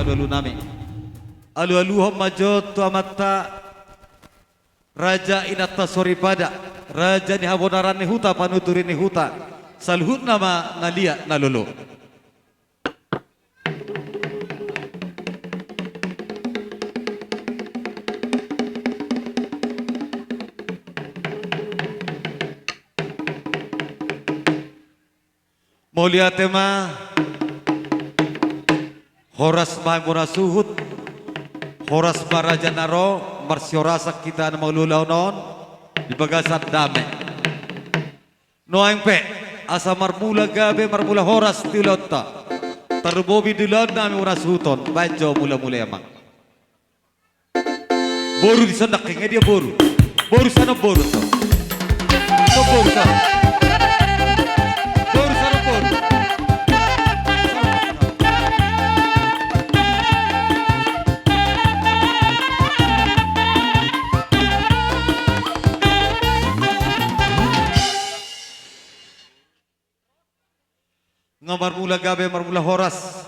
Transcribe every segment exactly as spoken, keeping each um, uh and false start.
Alualu nami. Alualuhon ma jo tu amanta raja inanta soripada, raja ni habonaran ni huta, panuturi ni huta, saluhutna ma na liat na lolo. Mauliate ma. Horas ma muna suhut. Horas ma raja na ro, marsihorasan hita na mangulahon on di bagasan dame. Nuaeng pe, asa marmula gabe, marmula horas di ulaonta. Tarlumobi di ulaon nami muna suhut on, baen jo mulamula i amang. Boru dison nangkin, nga dia boru? Boru sian on boru dison. Dison boru dison. Boru sian on boru. Nga marmula gabe, marmula horas.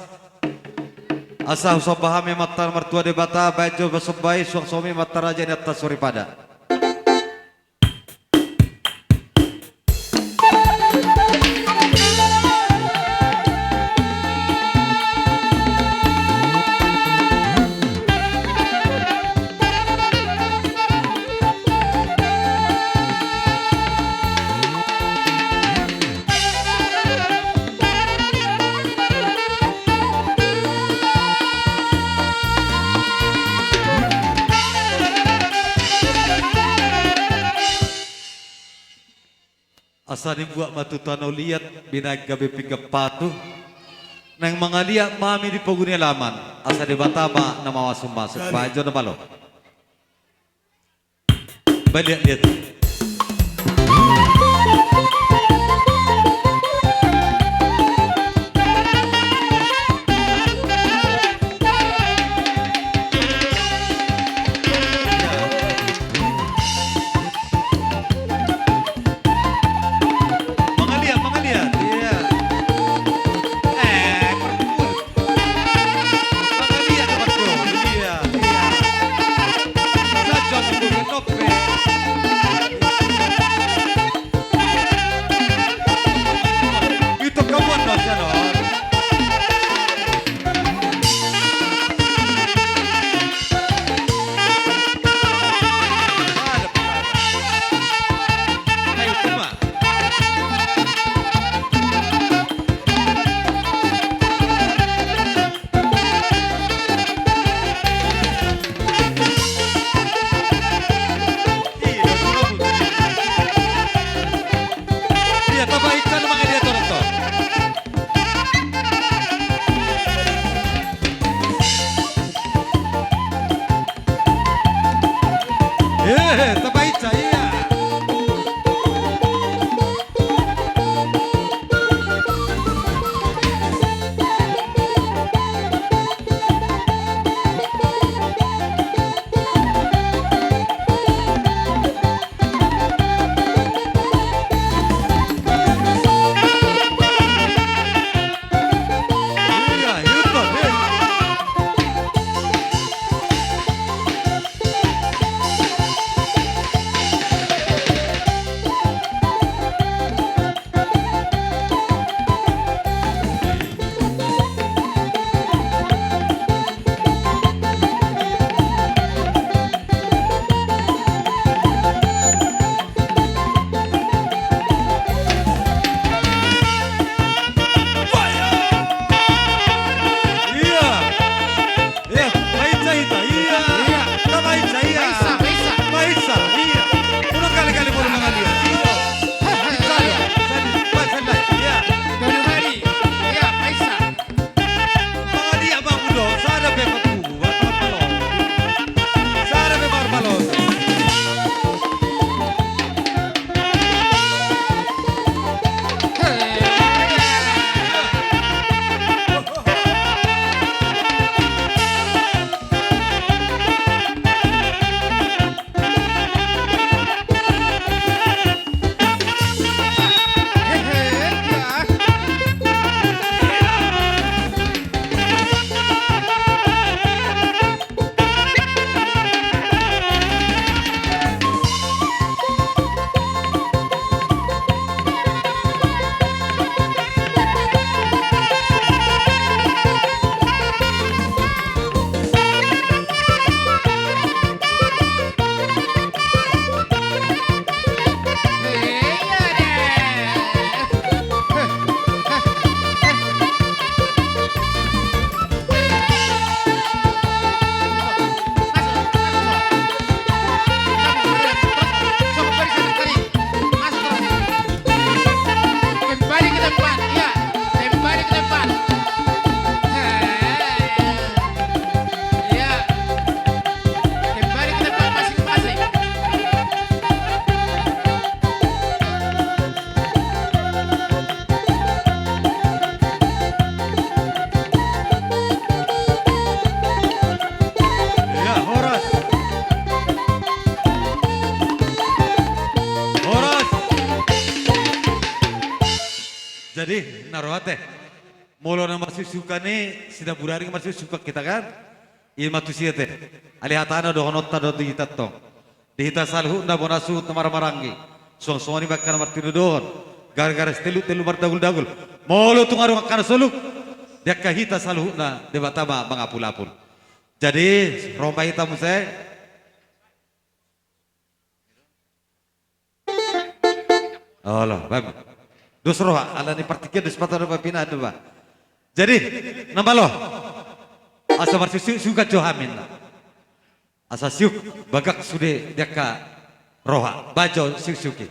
Asa husomba hami amanta na martua Debata, baen jo ma somba i suang somi amanta raja inanta soripada. Asa nimbuat ma tu tano liat, binaen gabe pinggan patu. Naeng mangaliat ma hami di pogu ni alaman, asa Debata ma na mamasumasu. Baen jo na malo. Baliat liat. Mangaliat, mangaliat, iya. Eh, perpul. Mangaliat, perpul. Iya, iya. Saja perpul, nope. Itu kawan, no, sian on. Eh, tapainsa, iya. Jadi, na ro ate. Molo na marsusukan i, sitamburan i marsusukan hita kan? I ma tusi ate. Alai hatana dohononta do di hita tong. Di hita saluhutna bona suhut na marhahamaranggi. Suang songon i ma angka na martinodohon. Gargaras telu, telu mardagul-dagul. Molo tung adong angka na soluk. Di angka hita saluhutna Debata ma mangapul-apul. Jadi, ro ma hita muse. Olo, baik. Dos roha, alani partingkian dos patah do pinahan do ba. Jadi, na malo. Asa marsusukan jo hami na. Asa siuk bagak sude di angka roha, bajo siuk-siuk i.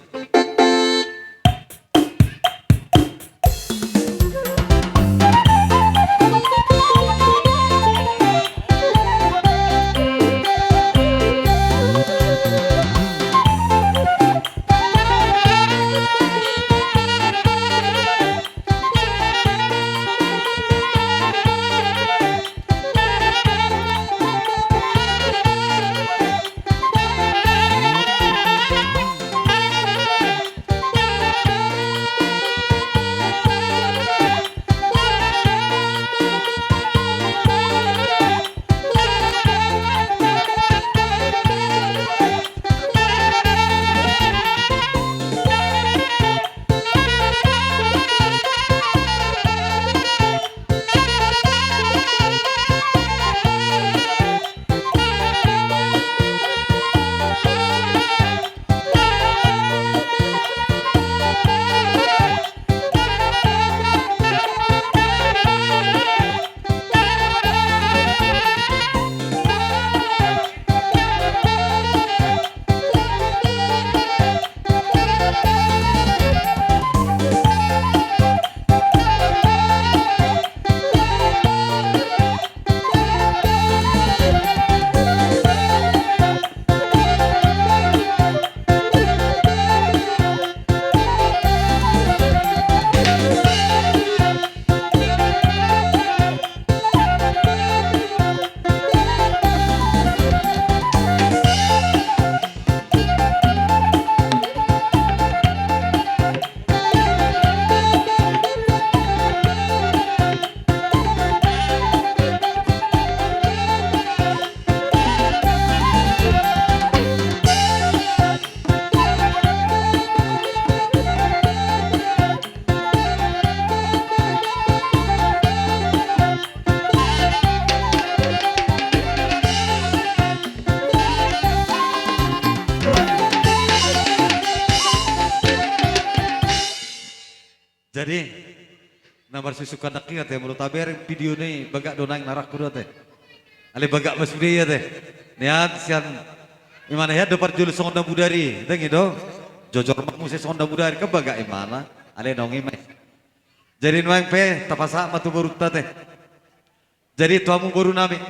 Jadi, na marsusukan nangkin ate, molo tabereng video ni bagak do naeng na rangku do ate. Alai bagak ma sude i ate. Nian sian, imana hian do parjolo songon na mudari, dang i do. Jojor ma muse songon na mudari, kan bagak imana. Alai naung i ma i. Jadi nuaeng pe, tapasahat ma tu borunta ate. Jadi tu hamu boru nami.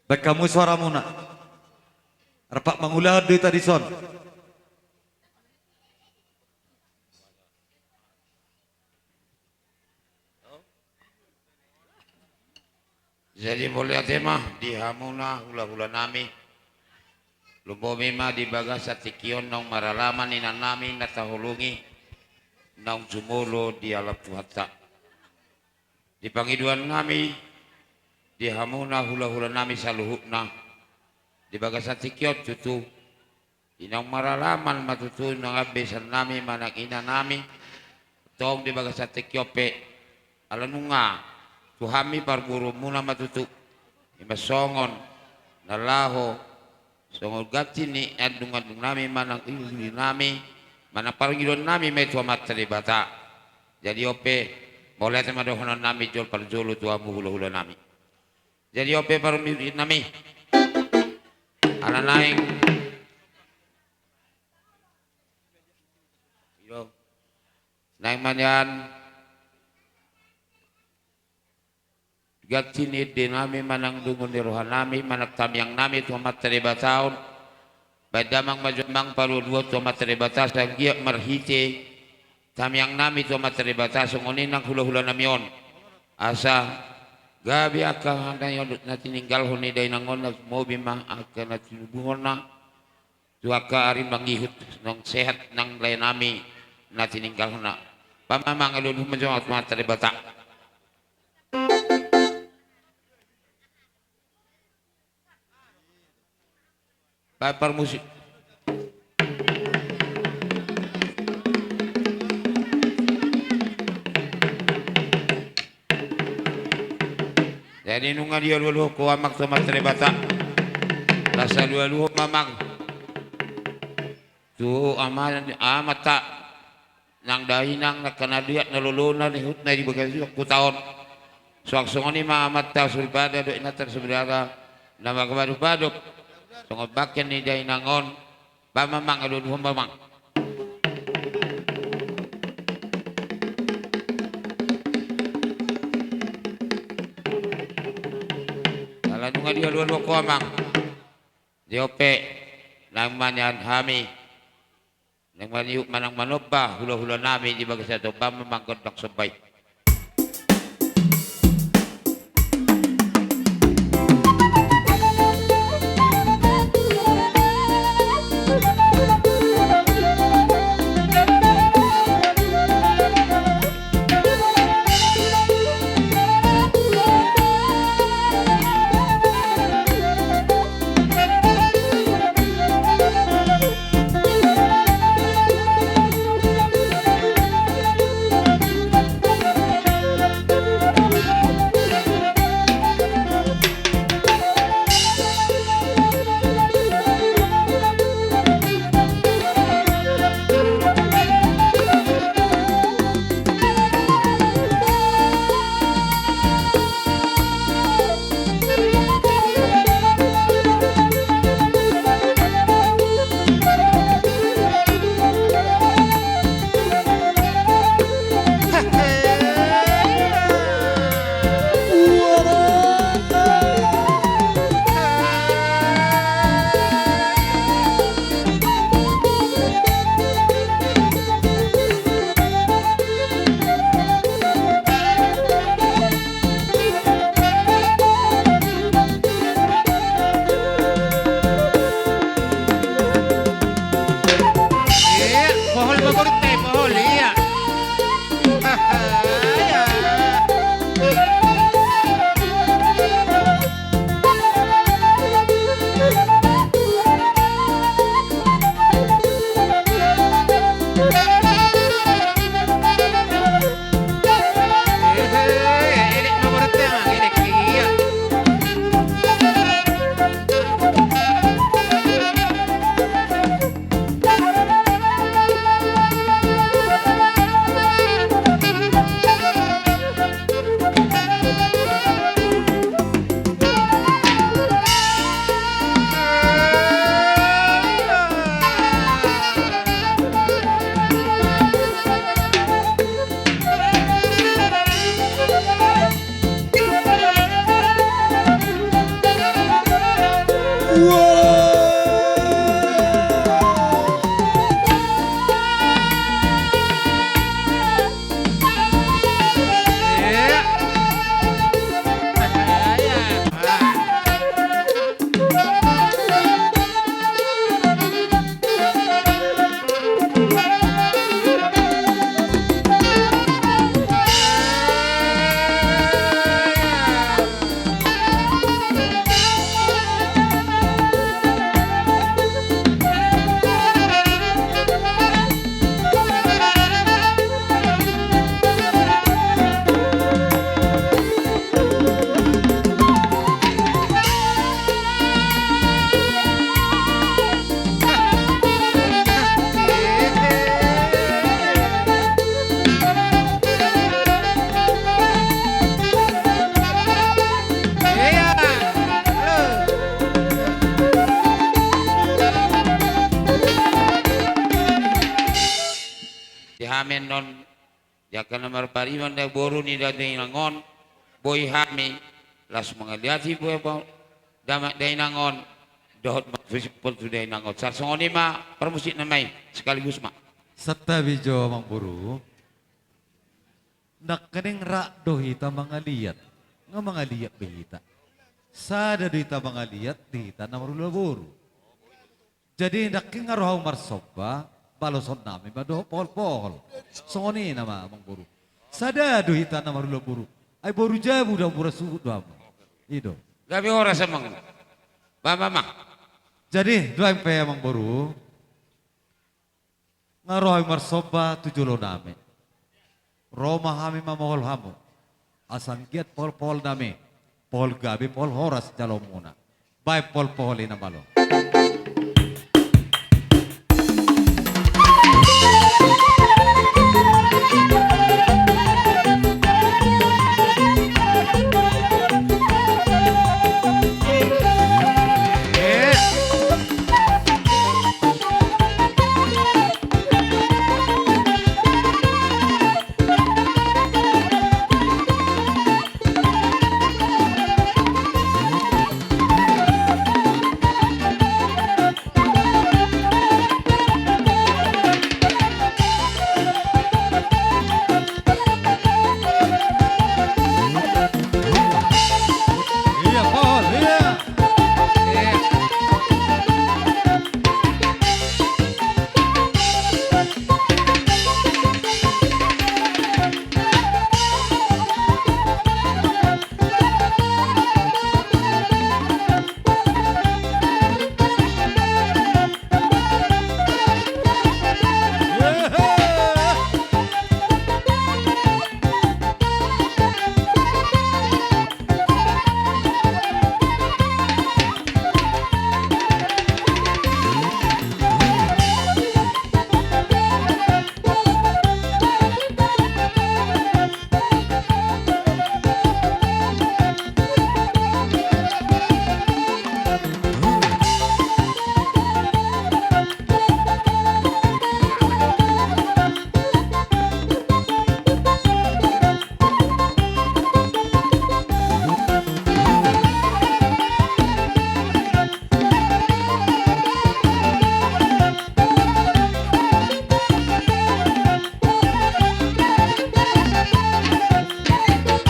Baen hamu suaramuna. Rap mangulahon do hita dison. Jadi mauliate ma di hamuna hulahula nami. Lumobi ma di bagasan tingki on naung maralaman inang nami na taholongi naung jumolo di alam Tuhanta. Di pangidoan nami di hamuna hulahula nami saluhutna di bagasan tingki on tutu. Di naung maralaman ma tutu inang ambe isan nami manang ina nami. Tong di bagasan tingki on pe ala nunga tu hami parboruonmuna ma tutu. Ima songon na laho songon ganti ni andung-andung nami manang uli-uli nami manang pargidoan nami ma i tu Amanta Debata. Jadi on pe mauliate ma dohonon nami jolo parjolo tu hamu hulahula nami. Jadi on pe parmusik nami. Ala naeng. Naeng ma nian ganti ni ende nami manang dungu ni roha nami manang tamiang nami tu Amanta Debata on. Baen damang ma jo amang palualuhon tu Amanta Debata sai anggiat marhite tamiang nami tu Amanta Debata songon i nang hulahula nami on. Asa gabe angka na tininggalhon ni dainang on na lumobi ma angka na tinubuhonna. Tu angka ari mangihut naung sehat nang lae nami na tininggalhonna. Ba ma amang, alualuhon ma jo tu Amanta Debata. Baen parmusik. Jadi nunga dialualuhon ho amang tu Amanta Debata. Laos alualuhon ma amang tu ama-, amanta nang dainang, nang angka na liat na lolo na nihut na di bagasan huta on. Suang songon i ma amanta soripada dohot inanta soripada na marhadopan, songon bangke ni dainang on. Ba ma amang, alualuhon ma amang. Ala nunga dialualuhon ho amang. Di on pe, naeng ma nian hami, naeng ma nihup manang manomba hulahula nami di bagasan on. Ba ma amang gondang somba i. Ia, pohol ma borunta i, pohol, ia. Ia. Di hami annon, di angka na marpariban, di boru ni dainang on, boi hami laos mangaliati boru dainang on, dohot marsimpul tu dainang on. Sai songon i ma parmusik nama i, sekaligus ma. Santabi jo amang boru. Nangkining rap do hita mangaliat, nga mangaliat be hita. Sada do hita mangaliat di hita na marhula boru. Jadi nangkin nga ro hau marsomba, Baloson nami ma dohot pohol-pohol. Songon i nama, amang boru. Sada do hita na marhula boru. Ai boru jabu do, boru suhut do hamu. I do. Gabe horas, amang. Ba, ba, amang. Jadi, duaeng pe, amang boru. Nga ro hami marsomba tu jolo nami. Ro ma hami mamohol hamu. Asa anggiat pohol-pohol nami, pohol gabe, pohol horas jaloonmuna. Baen pohol-pohol i na malo.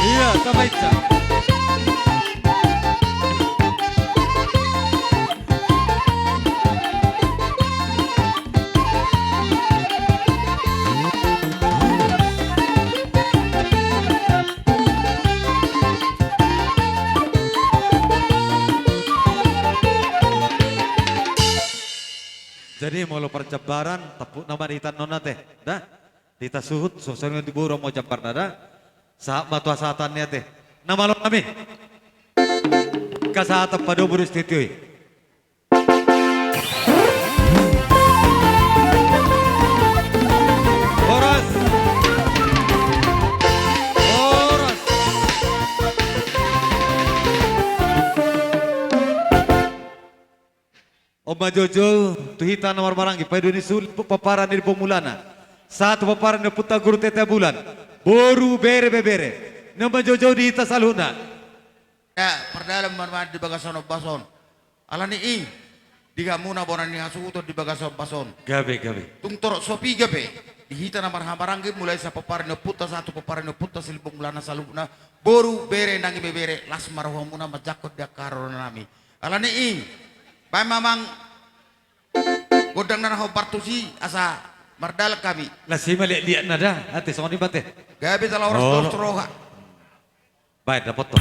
Iya, sama Ica. Jadi molo parjambaran, tampuk nama di hita annon ate, da? Di hita suhut, songon i di boru ma jambarna da. Sahat ma tu hasahatan ni ate. Na malo nami. Hasahatan padomu di studio i. Horas. Horas. On ma joujou tu hita na marhahamaranggi, paido ni suhut, pomparan ni Limbong Mulana. Sahat tu pomparan ni ompunta Guru Tete Bulan. Boru, bere, ibebere. On ma joujou di hita saluhutna. Ya, pardalan ma di bagasan ombas on. Alani i, di hamuna bona ni hasuhuton di bagasan ombas on. Gabe, gabe. Tung torop so piga pe, di hita na marhahamaranggi, mulai sian pomparan ni ompunta sahat tu pomparan ni ompunta si Limbong Mulana saluhutna. Boru, bere nang ibebere, las ma rohamuna manjangkon di angka haroro nami. Alani i, baen ma amang gondang na hombar tusi asa mardalan hami. Las i ma liat-liatna da, ate songon i ma ate. Gabe jala horas, olo. Dos roha. Baen, dapothon.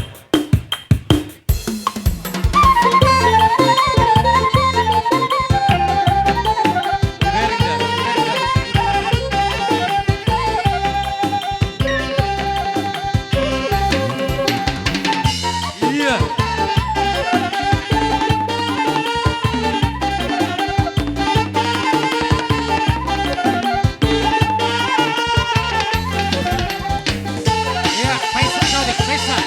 Iya. Iya, paisa, Sodik, paisa.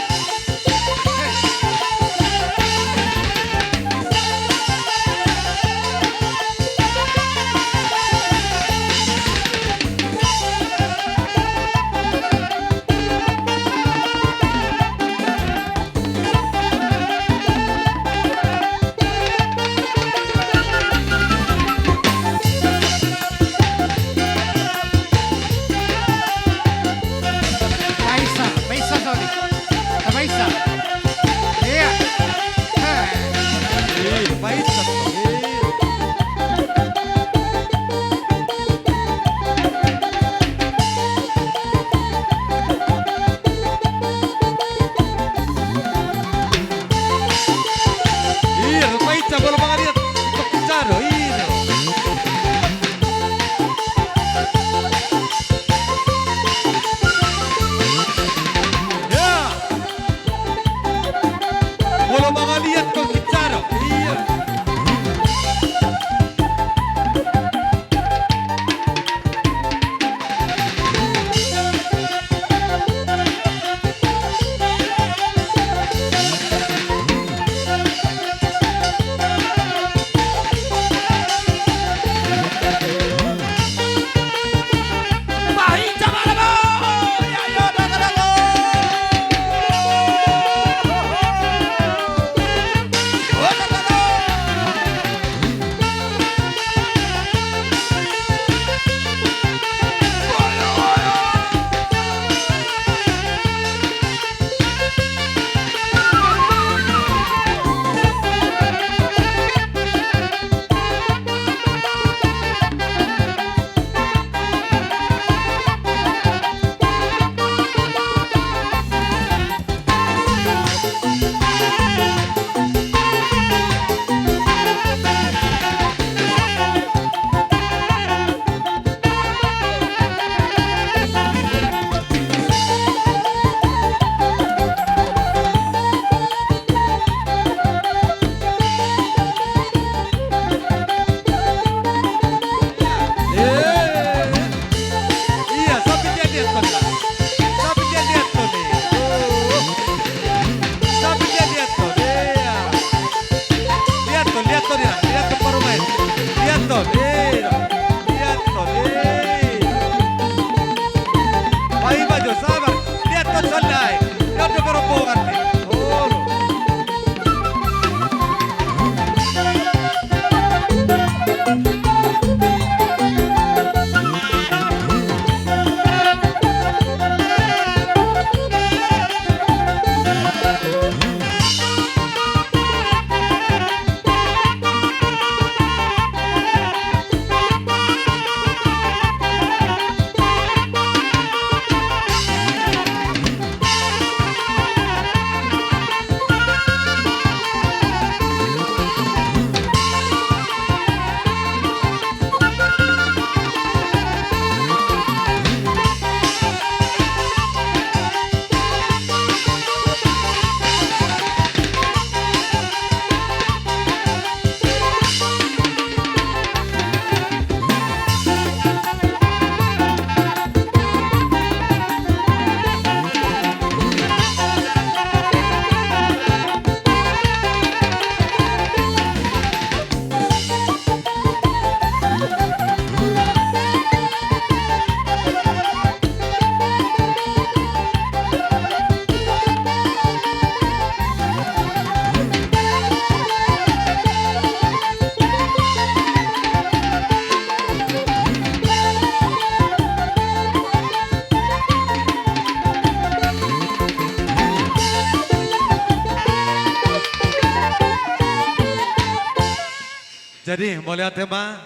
Jadi, mauliate ma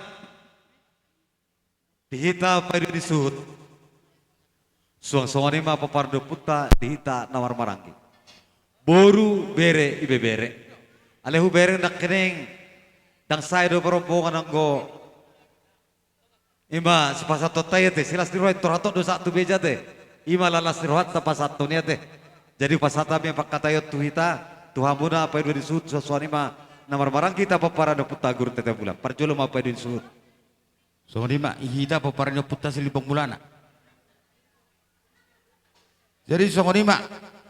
di hita paidua ni suhut. Suang songon i ma pomparan ni ompunta di hita na marhahamaranggi. Boru, bere, ibebere. Alai hubereng nangkining ndang sae do parompuan anggo i ma sipasahatonta i ate, silas ni roha i, torhaton do sahat tu beja ate. I ma las ni rohanta pasahaton i ate. Jadi pasahat hami pangkataion tu hita, tu hamuna paidua ni suhut, suang songon i ma na marhahamaranggi hita pomparan ni ompunta Guru Tete Bulan. Parjolo ma paidua ni suhut. Songon i ma di hita pomparan ni ompunta Silimbong Mulana. Jadi songon i ma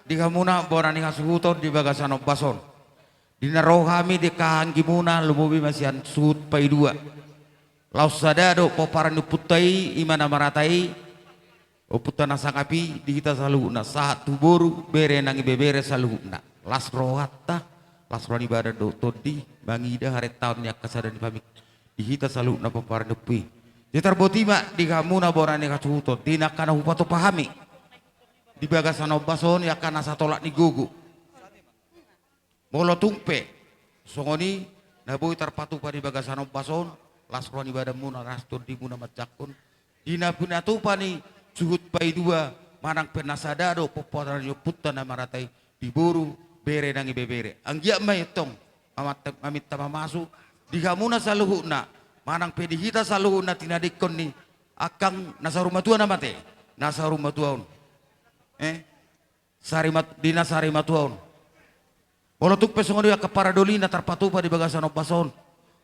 di hamuna bona ni hasuhuton di bagasan ombas on. Di na ro hami di angka haahanggimuna, lumobi ma sian suhut paidua. Laos sada do pomparan ni ompunta i, i ma na marhata i, ompunta na sangap i, di hita saluhutna, sahat tu boru, bere nang ibebere saluhutna. Las rohanta, las roha ni badan dohot tondi, mangida harentaon ni angka sada ni pamingki-, di hita saluhutna pomparan ni ompu i. Jadi tarboti ma di hamuna bona ni hasuhuton, di na angka na hupatupa hami di bagasan ombas on, di angka na satolap ni gogo. Molo tung pe songon i na boi tarpatupa di bagasan ombas on, las roha ni badanmuna, las tondimuna manjangkon. Di na pinatupa ni suhut paidua manang pe na sada do pomparan ni ompunta na marhata i, di boru, bere nang ibebere. Anggiat ma i tong mamanta-, maminta mamasu di hamuna saluhutna, manang pe di hita saluhutna, tinadingkon ni angkang na saur matua na mate, na saur matua on. Eh? Sari mat-, di na sari matua on. Molo tung pe songon i angka paradoli na tarpatupa di bagasan ombas on,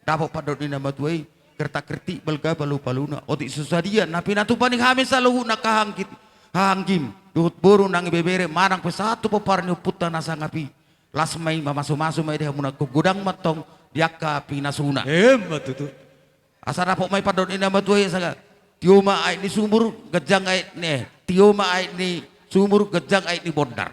dapot pandok ni na matua i, kertak-kertik balga palu-paluna, otik so sadia na pinatupa ni hami saluhutna angka hahaanggim, hahaanggim dohot boru nang ibebere manang pe sahat tu pomparan ni ompunta na sangap i. Las ma i, mamasu-masu ma i di hamuna, godang ma tong di angka pinasuna. Emma tutu. Asa dapot ma i pandok ni na matua i, asa tio ma aek ni sumur, ganjang aek ni, eh, tio ma aek ni sumur, ganjang aek ni bondar.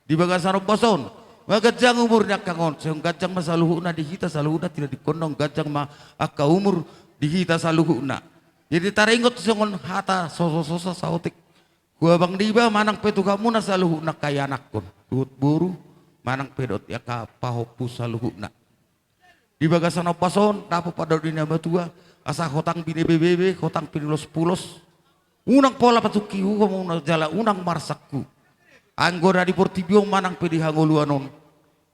Di bagasan ombas on ma ganjang umur ni angkang on, songon ganjang ma saluhutna di hita saluhutna, tinadingkonna on ganjang ma angka umur di hita saluhutna. Jadi taringot songon hata soso-soso saotik tu abang niba manang pe tu hamuna saluhutna angka ianakhon dohot boru manang pe dohot angka pahompu saluhutna. Di bagasan ombas on dapot pandok ni na matua, asa hotang binebe-bebe, hotang pinulos-pulos, unang pola patungki huhom, unang jala unang marsanghu. Anggo na di portibi on manang pe di hangoluan on,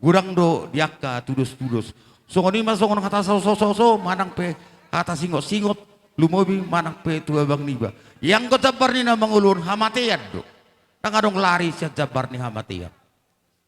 godang do di angka tudos-tudos. Songon i ma songon hata soso-soso manang pe hata singot-singot, lumobi manang pe tu abang niba. Ianggo jambar ni na mangolu on hamatean do. Ndang adong lari sian jambar ni hamatean.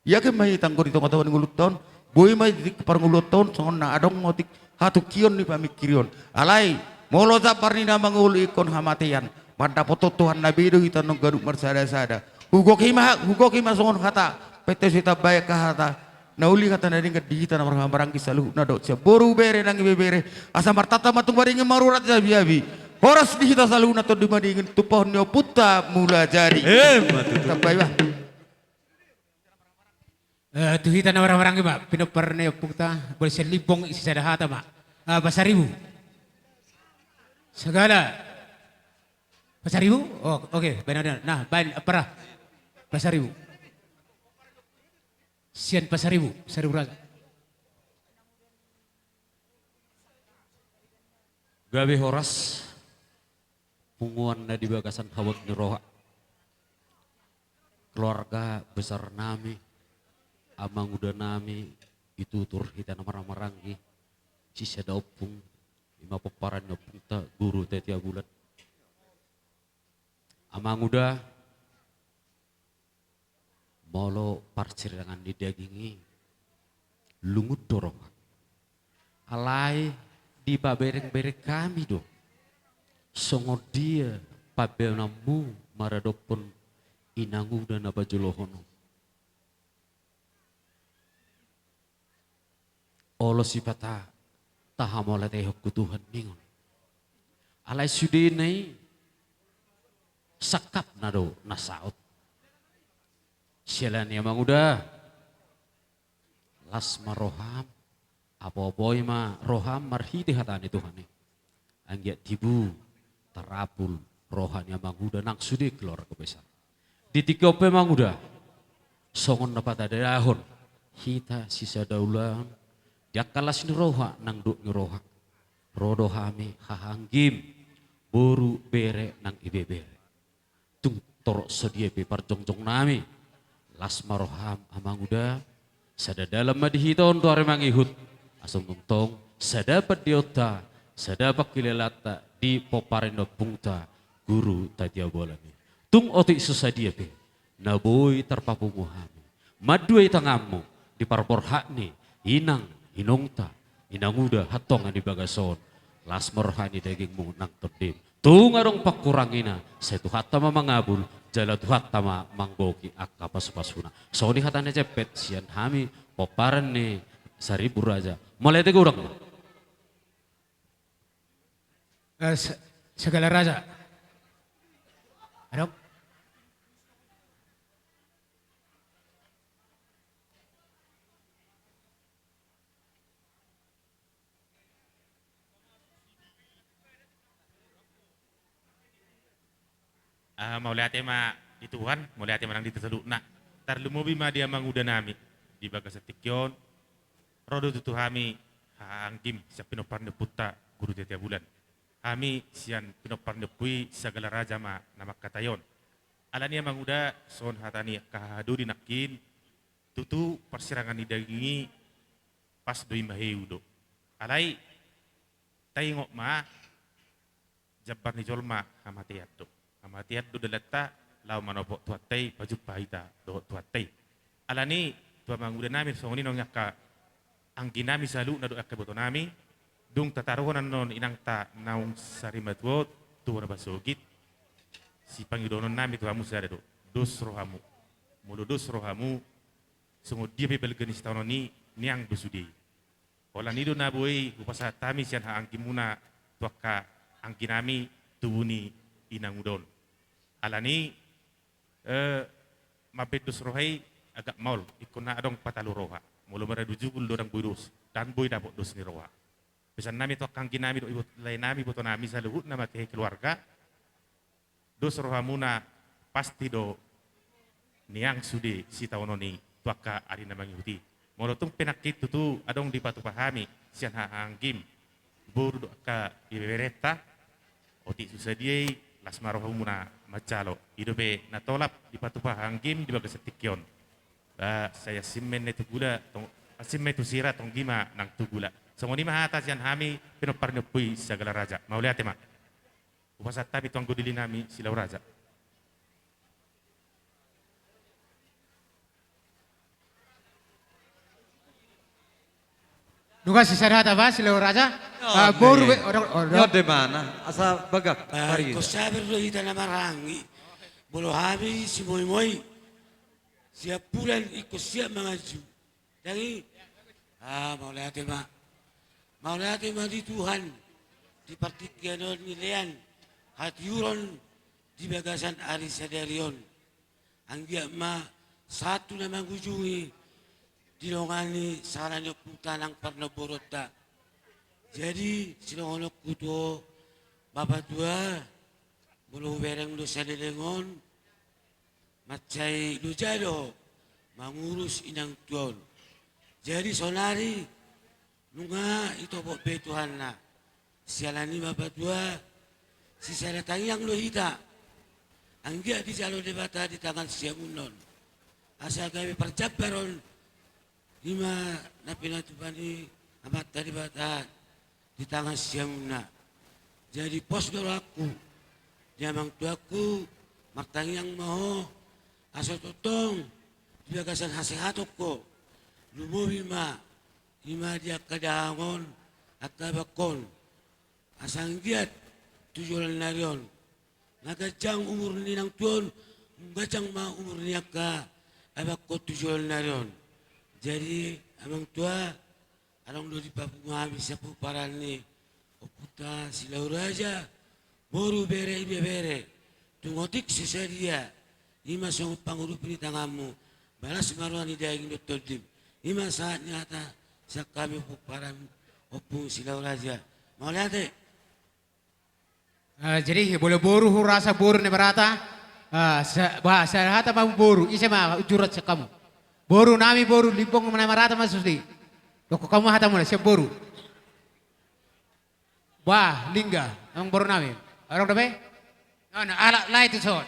Ia ke ma hita anggo di tonga-tonga ni ngolunta on, boi ma di parngoluonta on songon na adong otik hatungkion ni pamingkirion. Alai molo jambar ni na mangolu ingkon hamatean, mandapothon Tuhan na be do hita nang ganup marsada-sada. Hugohi ma, hugohi ma songon hata, pete so hita baen angka hata na uli, hata na denggan di hita na marhahamaranggi saluhutna dohot sian boru, bere nang ibebere, asa martata ma tung madingin, marurat jabi-jabi. Horas di hita saluhutna tondi madingin, tumpahon ni ompunta Mulajadi. Emma tutu. Tambai bah. Eh, tu hita na marhahamaranggi ma pinompar ni ompunta, boru Silimbong, sisada hata ma. Eh, Pasaribu. Sagala. Pasaribu? Oh, oke, baen, baen. Nah, baen, ampara. Pasaribu. Sian Pasaribu, Saribu Raja. Gabe horas, punguan na di bagasan habot ni roha. Keluarga besar nami, amanguda nami, i tutur hita na marhahamaranggi, sisada ompung, i ma pomparan ni ompunta Guru Tete Bulan. Amanguda, molo parsirangan ni daging i, lungun do roha. Alai dipabereng-bereng hami do songon dia pambahenanmu maradophon inanguda na pajolohon on. Olo sipata tahamauliatehon tu Tuhan ningon. Alai sudena i sangkapna do na saut. Siala ni i amanguda, las ma roham, apoapoi ma roham marhite hata ni Tuhan i. Anggiat tibu tarapul roha ni amanguda nang sude keluarga besar. Di tingki on pe amanguda, songon na patandahon hita sisada ulaon, di angka las ni roha nang dok ni roha. Ro do hami haha anggim, boru bere nang ibebere. Tung torop sadia pe parjongjong nami, las ma roham amanguda, sada dalan ma di hita on tu ari mangihut, asa tongtong sada pandeonta, sada pangkilalaanta di pomparan ni ompungta Guru Tatea Bolon i. Tung otik so sadia pe na boi tarpapungu hami, mandua i tanganmu di parborhat ni inang, inongta, inanguda, hatonga di bagas on, las ma roha ni dagingmu nang tondim. Tung adong pangkurangina, sai Tuhanta ma mangabul, jala Tuhanta ma manggohi angka pasupasuna. Songon i hata na jempek sian hami pomparan ni Saribu Raja. Mauliate godang ma. Eh, se-, segala raja. Adong. Ah, mauliate ma di Tuhan, mauliate ma nang di hita saluhutna. Tarlumobi ma di amanguda nami di bagasan tingki on. Ro do tutu hami haha anggim sian pinompar ni ompunta Guru Tatea Bulan. Hami sian pinompar ni ompu i Sagala Raja ma na mangkatai on. Alani amanguda, songon hata ni angka hahadoli nangkin, tutu parsirangan ni daging i pas do i maheu do. Alai taingot ma, jambar ni jolma hamatean do. Hamatean do dalanta laho manopot Tuhanta i, pajumpa hita dohot Tuhanta i. Alani tu amanguda nami songon i nang angka anggi nami saluhutna dohot angka iboto nami, dung tataruhon annon inangta naung sarimatua on tu bona pasogit, sipangidohonon nami tu hamu sada do, dos rohamu. Molo dos rohamu, songon dia pe balga ni sitaonon i, niang do sude i. Holan i do na boi hupasahat hami sian haha anggimuna tu angka anggi nami tubu ni inanguda on. Alani, eh, mambaen dos roha i agak maol, ingkon na adong patalu roha. Molo maradu jugul do ndang boi dos, ndang boi dapot dos ni roha. Pesan nami tu angka anggi nami dohot ibot-, lae nami, iboto nami saluhutna ma kehe keluarga. Dos rohamuna, pasti do niang sude sitaonon i tu angka ari na mangihut i. Molo tung pe nangkin tutu adong dipatupa hami sian haha anggim, boru dohot angka ibeberenta, otik so sadia i, las ma rohamuna manjalo. I dope na tolap dipatupa haha anggim di bagasan tingki on. Ba, sai asing ma i tu gula, tong-, asing ma i tu sira, tonggi ma nang tu gula. Songon i ma hata sian hami pinompar ni ompu i Sagala Raja. Mauliate ma. Hupasahat hami tu anggo doli nami Silau Raja. Nunga sisada hata ba Silau Raja? Ah, boru be, odong, odong. Nyo de mana? Asa bagak. Ah, pari ingkon sabar do hita na marhaha anggi. Molo hami simoimoi, siap bulan ingkon siap manganju. Jadi, ah, mauliate ma. Mauliate ma di Tuhan, di partingkian on nilean hatiuron di bagasan ari sadari on. Anggiat ma sahat tu na mangujungi di dongan ni sala ni ompunta nang parnomboronta. Jadi, silehononku tu ho, Bapatua, molo hubereng do saleleng on, mansai loja do ho mangurus inangtua on. Jadi saonari nunga ditopot be Tuhanna. Siala ni i, Bapatua, sisada tangiang do hita. Anggiat dijalo Debata di tangan siamunna on, asa gabe parjambar on, i ma na pinatupa ni Amanta Debata di tangan siamunna. Jadi pos do rohangku di amangtuangku, martangiang ma ho, asa tongtong di bagasan hasehaton ho. Lumobi ma, i ma di angka dahahang on, angka abangkon, asa anggiat tu joloan ni ari on na ganjang umur ni inangtua on, ganjang ma umur ni angka abangkon tu joloan ni ari on. Jadi, amangtua, adong do dipapungu hami sian pomparan ni ompunta Silau Raja, boru, bere, ibebere, tung otik so sadia, i ma songon pangurupi ni tanganmu, ba las ma roha ni daging dohot tondim. I ma sahat ni hata sian hami pomparan Ompung Silau Raja. Mauliate. Ah, jadi, molo boru hurasa boru na marata, ah, sa-, bah, sahata ma boru, ise ma ujuran sian hamu? Boru nami, boru Limbong na marata ma sude. Dokkon hamu hatamuna sian boru. Bah, lingga, amang boru nami. Adong dope? Nah, nah, alai tu son.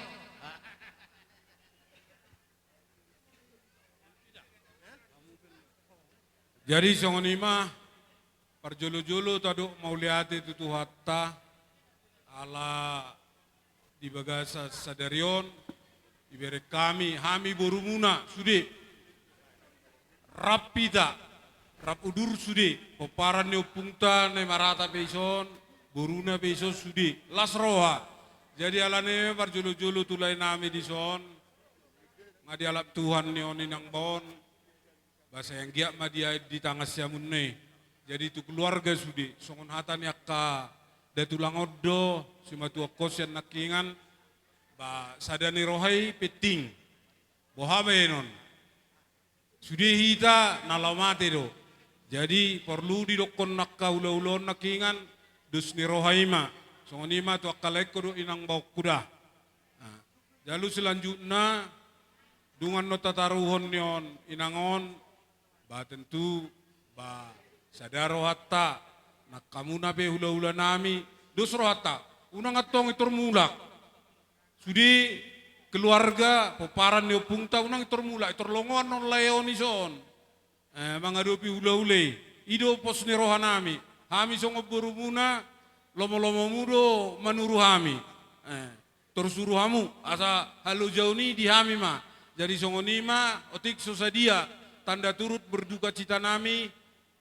Jadi songon i ma, parjolo-jolo tadok mauliate tu Tuhanta, ala di bagasan sadari on, dibereng hami, hami borumuna sude. Rap hita, rap udur sude, pomparan ni ompungta Naimarata pe dison, boruna pe dison sude, las roha. Jadi alani i parjolo-jolo tu lae nami dison, nga dialap Tuhan ni on inang ba on, ba sai anggiat ma diain di tangan siamunna i. Jadi tu keluarga sude, songon hata ni angka datulang on do, simatuangkon sian nangkiningan, ba sada ni roha i penting. Boha baenon? Sude hita na laho mate do. Jadi porlu didokkon angka hula-hula on nangkiningan, dos ni roha i ma. Songon i ma tu angka laengku dohot inang baongku da. Nah, jala selanjutna, dung annon tataruhon ni on inang on, ba tentu, ba sada rohanta, nang hamuna pe hula-hula nami, dos rohanta, unang antong i tor mulak. Sude keluarga, pomparan ni ompungta, unang i tor mulak, i tor longoan on lae on dison. Eh, mangadopi hula-hula i. I do pos ni roha nami. Hami songon borumuna, lomo-lomomu do manuru hami. Eh, tor suru hamu, asa halojaon i di hami ma. Jadi songon i ma, otik so sadia, tanda turut berdukacita nami,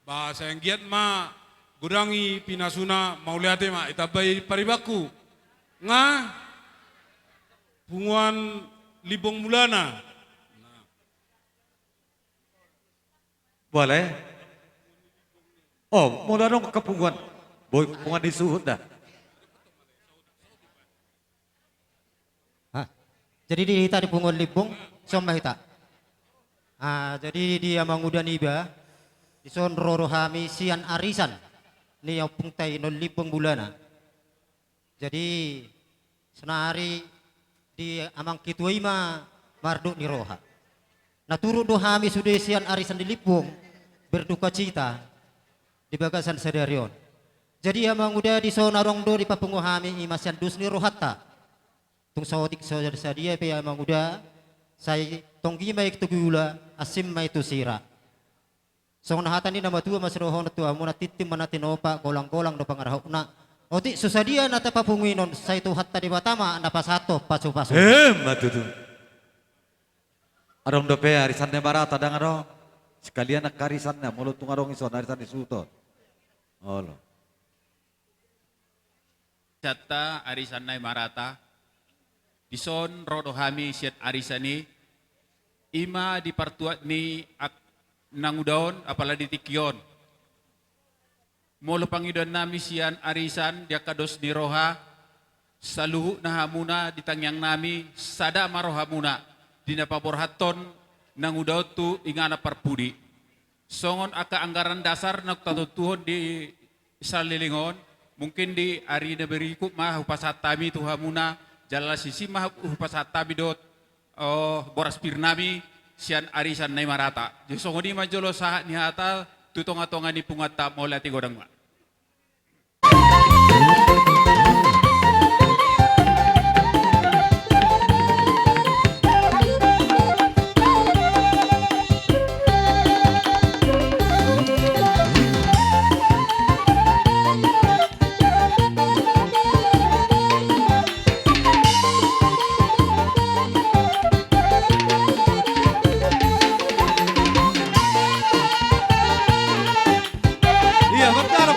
ba sai anggiat ma godang i pinasuna, mauliate ma, ditambai paribanku. Nga punguan Limbong Mulana. Boleh? Oh, molo adong angka punguan. Boi punguan ni suhut da. Ah, jadi di hita di punguan Limbong, son ma hita. Ah, jadi di amanguda niba, dison ro do hami sian arisan ni ompungta i non Limbong Mulana. Jadi, saonari di amang ketua i ma mardok ni roha. Na turut do hami sude sian arisan ni Limbong berdukacita di bagasan sadari on. Jadi amanguda, dison adong do dipapungu hami i ma sian dos ni rohanta. Tung saotik so sadia pe amanguda, sai tonggi ma i tu gula, asing ma i tu sira. Songon hata ni na matua ma sidohonon tu hamuna, tintin ma na tinopa, golang-golang do pangarahutna. Otik so sadia na tapapungu i non, sai Tuhanta Debata ma na pasahathon pasu-pasu. Emma tutu. Adong dope arisan Naimarata, ndang adong? Sekalian angka arisanna, molo tung adong dison arisan ni suhut on. Olo. Santa arisan Naimarata, dison ro do hami sian arisan i, i ma di partuat ni ak-, nanguda on, apala di tingki on. Molo pangidoan nami sian arisan di angka dos ni roha, saluhutna hamuna di tangiang nami, sada ma rohamuna di na paborhathon nanguda on tu inganan parpudi. Songon angka anggaran dasar naung tatontuhon di saleleng on, mungkin di ari na berikut ma hupasahat hami tu hamuna, jala sisi ma hupasahat hami dohot, oh, boras pir nami sian arisan Naimarata. Jadi songon i ma jolo sahat ni hata tu tonga-tonga ni punguanta, mauliate godang ma. Iya, betul.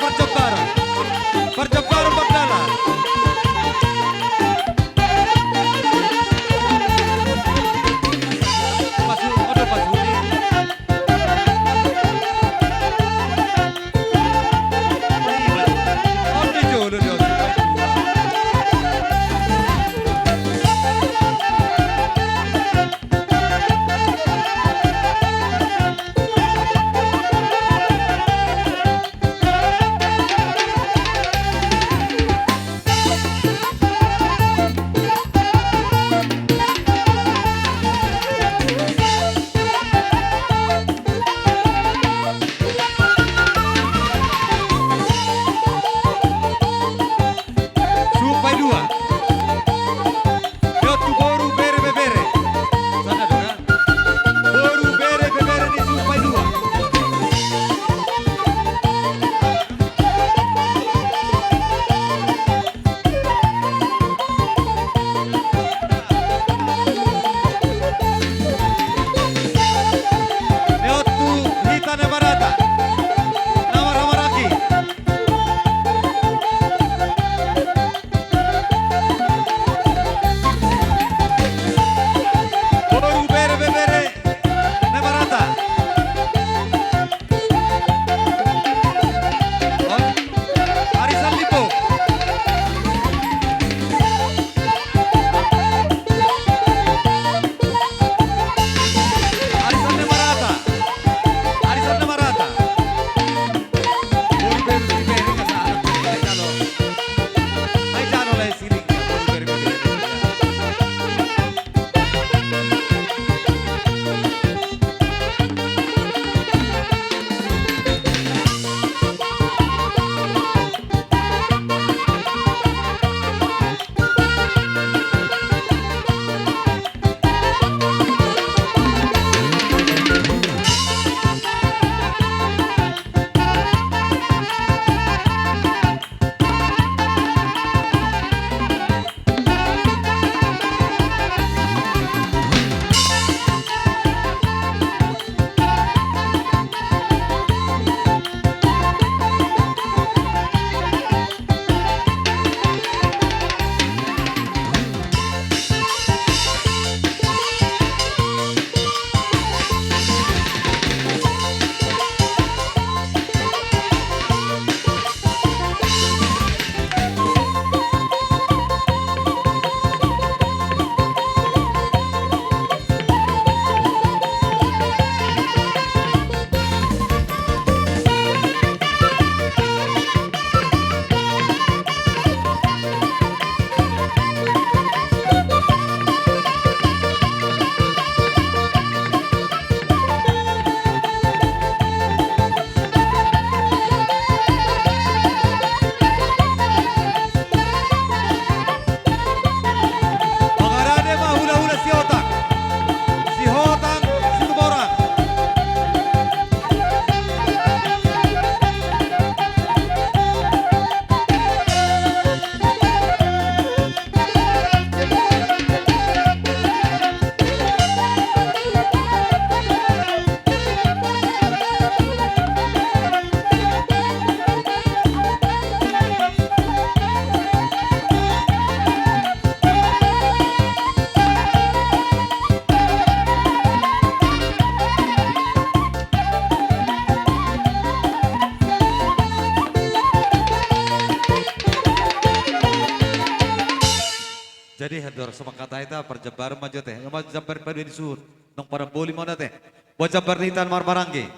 Jor, so mangkatai hita, parjambaran ma jo ate. Ima jambar paduahon ni suhut. Nang paramboli ma on ate. Buat jambar ni hita na marmaranggi.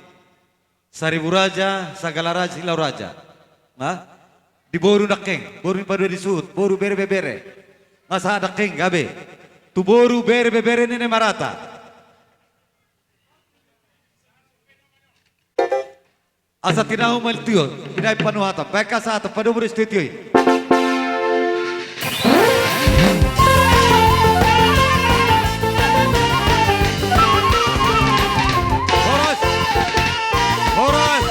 Saribu Raja, Sagala Raja, Silau Raja. Nga? Di boru nangkin, boru ni paduahon ni suhut, boru, bere, ibebere. Nga sahat nangkin, gabe. Tu boru, bere, ibebere ni na marata. Asa tinahu ma i tio, tinahu panuhatan, baen hasahaton, padomu do i tio i. Horas! Horas!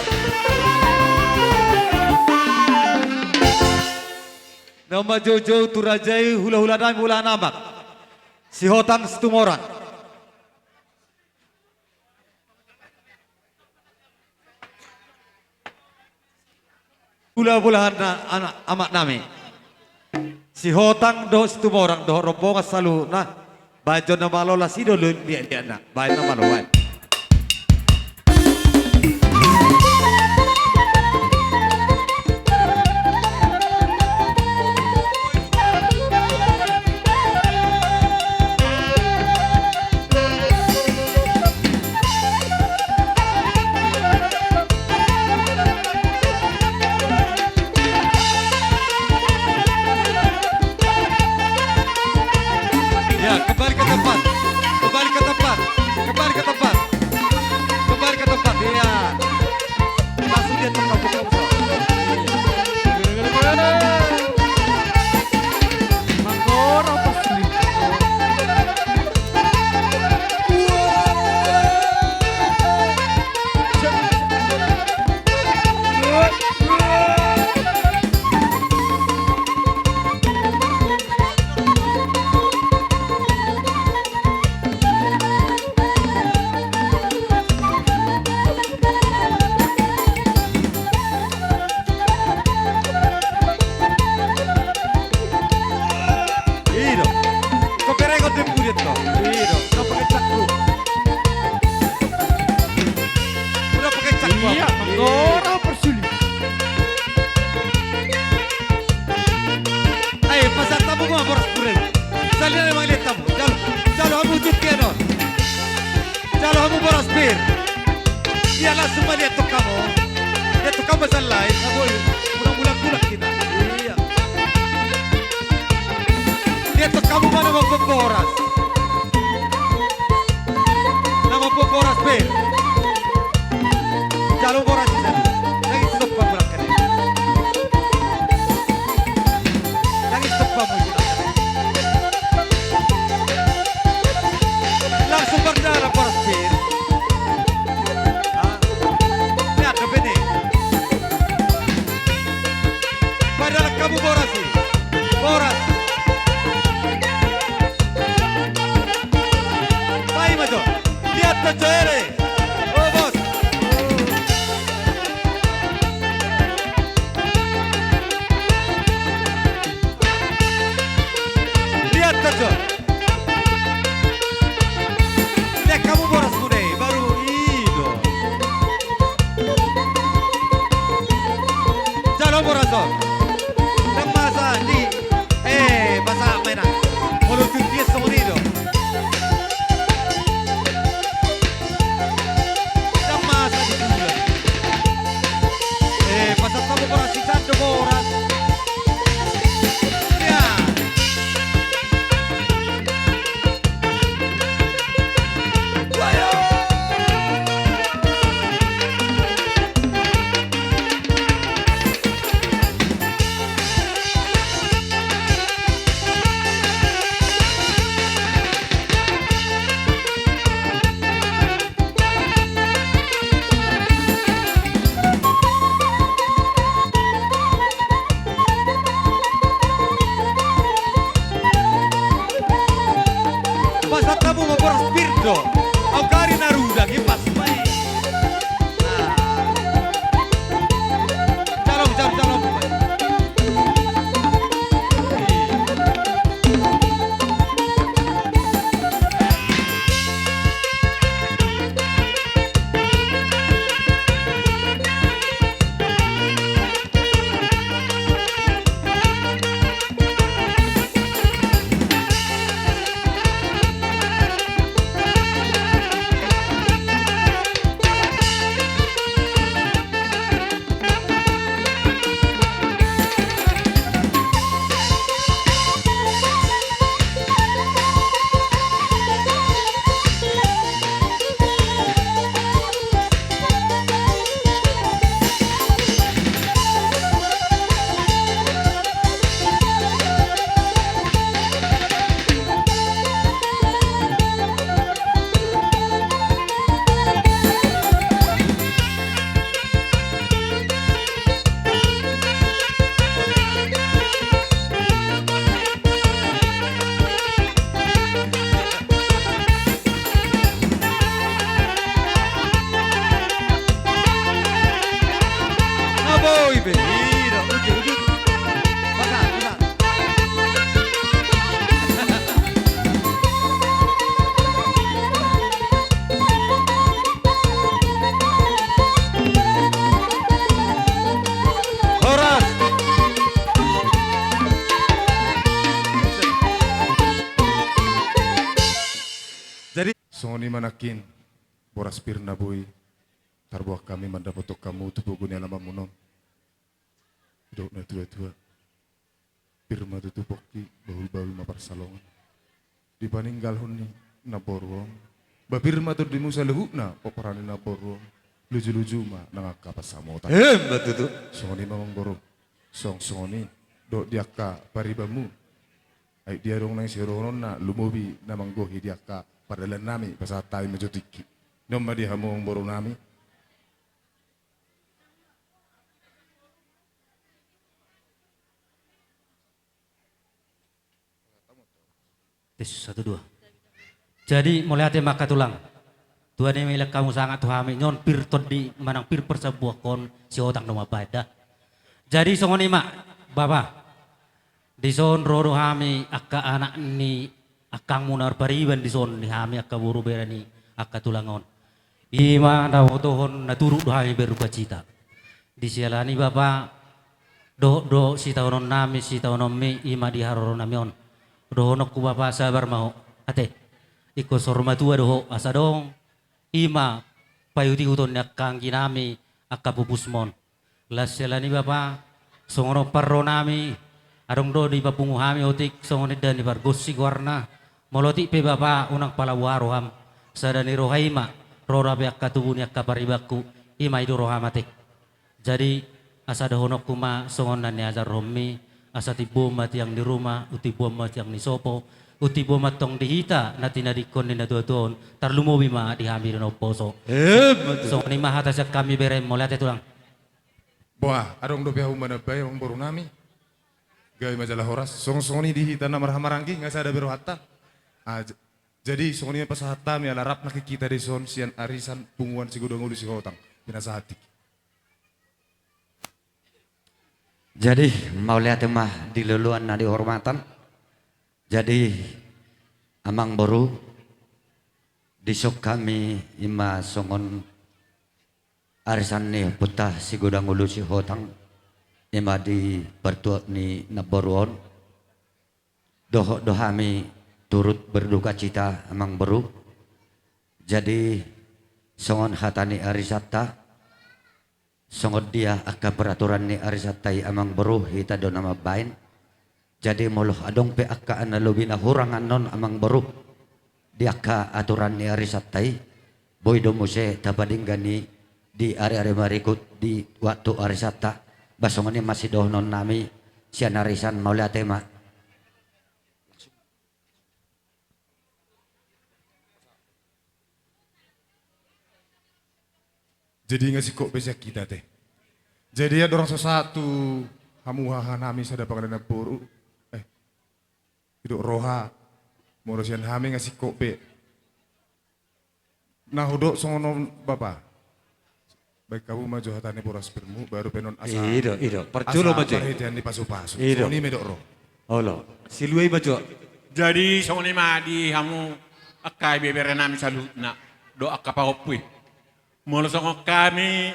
Naung manjoujou tu raja i hulahula nami, hulahula nami. Sihotang Situmorang. Hulahula na anak amak nami. Sihotang dohot Situmorang dohot rombongan saluhutna. Baen jo na malo, las i do liat-liatna. Baen na malo, baen. Ya, kembali ke tempat. Kembali ke tempat. Kembali ke tempat. Kembali ke tempat. Iya. Langsung dia tengah pukul. Manggora pasti. I do. Kau perengot dia purit kau. I do. Kau pakai cakru. Udah pakai cakru. Iya, manggora persuli. Ai, pasahat hamu ma boras pir. Sahali nai mangaliat hamu. Jalo, jalo hamu jut ke no. Jalo hamu boras pir. Iya, langsung maliat tu hamu. Liat tu hamu sahali nai. Hamu, ulang-ulang-ulang kita. Iya. Liat tu hamu ma na mamboan boras. Na mamboan boras pir. Jalo boras i sahali. Nangis sopa boras kene. Nangis sopa boras kene. Langsung mardalan boras pir. Ah. Liat dope ni. Mardalan hamu boras i. Boras. Paima jo. Liat jo ere. O bos. Liat jo. Liat hamu boras muna i, baru i do. Jalo boras on. Ndang masa di, eh, masa mena. Molo tu dia songon i do. Ndang masa di bulan. Eh, pasahat hamu boras, i sando boras. Ya. Pasahat hamu ma boras pir do. Au gari na rudang i pas ma i. Nah. Jalo, jalo, jalo. Songon i ma nangkin, boras pir na boi tarboan hami mandapothon hamu tu pogu ni alamanmuna on. Didok na tuatua, pir ma tutu pongki, bahulbahul ma pansalongan. Dipaninggalhon ni namboru on, ba pir ma tondimu saluhutna, pomparan ni namboru on. Lujuluju ma nang angka pansamotan. Emma tutu. Songon i ma amangboru. Songon i dohot di angka paribanmu. Ai dia adong naeng sidohononna, lumobi na manggohi di angka pardalan nami, pasahat hami ma jo tingki. Nion ma di hamu amangboru nami. Tes, satu, dua. Jadi, mauliate ma angka tulang. Tua ni ma ilak hamu sangap tu hami, nion pir tondi manang pir parsabuakkon, Sihotang do mambahen da. Jadi, songon i ma, Bapa. Dison ro do hami angka anak ni angkangmu na marpariban dison, di hami angka boru bere ni angka tulang on. I ma na botohon na turut do hami berdukacita. Disiala ni Bapa, dohot do sitaonon nami, sitaonon mi, i ma di haroro nami on. Dohononku Bapa, sabar ma ho. Ate, ingkon saur matua do ho, asa adong i ma paihuthon ni angka anggi nami, angka pupusmon. Las siala ni Bapa, songon on parro nami, adong do dipapungu hami otik, songon inda ni pargonsi goarna, molo otik pe Bapa, unang pala boha roham, sada ni roha i ma, ro dope angka tubu ni angka paribanku, i ma i do roham ate. Jadi, asa dohononku ma, songon na niajarhonmi, asa timbo ma tiang ni ruma, umtimbo ma tiang ni sopo, umtimbo ma tong di hita, na tinadingkon ni natuatua on, tarlumobi ma di hami di na umposo. Emma tutu. Songon i ma hata sian hami bere, mauliate tulang. Boha, adong dope hamu manambai amangboru nami. Gabe ma jala horas. Songon, songon i di hita na marhahamaranggi, nga sada be rohanta. Ah, j-, jadi songon i ma pasahat hami ala rap nangkin hita dison sian arisan punguan Sigodang Ulu Sihotang. Pinasahat tingki. Jadi, mauliate ma di loloan na dihormatan. Jadi, amangboru, dison hami i ma songon arisan ni ompunta Sigodang Ulu Sihotang, i ma di partuat ni namboru on. Dohot do hami turut berdukacita amangboru. Jadi, songon hata ni arisanta, songon dia angka peraturan ni arisanta i amangboru, hita do na mambahen. Jadi molo adong pe angka na lobi na hurang annon amangboru, di angka aturan ni arisanta i, boi do muse tapadenggan i di ari-ari marikut di waktu arisanta. Ba songon i ma sidohonon nami sian arisan, mauliate ma. Jadi nga singkop be sian hita ate. Jadi ia dorang so sahat tu hamu haha nami sada pangada namboru. Eh, didok roha. Molo sian hami nga singkop be. Na hudok songon on Bapa. Baen hamu ma jo hata ni boras pirmu, baru pe non asa. I do, i do. Parjolo ma jo. Parhitean ni pasupasu. I do. Songon i ma didok ro. Olo. Silua i ma jo. Jadi songon i ma di hamu angka ibebere nami saluhutna. Dohot angka pahompu i. Molo songon hami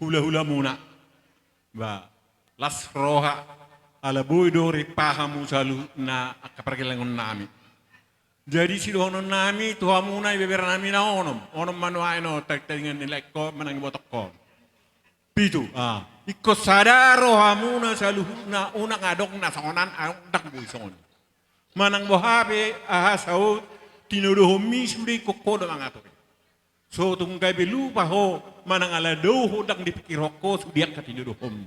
hulahulamuna. Ba, las roha, ala boi do ripahamu saluhutna angka pargellengon nami. Jadi sidohonon nami tu hamuna ibebere nami na onom, onom ma nuaeng on tadingtadingan ni laengkon manang ibotokkon. Pitu, ah, ingkon sada rohamuna saluhutna, unang adong na songon an, unang boi songon i. Manang boha pe aha saut tinodohonmi sude ingkon ho do mangatur i. So tung gabe lupa ho, manang ala dao ho ndang dipikirhon ho sude angka tinodohonmi.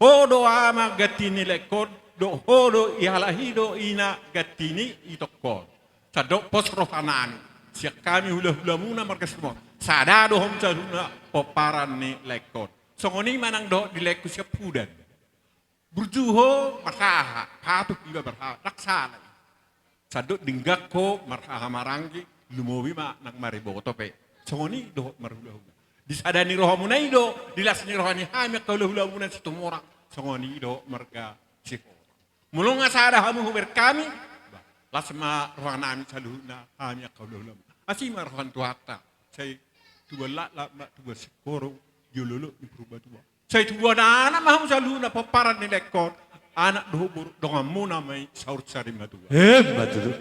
Ho do ama ganti ni laengkon, dohot ho do ialahi do ina ganti ni itongkon. Sandok pos roha nami. Sian hami hulahulamuna marga Situmorang. Sada do ho saluhutna pomparan ni laengkon. Songon i manang dohot di laengku siampudan. Burju ho marhaha, patuh iba marhaha, laksana i. Sandok denggan ho marhahamaranggi, lumobi ma nang mariboto pe. Songon i dohot marhulahula. Di sada ni rohamuna i do, di las ni roha ni hami angka hulahulamuna Situmorang. Songon i dohot marga Sihotang. Molo nga sada hamu huber hami, ba, las ma roha nami saluhutna hami angka hulahulamuna. Asi ma roha ni Tuhanta, sai tubuan laklak ma tubuan singkoru, di lolo ni Purbatua. Sai tubuan anak ma hamu saluhutna pomparan ni laengkon, anak dohot boru donganmuna ma i saur sari matua. Emma tutu.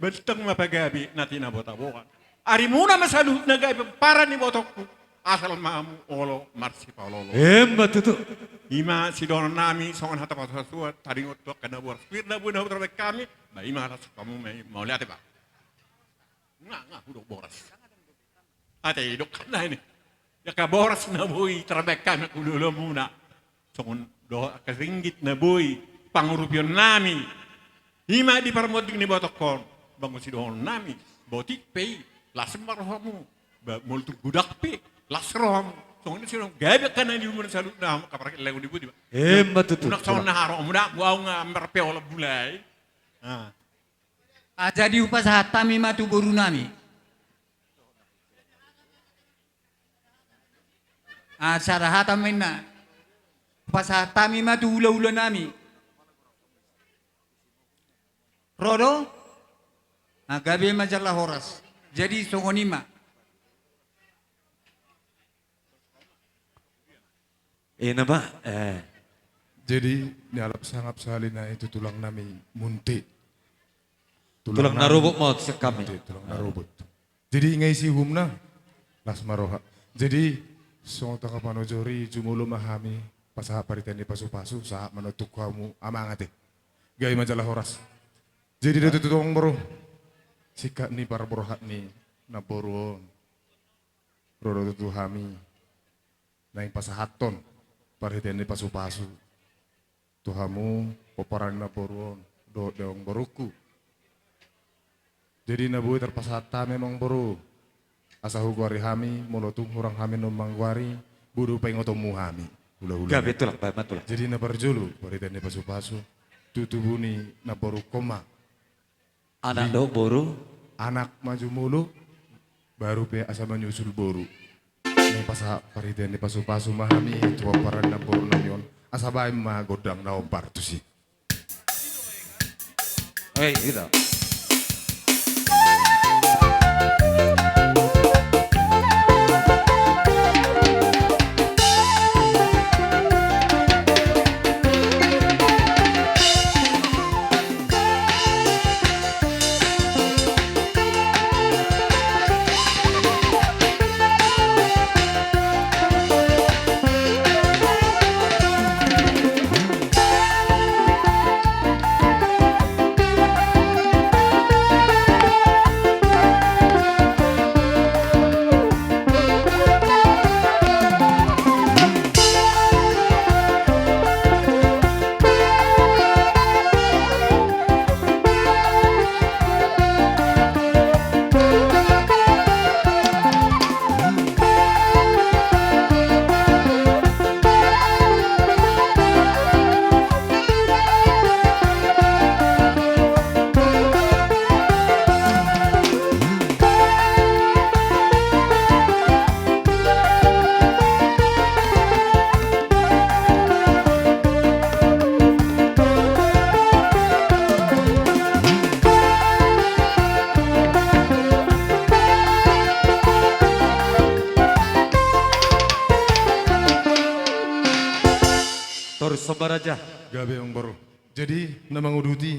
Benteng ma pagabe na tinabotaboan. Arimuna ma saluhutna gabe pomparan ni ibotongku. Asal ma hamu olo marsipaolooloan. Emma tutu. I ma sidohononnami songon hata pasupasuan, taringot tu angka na boras. Pir na boi na hutarbaen hami, ba i ma las hamu ma i, mauliate ba. Nga, nga hudok boras. Ate idok na ini. Angka boras na boi tarbaen hami angka ulaonmuna. Songon dohot angka ringgit na boi pangurupionnami. I ma di parmonding ni ibotongkon. Ba songon sidohononnami. Botik pe i. Las ma rohamu. Ba molo tung godang pe. Las rohamu. Songon i sidohonon. Gabe angka na niula saluhutna hamu angka parkelengon ni boti ba. Emma tutu. Unang songon na haromu da. Gua nga marpeola bulai. Ah. Ah, jadi hupasahat hami ma tu borunami. Ah, sada hata ma inna. Hupasahat hami ma tu hulahula nami. Ro do? Ah, gabe ma jala horas. Jadi songon i ma. Ina ma, eh. Jadi, nialap sangap sahali nai tu tulang nami Munte. Tulang na robot ma sian hami. Munte, tulang na robot. Jadi, nga isi uhumna, las ma roha. Jadi, songon tanggapan ojori, jumolo ma hami, pasahat parhitean ni pasupasu, sahat ma na tu hamu, amang ate. Gabe ma jala horas. Jadi, da tutu amangboru, singkat ni parborhat ni namboru on. Ro do tutu hami. Naeng pasahathon parhitean ni pasupasu tu hamu pomparan ni namboru on dohot di amangborungku. Jadi na boi tarpasahat hami amangboru, asa hugoari hami molo tung hurang hami na manggoari, boi do paingotonmu hami hulahula. Gabe tulang, baen ma tulang. Jadi na parjolo parhitean ni pasupasu tu tubu ni namborungkon ma. Anak dohot boru. Anak ma jumolo, baru pe asa manyusul boru. Naeng pasahat parhitean ni pasupasu ma hami tu pomparan ni namboru nami on, asa baen ma gondang na hombar tusi. Oi, gitu. Torus sombaraja. Gabe amangboru. Jadi na manguduti.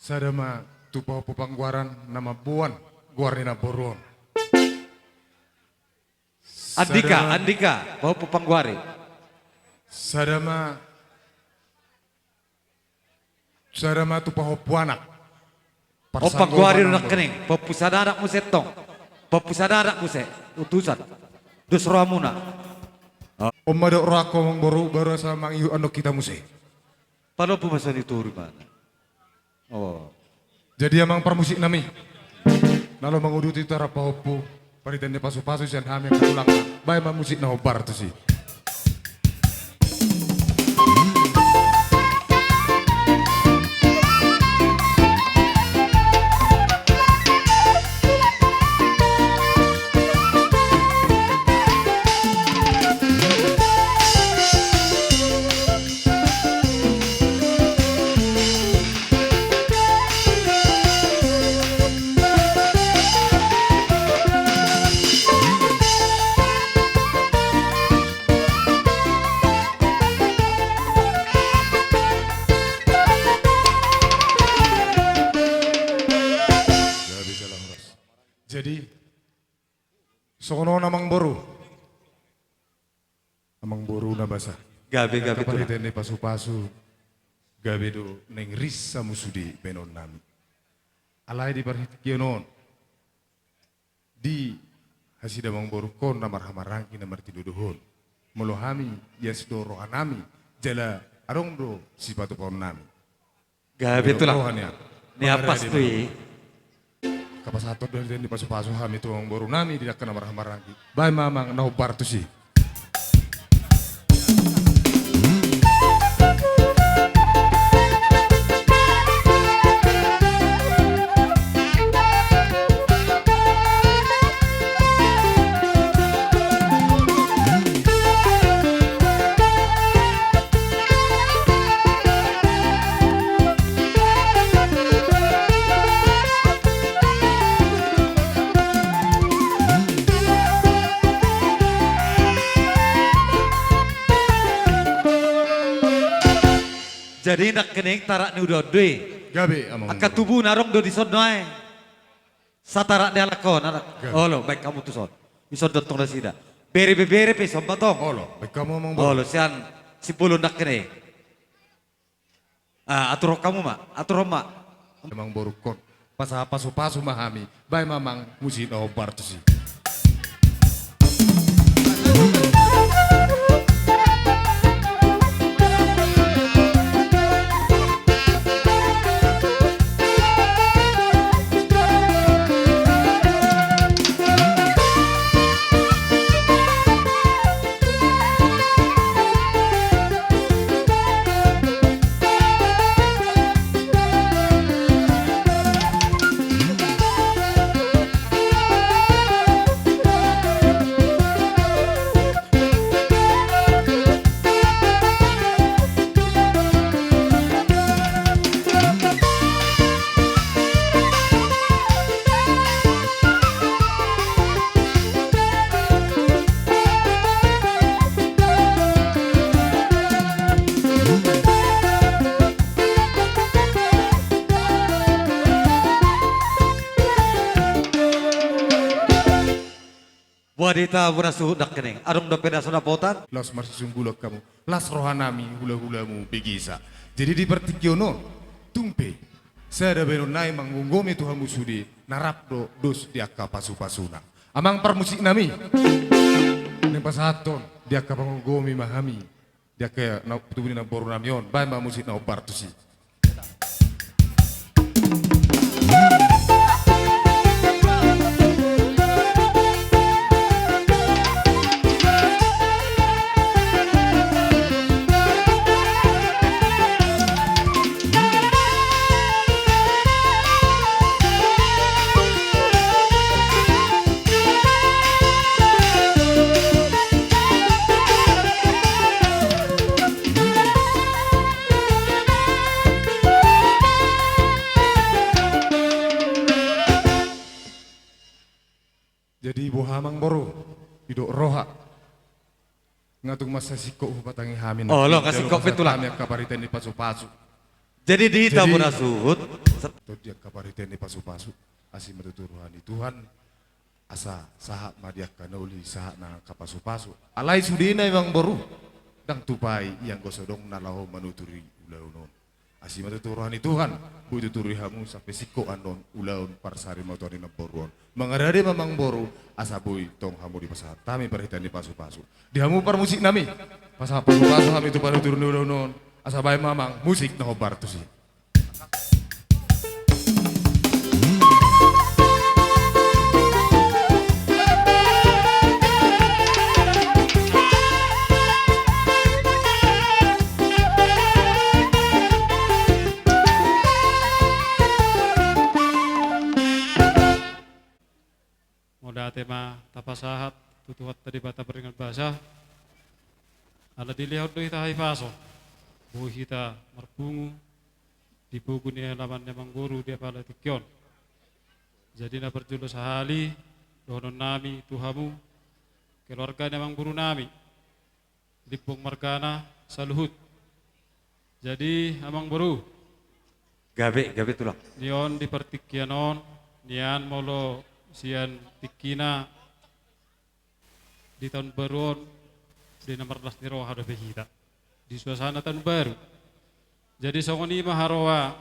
Sada ma tu pahompu panggoaran na mamboan goar ni namboru on. Andika, Andika, pahompu panggoari. Sada ma, sada ma tu pahompu anak. O panggoari do nangkining, pahompu sada anak muse tong. Pahompu sada anak muse, utusan. Dos rohamuna. On ma dok rohangku amangboru, baru asa mangihut annon hita muse. Palompu ma songon i tu rumana. Oh. Jadi amang parmusik nami. Na laho manguduti tu harapan pahompu. Parhitean ni pasupasu sian hami angka tulangna. Baen ma musik na hombar tusi. Jadi, songon on amang boru. Amang boru na basa. Gabe, gabe, Tulang. Parhitean ni pasu-pasu, gabe do naeng ris hamu sude bahenon nami. Alai di partingkian on, di hasida amang boru on na marhahamaranggi na martinodohon. Molo hami, ias do roha nami, jala adong do sipatupaon nami. Gabe, Tulang. Roha nian. Ni ampas tu i. Angka pasahathon do hitean ni pasu-pasu hami tu amang boru nami di angka na marhahamaranggi. Baen ma amang na hombar tusi. Jadi nangkining tarak ni ulaon do i. Gabe, amang. Angka tubu na adong do dison nuaeng. Satarak ni halak on, anak. Gabe. Olo, baen hamu tuson. Dison do tong nasida. Bere pe, bere pe, ison ma tong. Olo, baen hamu amang boru. Olo, sian Simbolon nangkining. Ah, aturhon hamu ma, aturhon ma. Amang boru on. Pasahat pasu-pasu ma hami. Baen ma amang musik na hombar tusi. Boha do hita muna suhut nangkining. Adong dope na so dapotan? Laos marsisunggulan hamu. Las roha nami hula-hulamu begisa. Jadi di partingkian on, tung pe sada bahenon nami manggomgomi tu hamu sude, na rap do dos di angka pasu-pasuna. Amang parmusik nami, naeng pasahathon di angka panggomgomi ma hami. Di angka na tubu ni namboru nami on, baen ma musik na hombar tusi. Jadi boha amang boru, didok roha. Nga tung mansai singkop hupatangi hami. Olo, nga singkop pe, Tulang. Angka parhitean ni pasu-pasu. Jadi di hita muna suhut. Di angka parhitean ni pasu-pasu, asi ma tutu roha ni Tuhan. Asa sahat ma di angka na uli, sahat nang angka pasu-pasu. Alai sudena amang boru, ndang tupa i anggo so adong na laho manuturi ulaon on. Asi ma tutu roha ni Tuhan, boi tuturi hamu sampe singkop annon ulaon parsarimatuaon ni namboru on. Mangarade ma amang boru, asa boi tong hamu dipasahat hami parhitean ni pasu-pasu. Di hamu parmusik nami, pasahat pasu-pasu hami tu panuturi ni ulaon on. Asa baen ma amang musik na hombar tusi. Mauliate ma tapasahat tu Tuhanta Debata pardenggan basa. Ala dilehon do hita hahipason, boi hita marpungu di pogu ni alaman ni amang boru di apala tingki on. Jadi na parjolo sahali dohonon nami tu hamu, keluarga ni amang boru nami, Limbong margana saluhut. Jadi amang boru. Gabe, gabe Tulang. Nion di partingkian on, nian molo sian tingkina di taon baru on, di na marlas ni roha dope hita di suasana taon baru. Jadi songon i ma haroa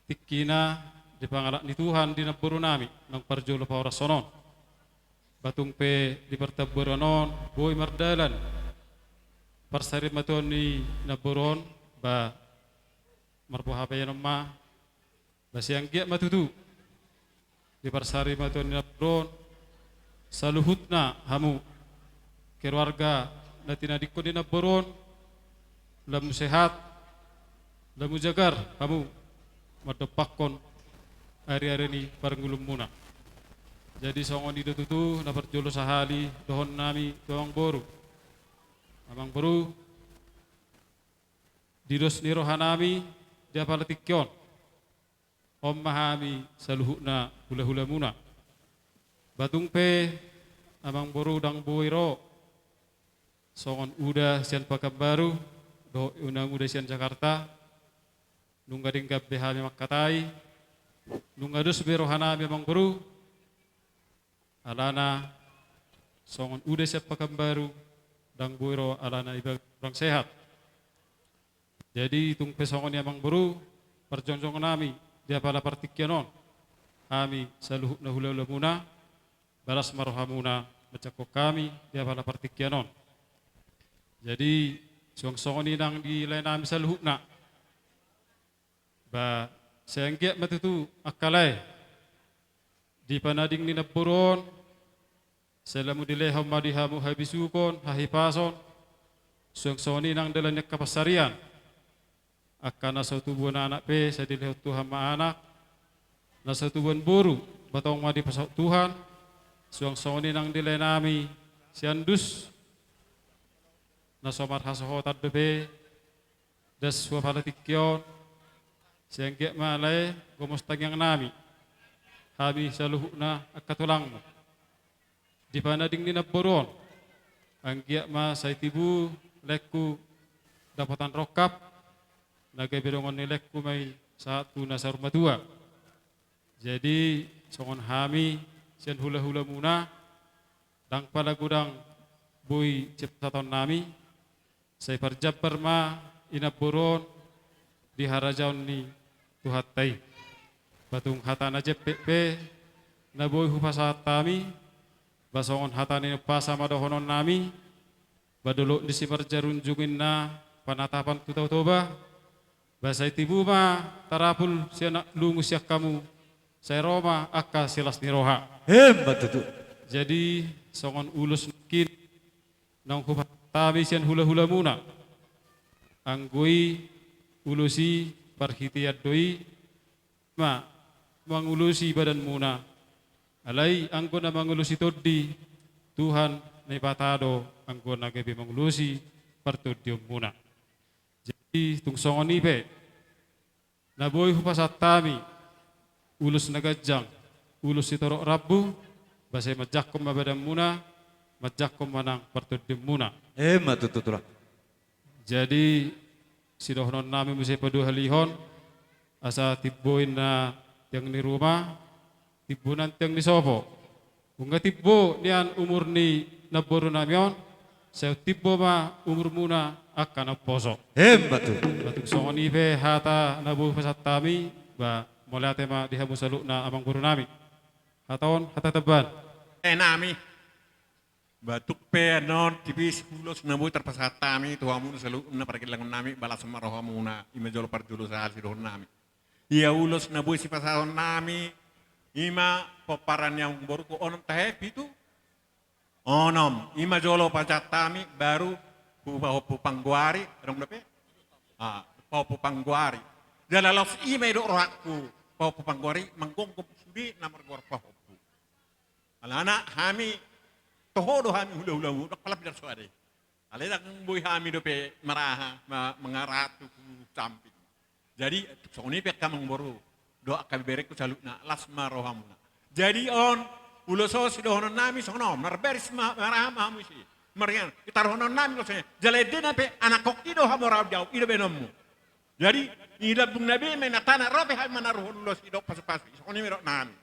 tingkina dipangalap ni Tuhan di namboru nami naung parjolo pahorason on. Ba tung pe di partambaruan on boi mardalan parsarimatua ni namboru on, ba marboha pe ia non ma, ba sai anggiat ma tutu di parsarimatua ni namboru on saluhutna hamu keluarga na tinadingkon ni namboru on, lamu sehat, lamu jagar hamu mandompakkon ari-ari ni parngoluonmuna. Jadi songon i do tutu na parjolo sahali dohonon nami tu amangboru. Amangboru, di dos ni roha nami di apala tingki on, on ma hami saluhutna hula-hulamuna. Ba tung pe amangboru ndang boi ro songon uda sian Pakanbaru dohot inanguda sian Jakarta, nunga denggan be hami mangkatai, nunga dos be roha nami amangboru, alana songon uda sian Pakanbaru ndang boi ro alana iba kurang sehat. Jadi tung pe songon i amangboru, parjongjong nami di apala partingkian on, hami saluhutna hula-hulamuna, ba las ma rohamuna manjangkon hami di apala partingkian on. Jadi suang songon i nang di lae nami saluhutna, ba sai anggiat ma tutu angka lae di panading ni namboru on, sai lamu dilehon ma di hamu habisukon, hahipason, suang songon i nang dalan ni angka pansarian. Angka na so tubuan anak pe sai dilehon Tuhan ma anak, na so tubuan boru ba tong ma dipasaut Tuhan. Suang songon i nang di lae nami si Andus, na so marhasohotan dope das hu apala tingki on, sai anggiat ma lae gomos tangiang nami, hami saluhutna angka tulangmu di panading ni namboru on. Anggiat ma sai tibu laengku dapotan rongkap, na gabe dongan ni laengku ma i sahat tu na saur matua. Jadi songon hami sian hula-hulamuna, ndang pala godang boi sipasahaton nami, sai parjambar ma i namboru on di harajaon ni Tuhanta i. Ba tung hata na jempek pe na boi hupasahat hami, ba songon hata ni umpasa ma dohonon nami, ba dolok ni simarjarunjung inna panatapan tu Tao Toba, ba sai tibu ma tarapul sian anak lungun sian hamu, sai ro ma angka silas ni roha. Emma tutu. Jadi songon ulos nangkin naung hupasahat hami sian hula-hulamuna, anggo i ulos i parhitean do i ma mangulosi badanmuna. Alai anggo na mangulosi tondi, Tuhan Naibata do anggo na gabe mangulosi partondionmuna. Jadi tung songon i pe na boi hupasahat hami ulos na ganjang, ulos sitorop rambu, ba sai manjangkon ma badanmuna, manjangkon ma nang partondionmuna. Emma tutu, Tulang. Jadi sidohonon nami muse paduahalihon, asa timbo inna tiang ni ruma, timbo nang tiang ni sopo. Nunga timbo nian umur ni namboru nami on, sai timbo ma umurmuna angka na umposo. Emma tutu. Ba tung songon i pe hata na boi hupasahat hami, ba mauliate ma di hamu saluhutna amangboru nami. Hata on hata tambahan. Eh, nami. Ba tung pe annon tipis ulos na boi tarpasahat hami tu hamuna saluhutna pargellengon nami, ba las ma rohamuna, i ma jolo parjolo sahali sidohonon nami. Ia ulos na boi sipasahaton nami, i ma pomparan ni amangboruku onom tahe pitu. Onom, i ma jolo pasahat hami, baru hu pahompu panggoari, adong dope? Ah, pahompu panggoari. Jala laos i ma didok rohangku, pahompu panggoari manggonggom sude na margoar pahompu. Alana hami toho do hami hula-hulamu, ndang pala pinarsoada i. Alai ndang boi hami dope maraha, ma-, mangaratu hu samping. Jadi tung songon i pe angka amangboru dohot angka beberengku saluhutna, las ma rohamuna. Jadi on ulos on sidohonon nami songon on, marbaris ma-, maraha ma hamu isi. Maringan, taruhonon nami ulos on. Jala endena pe anakkon i do hamu raja, i do baenonmu. Jadi di lambungna be ma inantana, ro pe hami manaruhon ulos i dohot pasu-pasu i, songon i ma didok nami.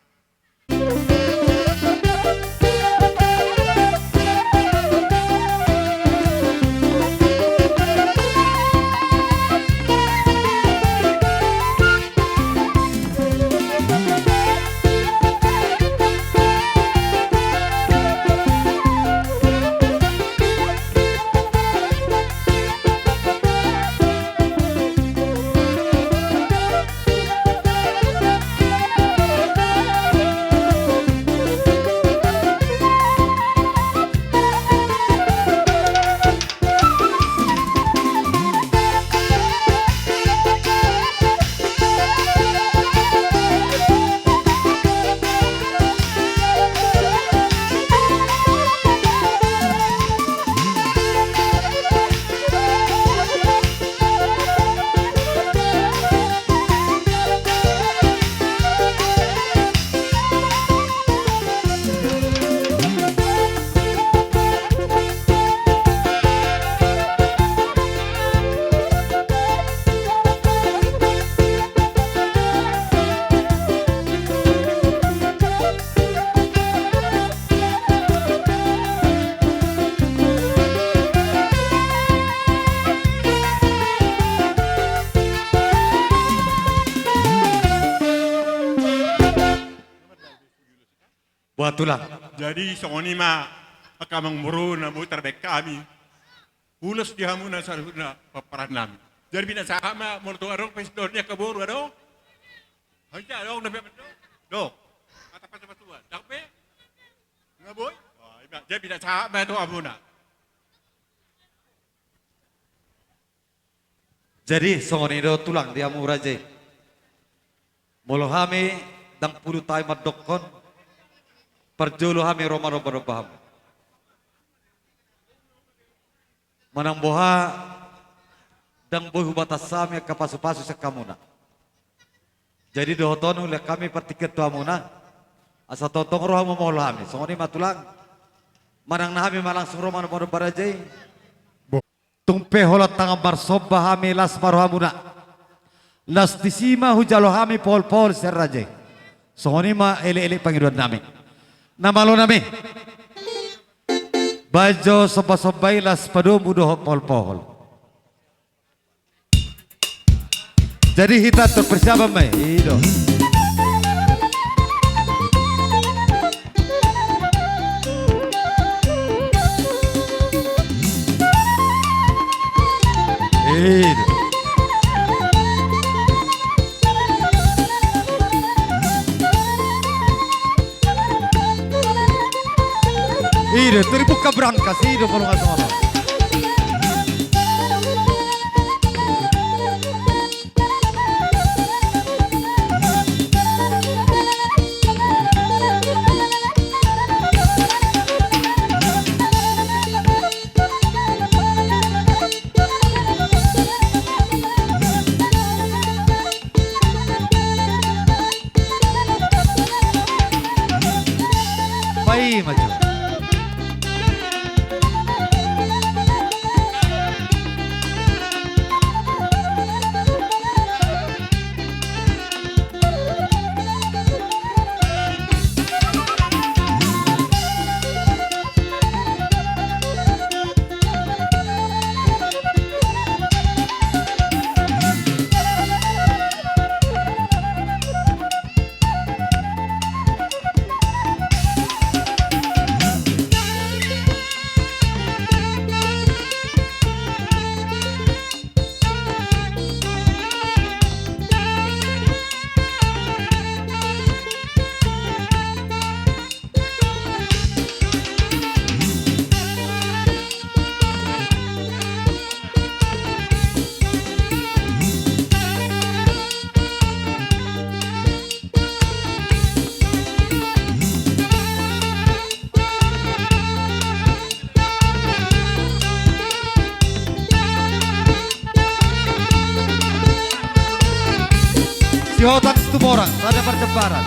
Patulang. Jadi songon i ma angka amangboru na boi tarbaen hami. Ulos di hamuna saluhutna pomparan nami. Jadi binasaha ma molo tung adong pesta ni angka boru adong. Hanja adong na pe adong. Dong. Kata pasupasu an. Dang pe. Nga boi. Jadi binasaha ma tu hamuna. Jadi songon i do tulang di hamu raja i. Molo hami ndang pola tahe mandokkon, parjolo hami ro manomba-nomba hamu. Manang boha ndang boi hubatas hami angka pasupasu sian hamuna. Jadi dohot on hulean hami partingkian tu hamuna. Asa tongtong ro hamu molo hami. Songon i ma tulang. Manang na hami ma langsung ro manomba-nomba raja i. Tung pe holan tangan marsomba hami las ma rohamuna. Las disi ma hujalo hami pohol-pohol sian raja i. Songon i ma elek-elek pangidoan nami. Na malo nami. Baen jo somba-somba i las padomu dohot pohol-pohol. Jadi hita tu persiapan ma i do. I do. I do, turi buka berangkas, i do polongan solo. Paima jo. Sihotang Situmorang, sada parjambaran.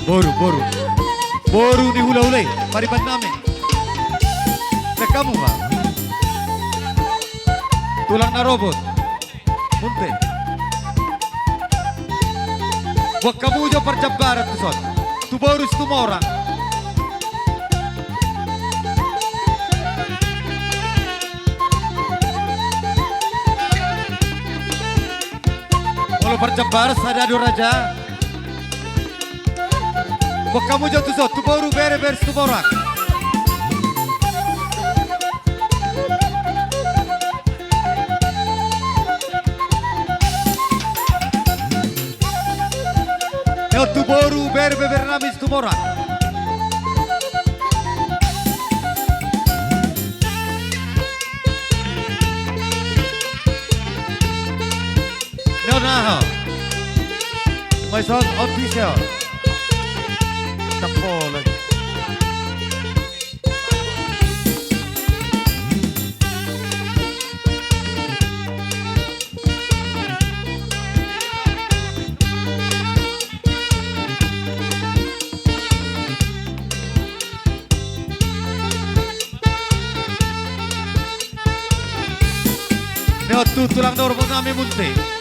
Boru, boru. Boru ni hulahula i, pariban nami. Nang hamu ma. Tulang na robot. Munte. Buat hamu jo parjambaran tuson. Tu boru Situmorang. Molo parjambaran sada do raja. Buat hamu jo tuson, tu boru bere-bere Situmorang. Eo tu boru bere-bere nami Situmorang. Ison Official. Tepol. Neo tu tulang dormo nami munte.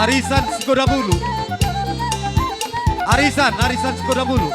Arisan Sigodang Ulu. Arisan, arisan Sigodang Ulu.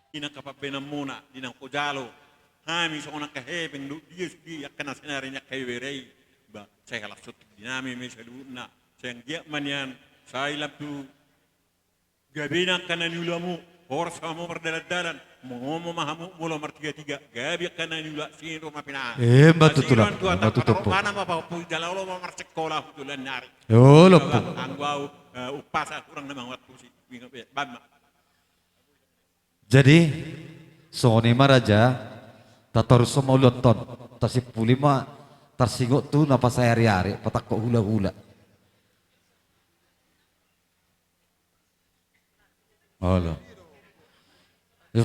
Di nang kapambahenanmuna, di nang hujalo hami songon angka hepeng dohot dia sude angka na saonari ni angka ibebere i. Ba sai halak songon i di nami ma i saluhutna. Sai anggiat ma nian sai lam tu gabena angka na niulamu, horas ma hamu mardalandalan, mangomo ma hamu molo martigatiga, gabe angka na niula, sinur ma pinahan. Emma tutu, Tulang. Emma tutu. Mana ma papu jala olo ma marsikola hujolo nari. Olo. Anggo au, eh, umpasa hurang na manguat pusi. Bam ma. Jadi songon i ma raja, tatorushon ma ulaonta on, tasimpuli ma, tarsingot tu na pasae ariari, patangkok hulahula. Olo.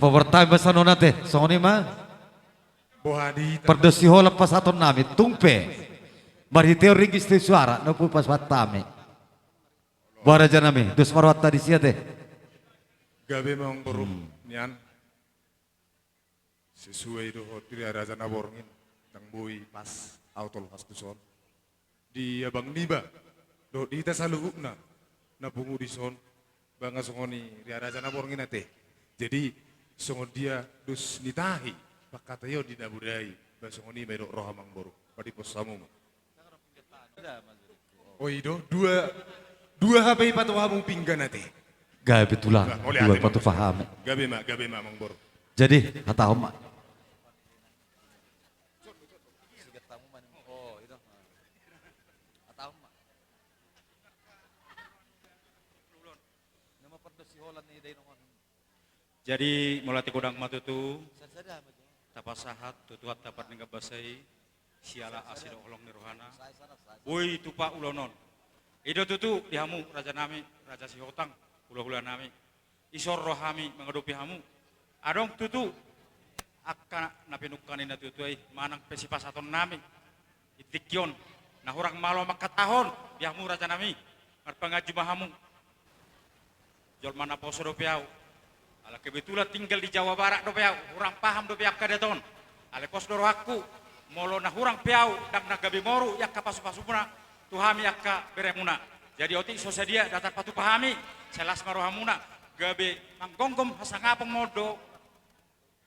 Paborhat hami ma sian on ate, songon i ma. Boha di pardos ni holan pasahatonnami, tung pe marhite ringgit sitio suara na hupasahat hami. Boha rajanami, dos ma rohanta disi ate. Gabe ma amangboru, hmm, nian. Sesuai dohot Ria Raja Naborngin, ndang boi pas au tolhas tuson. Di abang niba dohot di hita saluhutna na pungu dison, ba nga songon i Ria Raja Naborngin ate. Jadi songon dia dos ni tahi pangkataion di na bodai, ba songon i ma didok roha amangboru. Padiposhon hamu ma. O i do, dua, dua hape ipatupa hamu pinggan ate. Gabe Tulang, dua ipatupa hami. Gabe ma, gabe ma amangboru. Jadi hatahon ma. Jadi molo ate godang ma tutu, tapasahat tu Tuhanta pardenggan basa i, siala asi dohot holong ni rohana, boi tupa ulaon on. I do tutu di hamu rajanami, Raja Sihotang, hulahulanami. Dison rohami mangadopi hamu. Adong tutu angka na pinungka ni natuatua i manang pe sipasahatonnami. Di tingki on na hurang malo mangkatahon, di hamu rajanami, marpanganju ma hamu. Jolma na poso dope au. Ala kebetulan tinggal di Jawa Barat dope au, hurang paham dope au angka data on. Alai pos do rohangku, molo na hurang pe au, ndang na gabe moru i angka pasupasumuna tu hami angka beremuna. Jadi otik so sadia da tarpatupa hami, sai las ma rohamuna, gabe manggomgom hasangapon ma on do.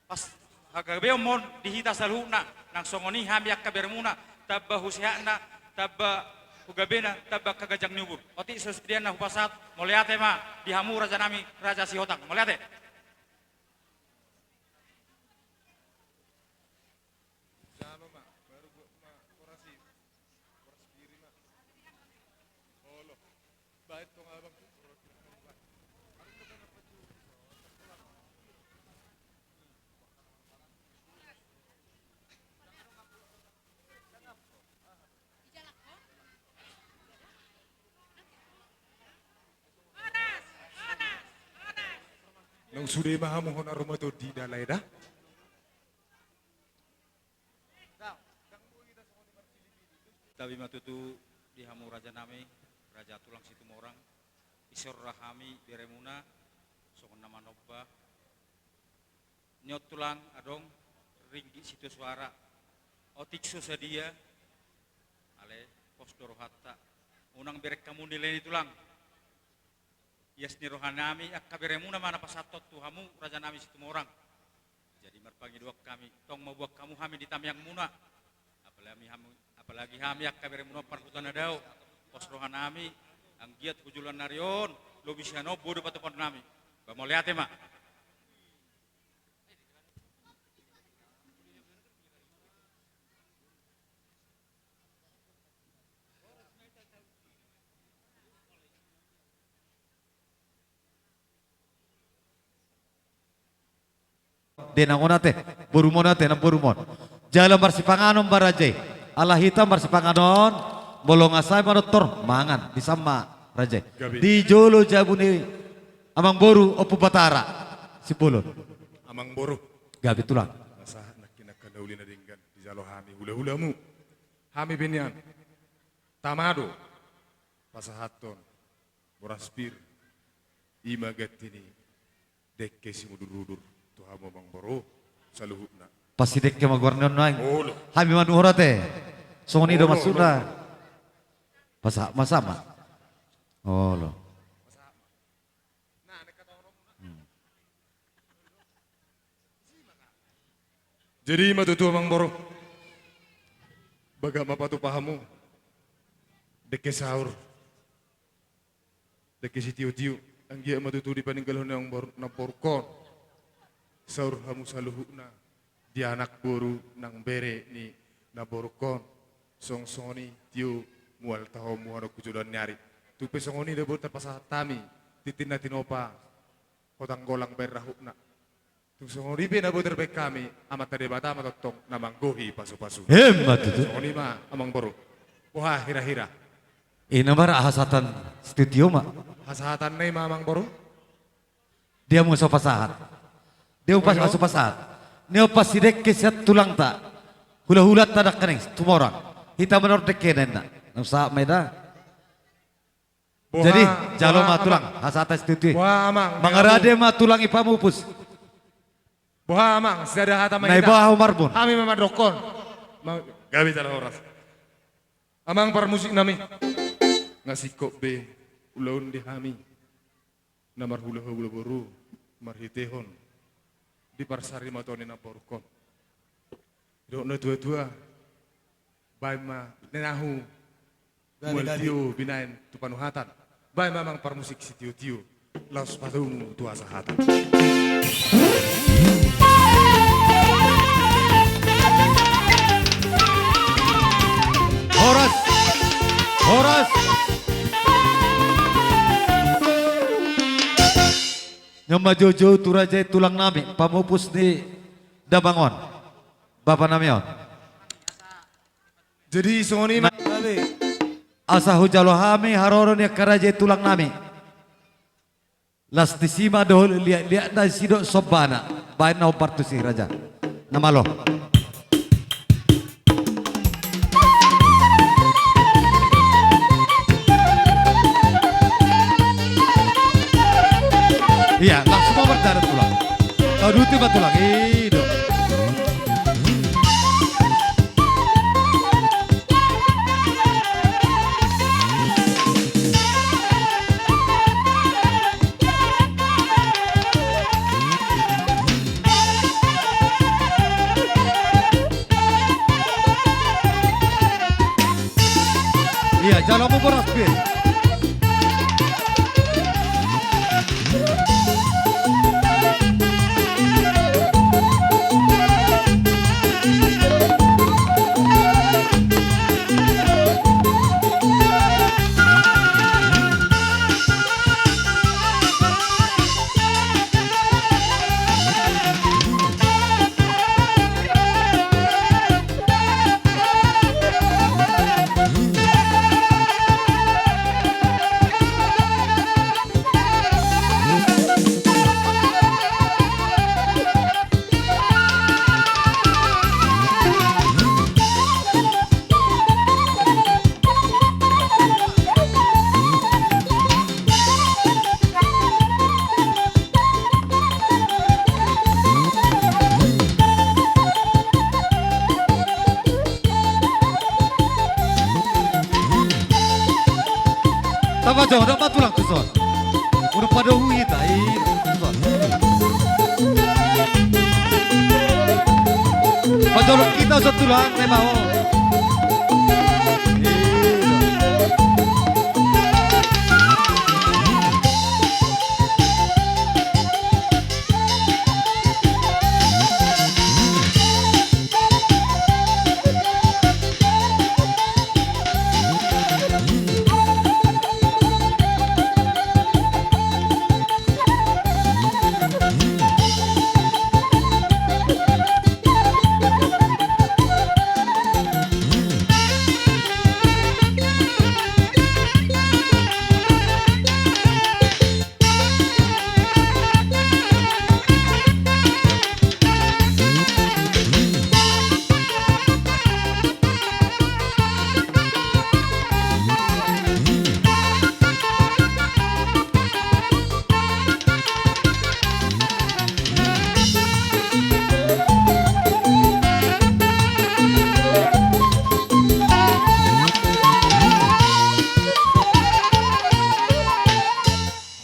Pas Pagabeonmon di hita saluhutna, nang songon i hami angka beremuna, tamba husehatna, tamba hugabena, tamba angka ganjang ni umur. Otik so sadia na hupasahat, mauliate ma di hamu rajanami, Raja Sihotang. Mauliate. Jalo ma, baru buat ma, horas i. Horas diri ma. Olo. Baik, tong abang. Nang sude ma hamu hona rumah tu di dalai da. Tabi ma tutu di hamu rajanami, Raja Tulang Situmorang, isor ra hami beremuna, songon na manomba. Nion tulang adong, ringgit sitio suara, otik so sadia, ale, pos do rohanta, unang bereng hamu nilai ni tulang. Ias ni rohanami angka beremuna ma na pasahathon tu hamu rajanami Situmorang. Jadi marpangidoan hami, tong mabuat hamu hami di tangiangmuna. Apalagi hami, apalagi hami angka beremuna parhuta na dao. Pos rohanami, anggiat tu joloan ni ari on, lobi sian on bodo patupahonnami. Ba mauliate ma. Denang on ate, borumon ate, nang borumon. Jala marsipanganon ba raja i. Ala hita marsipanganon, molo nga sae manortor, mangan, disan ma raja i. Gabe. Di jolo jabu ni amangboru Ompu Batara Simbolon. Amangboru. Gabe tulang. Pasahat nangkin angka na uli na denggan, dijalo hami hulahulamu. Hami pe nian. Tama do. Pasahathon. Boras pir, i ma ganti ni dengke simudurudur tu hamu amangboru saluhutna. Pasti dengke ma goar ni on nuaeng. Olo. Hami manuhor ate. Songon i do. Olo, maksudna. Olo. Pasahat ma sama. Olo. Hmm. Jadi i ma tutu amangboru. Bagak ma patupa hamu. Dengke saur. Dengke sitiotio. Anggiat ma tutu dipaninggalhon ni amangboru, namborungkon. Saur hamu saluhutna. Di anak boru nang bere ni namborungkon. Songon songon i tio mual taho muhonok tu joloan ni ari. Tung pe songon i do boi tarpasahat hami. Tintin na tinopa. Hotang golang baen rahutna. Tung songon i pe na boi tarbaen hami, Amanta Debata ma tongtong na manggohi pasupasu. Emma tutu. Songon i ma amangboru. Boha hira-hira. I na ma ra hasahatan sitiotio ma. Hasahatan na i ma amangboru. Dia muse pasahat. Dia upas. Olo. Pasu pasahat. Ni opas si dengke sian tulangta. Hulahulanta nangkaning Situmorang. Hita manuhor dengke na inna. Nang sahat ma i da. Boha, jadi, jalo ma tulang, hasahatan sitiotio i. Boha amang, mangarade ma tulang i pamupus. Boha amang, sada hata ma hita. Naibaho marbun. Hami ma mandokkon. Gabe jala horas. Amang parmusiknami. Nga singkop be ulaon di hami. Na marhulahula boru marhitehon di parsarimaton ni namborungkon. Didok na tuatua, baen ma nenahu mual tio binaen tu panuhatan. Baen ma amang parmusik sitiotio, laos patumu tu hasahatan. Horas. Horas. Nion ma joujou tu raja i tulangnami, pamupus ni damang on, bapanami on. Jadi songon i ma. Asa hujalo hami haroro ni angka raja i tulangnami. Las disi ma dohot liatliatna, disi dohot sombana. Baen na hombar tusi raja. Na malo. Ia, langsung ma mardalan tulang. Taduti ma tulang, i do. Boras pir. Tamba jong, dapa tulang tuson. Udah pada ui tai tuson. Pajolok kita tuson tulang, memang.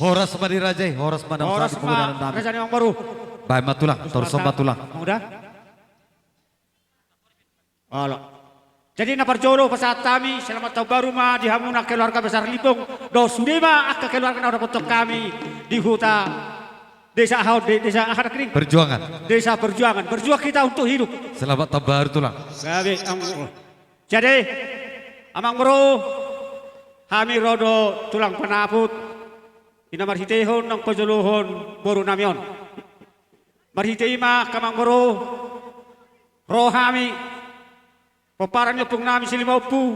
Horas ma di raja i, horas ma na. Horas ma raja ni amangboru. Baen ma tulang, torus ma tulang. Udah. Olo. Jadi na parjolo pasahat hami selamat tahun baru ma di hamuna keluarga besar Limbong dohot sude ma angka keluarga na hudapothon hami di huta desa aha on, de-, desa aha nangkining? Perjuangan. Desa Perjuangan. Berjuang kita untuk hidup. Selamat tahun baru tulang. Gabe amangboru. Jadi amangboru, hami ro do tulang panaput i na marhitehon naung pajolohon boru nami on. Marhite i ma angka amangboru, ro hami pomparan ni ompung nami Silimaompu,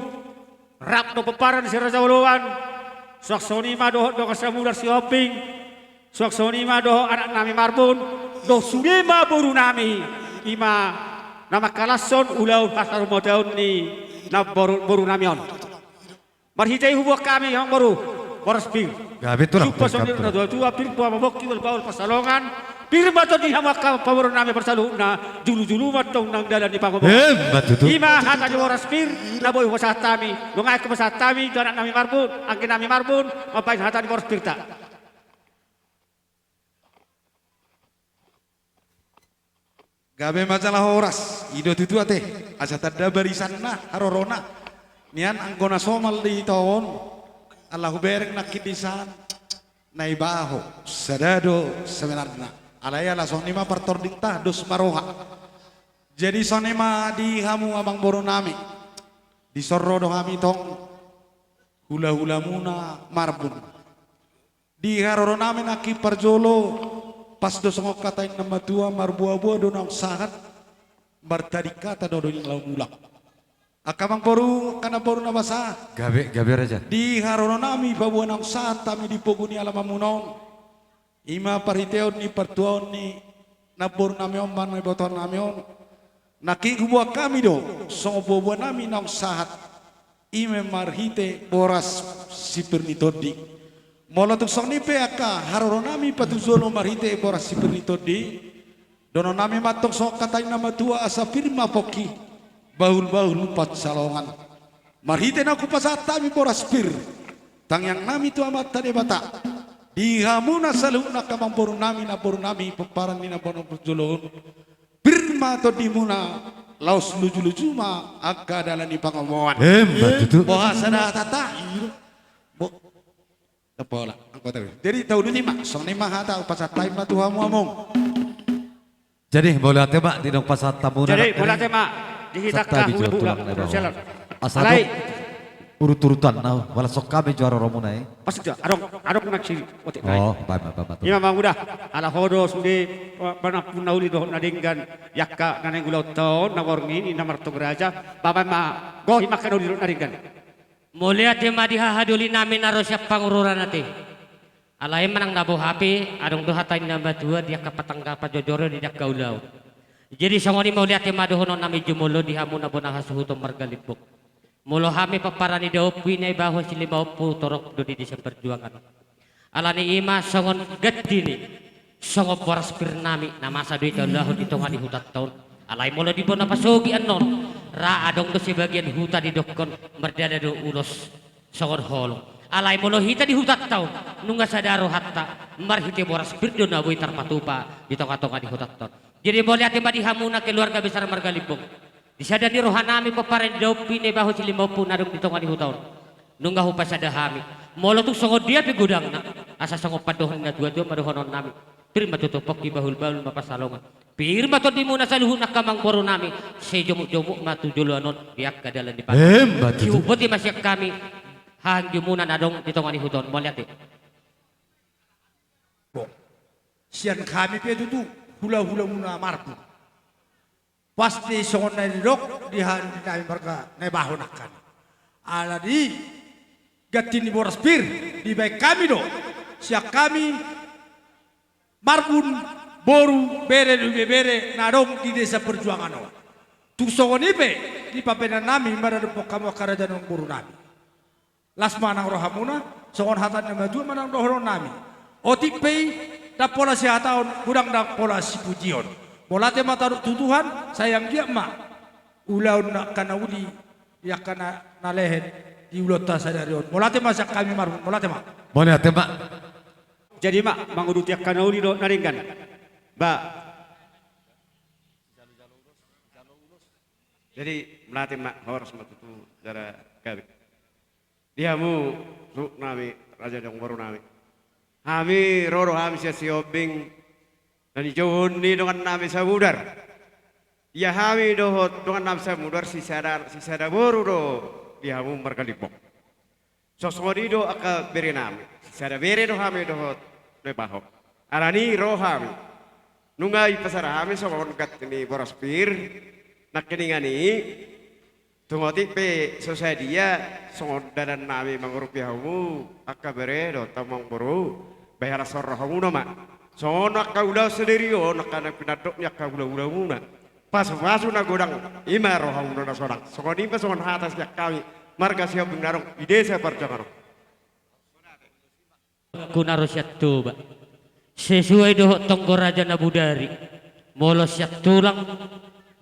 rap dohot pomparan ni si Raja Oloan, suang songon i ma dohot dongan samudar Sihombing, suang songon i ma dohot anak nami Marbun, dohot sude ma boru nami, i ma na mangkalashon ulaon hasarumataon ni na boru, boru nami on. Marhite i huboan hami amangboru, boras pir. Gabe tulang. Sumpah songon i do na tua-tua, pir ma pongki, bahul-bahul pansalongan. Pir ma tondi hamu angka pamoruon nami parsaluhutna, julu-julu ma antong nang dalan ni pangomoan. Emma tutu. I ma hata ni boras pir na boi hupasahat hami, nunga aek hupasahat hami tu anak nami Marbun, anggi nami Marbun, mambahen hata ni boras pirta. Gabe ma jala horas, i do tutu ate, asa tanda barisanna harorona nian anggo na somal di ito on, ala hubereng nangkin di san, na ibaho sada do sebenarna. Alai ala songon i ma partordingta, dos ma roha. Jadi songon i ma di hamu amangboru nami, dison ro do hami tong hula-hulamuna Marbun. Di haroro nami nangkin parjolo, pas do songon hata ni na matua, marboa-boa do naung sahat, martading hata do di na laho mulak. Angka amangboru, angka namboru na basa. Gabe, gabe raja. Di haroro nami paboa naung sahat hami di pogu ni alamanmuna on. I ma parhiteon ni partuaon ni namboru nami on, manang iboto nami on. Nangkin huboan hami do songon boa-boa nami naung sahat. I ma marhite boras sipir ni tondi. Molo tung songon i pe angka haroro nami patujolo marhite boras sipir ni tondi, dohonon nami ma antong songon hata ni na matua, asa pir ma pongki, bahul-bahul pansalongan. Marhite naung hupasahat hami boras pir, tangiang nami tu Amanta Debata, di hamuna saluhutna angka amangboru nami, namboru nami, pomparan ni namboru parjolo on. Pir ma tondimuna, Laos luju-luju ma angka dalan ni pangomoan. Emma tutu. Boha sada hata? Bo-, bola. Angkota. Jadi tahu dulu ma. Songon i ma hata, hupasahat hami ma tu hamu amang. Jadi mauliate ma di naung pasahat hamuna. Jadi mauliate ma di hita. Santabi jo tulang na ibaho. Asa adong urut-urutanna, wala songon hami jo haroromuna i. Pas jo, adong, adong nang si otik nai. Oh, baen ma, baen ma tutu. Ima ma uda, ala ho do sude, panampun na uli dohot na denggan, di angka na naeng ulaonta on, na borngin, na martong raja, baen ma, gohi ma angka na uli dohot na denggan. Mauliate ma di hahadolinami na ro sian pangururan ate. Alai manang na boha pe, adong do hata ni na matua di angka patanggapan jojor i di angka ulaon. Jadi songon i mauliate ma dohononnami jumolo di hamu na bona hasuhuton marga Limbong. Molo hami pomparan ni daompu i na ibaho silima ompu torop do di desa Parjuangan. Alani i ma songon ganti ni, songon boras pir nami na masa do i taulahon di tonga ni hutanta on. Alai molo di bona pasogi annon, ra adong do sebagian huta didokkon mardada do ulos songon holong. Alai molo hita di hutanta on, nunga sada rohanta, marhite boras pir do na boi tarpatupa di tonga-tonga ni hutanta on. Jadi mauliate ma di hamuna keluarga besar marga Limbong. Di sada ni rohanami pomparan ni daompu i na ibaho silima ompu na adong di tonga ni huta on. Nunga hupasada hami. Molo tung songon dia pe godangna, asa songon pandohan ni natua-tua ma dohononnami. Pir ma tutu pongki, bahul-bahul ma pansalongan. Pir ma tondimuna saluhutna angka amangborunami. Sai jomuk-jomuk ma tu joloan on di angka dalan ni pangan. Emma tutu. Sai boti ma sian hami hahaanggiumuna na adong di tonga ni huta on. Mauliate. Bo. Sian hami pe tutu hula-hulamuna Marbun. Pasti songon na nidok di hahadolinami marga Naibaho nangkin. Alani i ganti ni boras pir dibaen hami do sian hami Marbun, boru, bere dohot ibebere na adong di desa Parjuangan on. Tung songon i pe di papenan nami maradophon hamu angka raja ni amangborunami. Las ma nang rohamuna, songon hata ni na matua ma nang dohononnami. Otik pe i, ndang pola sihatahon, godang ndang pola sipujion. Mauliate ma tarup tu Tuhan, sai anggiat ma ulaon angka na uli, di angka na, na lehet, di ulaonta sadari on. Mauliate ma sian hami Marbun, mauliate ma. Mauliate ma. Jadi ma, manguduti angka na uli dohot na denggan. Ba. Jadi, mauliate ma, horas ma tutu, jala gabe. Di hamu, suhutnami, raja ni amangborunami. Hami, ro do hami sian Sihombing, na nijouhon ni dongannami Samudar. Ia hami dohot dongannami Samudar, sisada, sisada boru do di hamu marga Limbong. Songon i do angka berenami, sisada bere do hami dohot Naibaho. Alani i ro hami. Nunga dipasada hami songon ganti ni boras pir, nangkiningan i, tung otik pe so sadia, songon dalannami mangurupi hamu, angka bere dohot amangboru, bahen las rohamuna ma. Songon angka ulaon sadari on, angka na pinandok ni angka hula-hulamuna. Pasu-pasu na godang, i ma rohamuna na sonang. Songon i ma songon hata sian hami, marga Sihombing na adong, di desa Parjuangan on. Ku na ro sian Toba. Sesuai dohot tonggo raja na bodari. Molo sian tulang,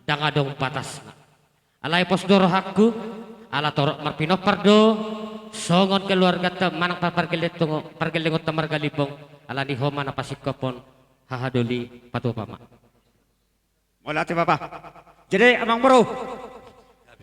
ndang adong batasna. Alai pos do rohangku, ala torop marpinompar do, songon keluarganta manang pa-, pargelleng tongo-, pargellengonta marga Limbong, alani ho ma na pasingkophon, hahadoli patupa ma. Mauliate bapa. Jadi amangboru.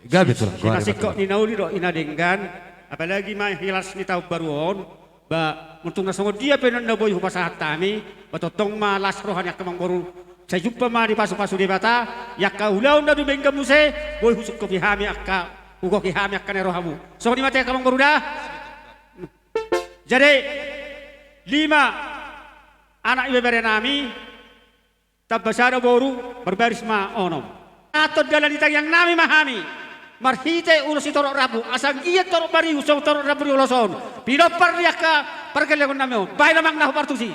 Gabe tulang. Sinasingkop ni na uli dohot na denggan. Apalagi ma hilas ni taon baru on. Ba, untung na songon dia pe na boi hupasahat hami. Ba tongtong ma las roha ni angka amangboru. Sai jumpa ma dipasu-pasu Debata. Di angka ulaon na dumenggan muse. Boi husingkopi hami angka. Hugohi hami angka na di rohamu. Songon i ma te angka amangboru da. Jadi, lima anak ibeberenami. Tamba sada boru, marbaris ma onom. Antong dalan ni tangiangnami ma hami. Marhite ulos ni torop rambu, asa anggiat torop marihut songon torop rambu ni ulos on. Pinompar ni angka pargellengonnami on. Bahen amang na hupartusi.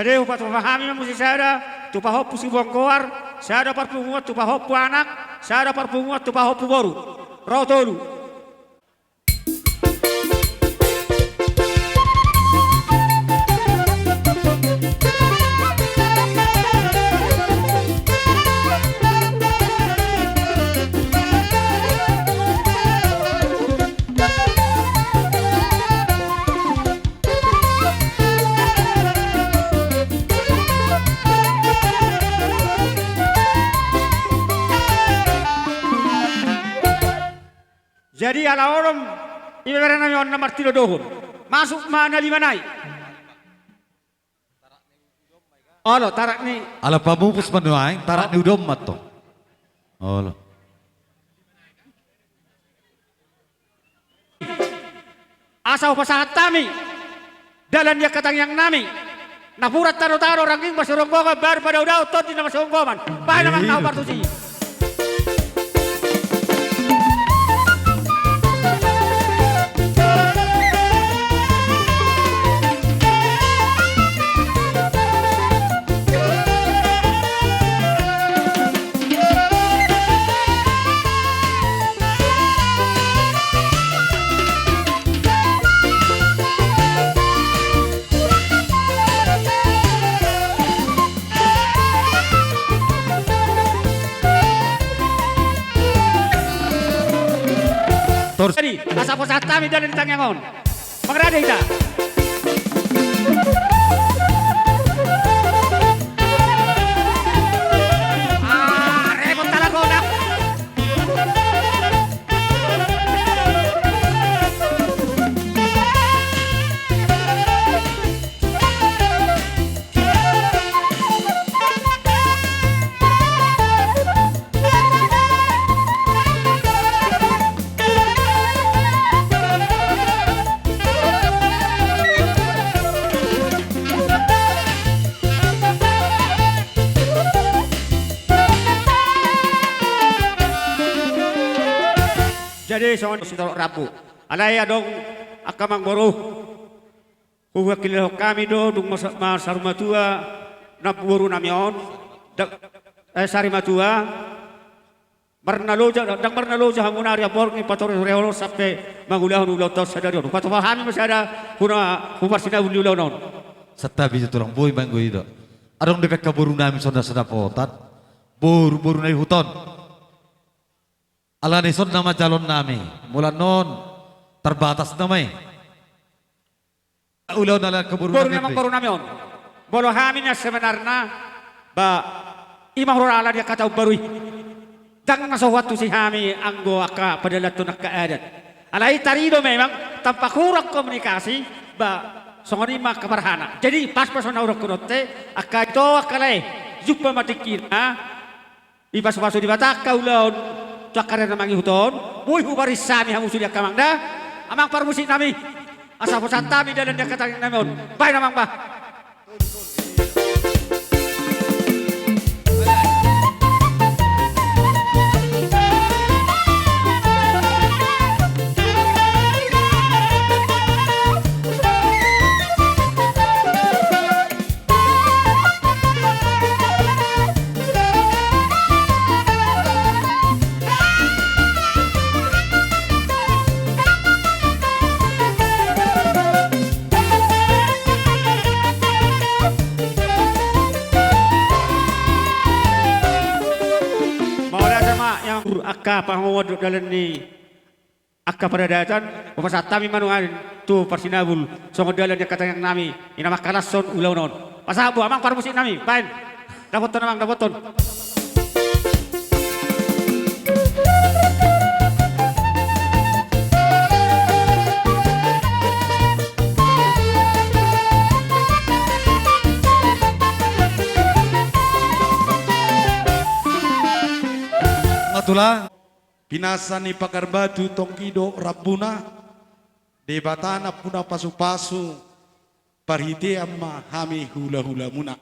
Jadi hupatupa hami ma muse sada tu pahompu sibuan goar, sada parpunguan tu pahompu anak, sada parpunguan tu pahompu boru. Ro tolu. Jadi ala on do ibebere nami on na martinodohon. Masuk ma na lima nai. Olo, tarak ni. Ala pamupus ma nuaeng, tarak ni udon ma tong. Olo. Asa hupasahat hami dalan ni angka tangiang nami. Napuran tano-tano, rangging masironggong, baru padao-dao, tondi na masionggoman. Bahen amang na hupartusi. Tor. Jadi, asa pasahat hami dalan ni tangiang on. Mangarade hita. Ah, repot talaga on. Jadi songon i sitorop rambu. Alai adong angka amangboru. Huhakilahon hami do dung masa, masa rumah tua, namboru nami on, da-, eh, sari matua, marnaloja, ndang marnaloja hamu nari amborngin patorehon sampe mangulahon ulaonta sadari on. Hupatupa hami ma sada, huna, huparsinabul ni ulaon on. Santabi jo tulang, boi ma anggo i do. Adong dope angka boru nami songon na sada potan, boru, boru na ihuton. Alani songon na manjalo nami, molo annon tarbatas nama i. Ulaon ala angka boru nami on. Boru nami on, boru nami on. Molo hami na sebenarna, ba, i ma hurang ala ni angka taon baru i. Ndang na so huantusi hami anggo angka padalathon angka adat. Alai tarido memang, tanpa kurang komunikasi, ba, songon i ma angka parhana. Jadi, pas ma songon na hudok hudok te, angka ito, angka lae, jumpa ma tingkina, Dipasu-pasu Debata angka ulaon tu angka ari na mangihut on, boi huparinsa hami hamu sude angka amang da, amang parmusik nami, asa pasahat hami dalan ni angka tangiang nami on. Bahen amang bah. Mauliate ma, yang angka pangomoan dohot dalan ni angka paradatan, hupasahat hami ma nuaeng tu parsinabul, songon dalan ni angka tangiang nami, i na mangkalashon ulaon on. Pasahat bo, amang parmusik nami, bahen. Dapothon amang, dapothon. Matula. Pinasa ni pagar batu tonggi do rambuna, Debata nampuna pasu-pasu, parhitean ma hami hula-hulamuna.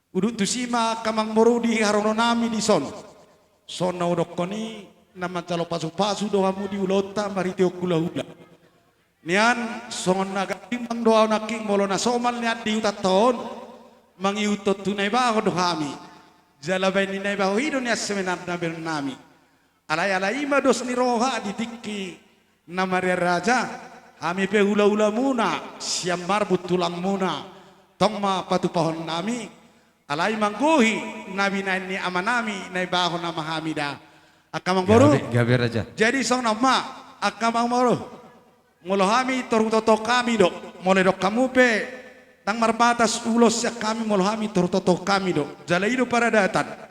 Udut tusi ma angka amang boru di haroronami dison. Songon na hudokkon i, na manjalo pasu-pasu do hamu di ulaonta marhitehon hula-hula. Nian, songon na ganding do au nangkin molo na somal nian di hutanta on, mangihuthon tu na ibaho do hami. Jala baen ni na ibaho i do nian sebenarna baenonnami. Alai, alai i ma dos ni roha di tingki na mariraja, hami pe hulahulamuna, sian marbun tulangmuna, tong ma patupahonnami, alai manggohi na binaen ni amanami na ibaho nama hami da. Angka amangboru. Gabe, gabe raja. Jadi songon on ma, angka amangboru. Molo hami tor hutotong hami do, molo didok hamu pe, ndang marbatas ulos sian hami, molo hami tor hutotong hami do. Jala i do paradatan.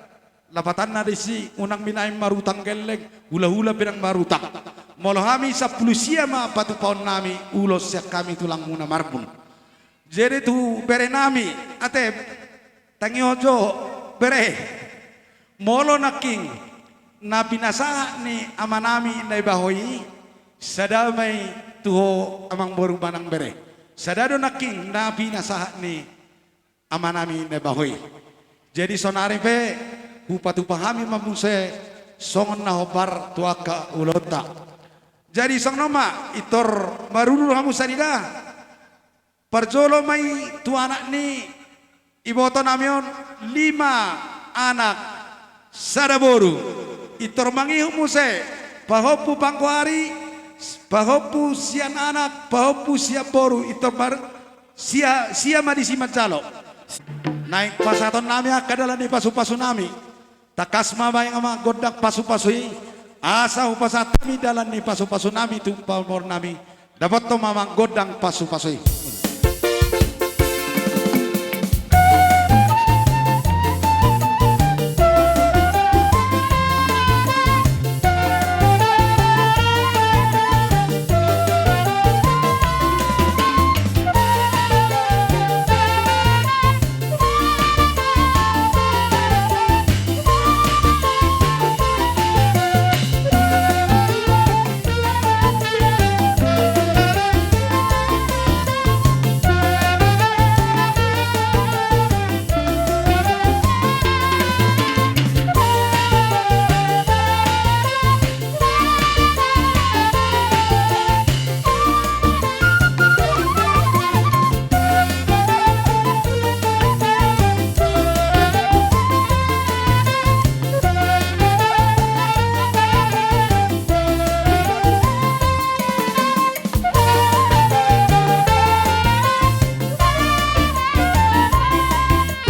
Lapatanna disi, unang binaen marutang gelleng, hulahula pe ndang marutang. Molo hami sampulu sia ma patupahonnami, ulos sian hami tulangmuna marbun. Jadi tu berenami, ate, tangihon jo, bere. Molo nangkin, na pinasahat ni amanami na ibaho i, sada ma i tu ho amangboru manang bere. Sada do nangkin, na pinasahat ni amanami na ibaho i. Jadi sonari pe, hupatupa hami ma muse, songon na hombar tu angka ulaonta. Jadi songon on ma, i tor marundur hamu sadida. Parjolo ma i tu anak ni ibotonami on, lima anak sada boru. I tor mangihut muse, pahompu panggoari, pahompu sian anak, pahompu sian boru, i tor mar-, sia, sia ma disi manjalo. Naeng pasahatonnami angka dalan ni pasupasunami. Tangkas ma baen amang gondang pasupasu i, asa hupasahat hami dalan ni pasupasunami tu pamoruonnami. Dapothon ma amang gondang pasupasu i.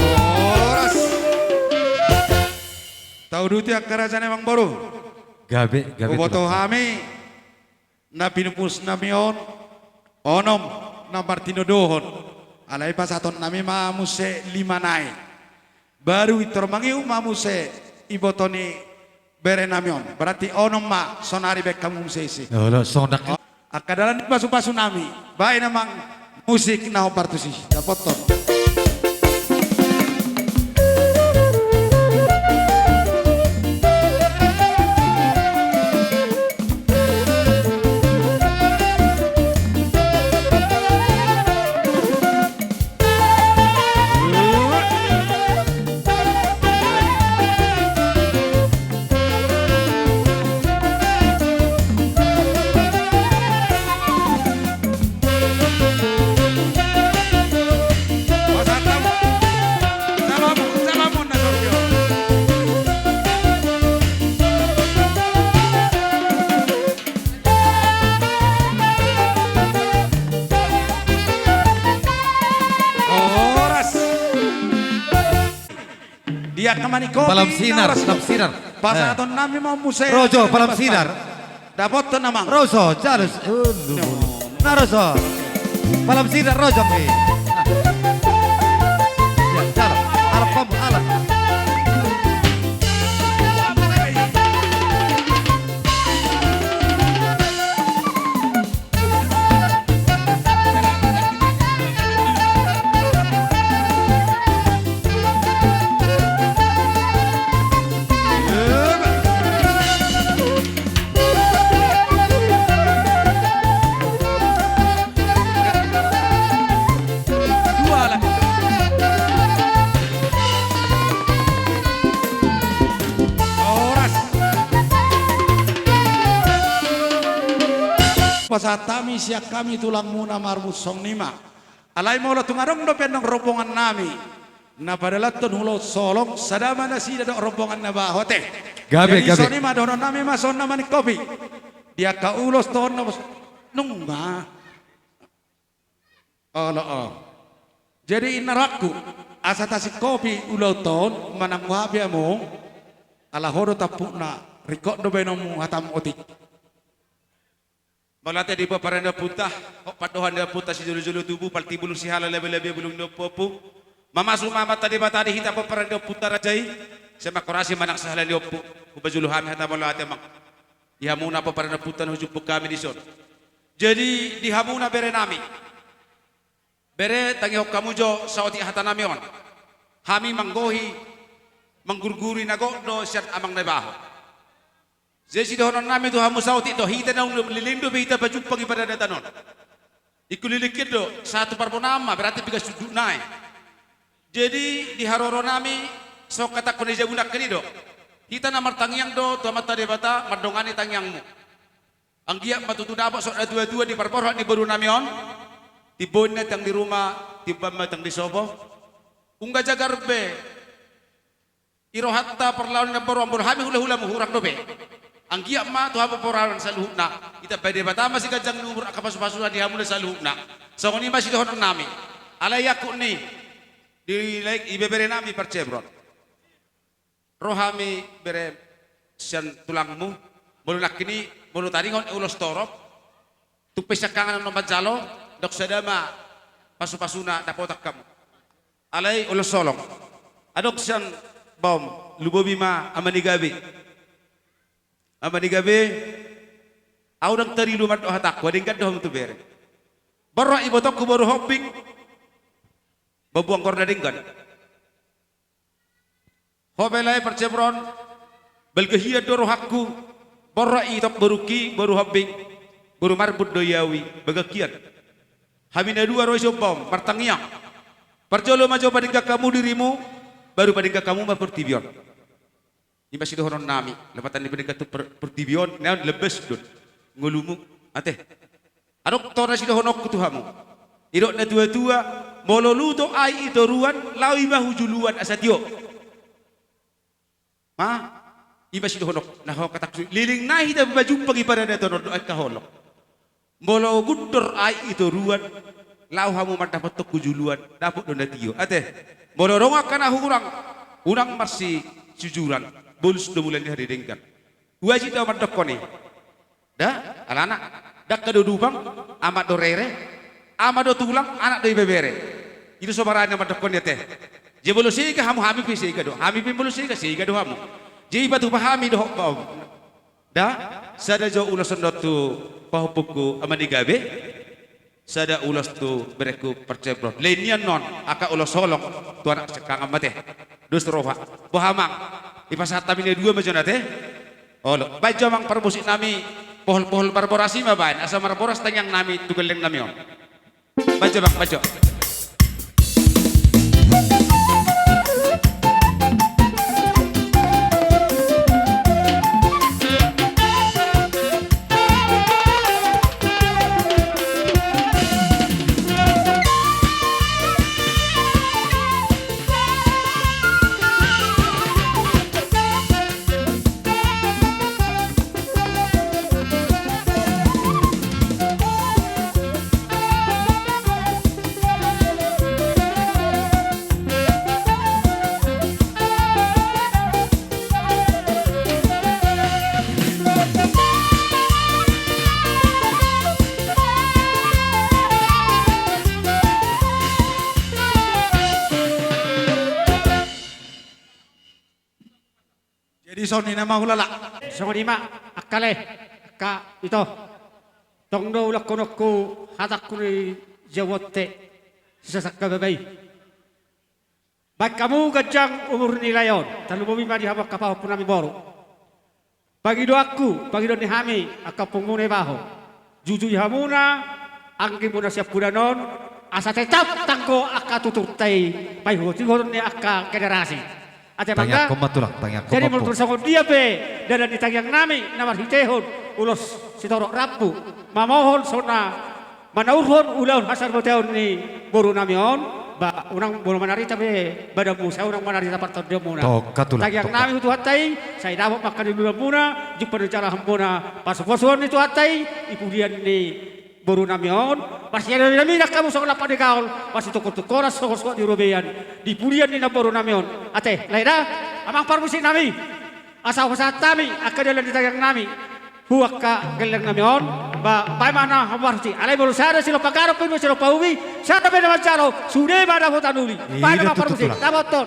Horas. Tauduti angka raja ni amangboru. Gabe, gabe. Huboto hami na pinupusnami on, onom na martinodohon. Alai pasahatonnami ma muse lima nai. Baru i tor mangihut ma muse iboto ni berenami on. Berarti onom ma, sonari baen hamu muse isi. Olo, songon. Angka dalan ni pasupasunami. Baen amang musik na hombar tusi. Dapothon. Horas. Dia kemani kopi. Palam sinar, palam sinar. Pasahatonnami ma muse. Rojo, palam sinar. Dapothon amang. Rojo, jalus. Na rojo. Palam sinar rojo mi. Ya, jalus. Alam pamu, alam. Horas. Pasahat hami sian hami tulangmuna marbun songon i ma. Alai molo tung adong dope annon rombongannami Na padalathon Ulaon Solong, sada ma nasida dohot rombongan na baoa, ate. Gabe, gabe. Jadi songon i ma dohonon nami ma songon na maningkopi. Di angka ulos dohonon na bos. Nunga. Olo, o. Jadi inna rohangku, asa tasingkopi ulaonta on, manang boha pe hamu, ala ho do tampukna, ringkot do baenonmu hatamu otik. Mauliate di pomparan ni ompunta, hot pandohan ni ompunta sijolo-jolo tubu, pal tibu bulung sihala, labe-labe bulung ni ompu-ompu. Mamasu ma Amanta Debata di hita pomparan ni ompunta raja i, sai manghorasi manang sahala ni ompu, hupajolo hami hata mauliate, amang. Di hamuna pomparan ni ompunta na hujumpang hami dison. Jadi di hamuna bere nami. Bere, tangihon hamu jo saotik hata nami on. Hami manggohi, manggurguri na gok do sian amang Naibaho. Jadi sidohonon nami tu hamu saotik do, hita naung leleng dope hita pajumpang i paradatan on. Ingkon leleng hian do, sahat tu parbonaan ma, berarti piga sundut nai. Jadi di haroro nami, songon hatangku na di jabu nangkin i do. Hita na martangiang do tu Amanta Debata, mandongani tangiangmu. Anggiat ma tutu dapot songon na tua-tua di parborhat ni boru nami on, timbo inna tiang di ruma, timbo ama tiang di sopo. Ungga jagar be i rohanta parlaon ni namboru, molo hami hula-hulamu hurang dope. Anggiat ma tu hamu pomparan saluhutna, ditambai Debata ma siganjang ni umur angka pasu-pasuna di hamuna saluhutna. Songon i ma sidohonon nami. Alai angkup ni, di lae ibebere nami parcebron. Ro hami bere sian tulangmu, molo nangkin i, molo taringot ulos torop, tung pe siangkangan on manjalo, dok sada ma pasu-pasuna dapotan hamu. Alai Ulaon Solong. Adong sian Bom, lumobi ma ama ni gabe. Ama ni gabe, au ndang tarilu mandok hatangku, asa denggan do hamu tu bere. Borhat ibotongku boru Hombing, mambuang goar na denggan. Ho pe lae parcebron, balga hian do rohangku, borhat itong borungki, boru Hombing, boru Marbun do i au i, bagak hian. Hami na dua ro i sian Bom, martangiang. Parjolo ma jo padenggan hamu dirimu, baru padenggan hamu ma portibi on. I ma sidohonon nami, lapatan ni padenggan tu per-, portibi on, na on lambas do. Ngolumu, ate. Adong tona sidohononku tu hamu. Didok na tua-tua, molo luto aek i toruan, laho i ma hu juluan asa tio. Ma, i ma sidohononku, na ho hatangku, leleng nai hita pajumpang i paradatan on dohot angka holong. Molo gundor aek i toruan, laho hamu mandapothon hu juluan, dapot do na tio. Ate, molo adong angka na hurang, unang marsisujuran, bolus do mula ni harian denggan. Uajib do mandokkon i. Da, alana, dangka do dupang, amak do rere, ama do tulang, anak do ibebere. I do so barani mandokkon i ate. Jadi molo sega hamu, hami pe sega do. Hami pe molo sega, sega do hamu. Jadi ipatupa hami dohot Bom. Da, sada jo ulos on dohot tu pahompungku ama ni gabe. Sada ulos tu berengku parcebron. Lae nian on, angka Ulaon Solong, tu anak siangkangan ma ate. Dos roha. Boha amang. Ipasahat hami na dua ma jo na ate. Olo, baen jo amang parmusik nami, pohol-pohol marboras i ma baen, asa marboras tangiang nami tu gelleng nami on. Baen jo amang, baen jo. Jadi songon i nama hulala. Songon i ma, angka lae, angka ito. Tong do ulakhononku hatangku na di jabu on ate, sisasangka babai. Baen hamu ganjang umur ni lae on, tarlumobi ma di hamu angka pahompu nami boru. Pangidoanku, pangidoan ni hami angka ompungmuna i baho. Jujui hamuna, anggimuna siampudan on, asa tetap tanggo angka tuturta i, paihut-ihut ni angka generasi. Ate bangga. Tangiangkon ma tulang, tangiangkon ma. Jadi molo tung songon dia pe dalan ni tangiang nami na marhitehon ulos sitorop rambu, mamohon songon na manaurhon ulaon hasaripeon ni boru nami on, Ba, unang molo manarita be badanmu, sai unang manarita partondionmuna. Tongka tulang, tongka. Tangiang nami tu Tuhanta i, sai dapot ma angka ni ulaonmuna, jumpang ni jala hambona, pasupasuon ni Tuhanta i, di pudian ni boru nami on, marsiadopi nami nang hamu songon lampak ni gaol, marsitungkol-tungkolan songon suhat ni robean, di pudian ni namboru nami on. Ate, lae da, amang parmusik nami. Asa hupasahat hami angka dalan ni tangiang nami tu angka gelleng nami on, ba, baen ma na hamu parmusik. Alai molo sada silompa ganup, pe dua silompa ubi, sada pe na manjalo, sude ma dapotan uli. Baen ma na parmusik, tulang. Dapotan.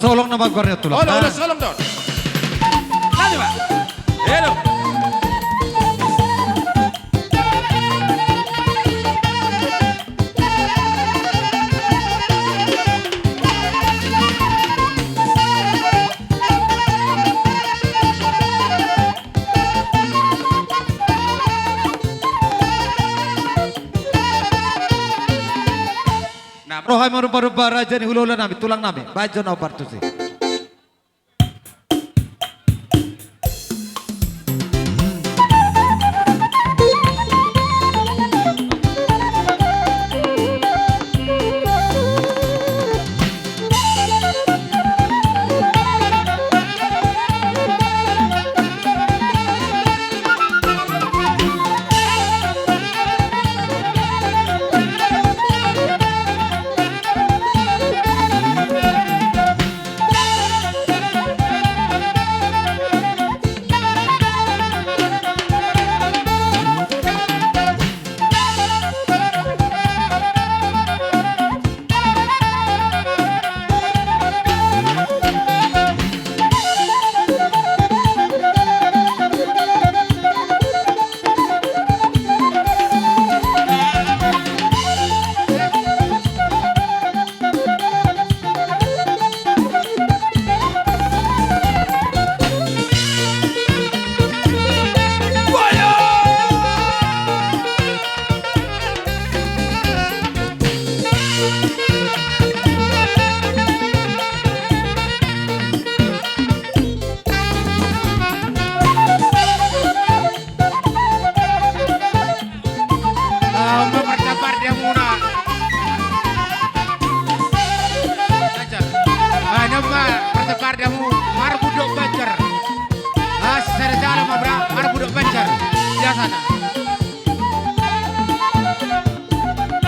Solong nama guarnya tulang. Olo, olo, solong don. Tadi, Pak. Halo. Roha i marompa-rompa raja ni hulahula nami, tulang nami, baen jo na parmusik. Ah, ma martapar di hamuna. Banjar. Ah, nama martapar di hamu, marbudok Banjar. Ah, sada jala ma bra, marbudok Banjar. Biasa na.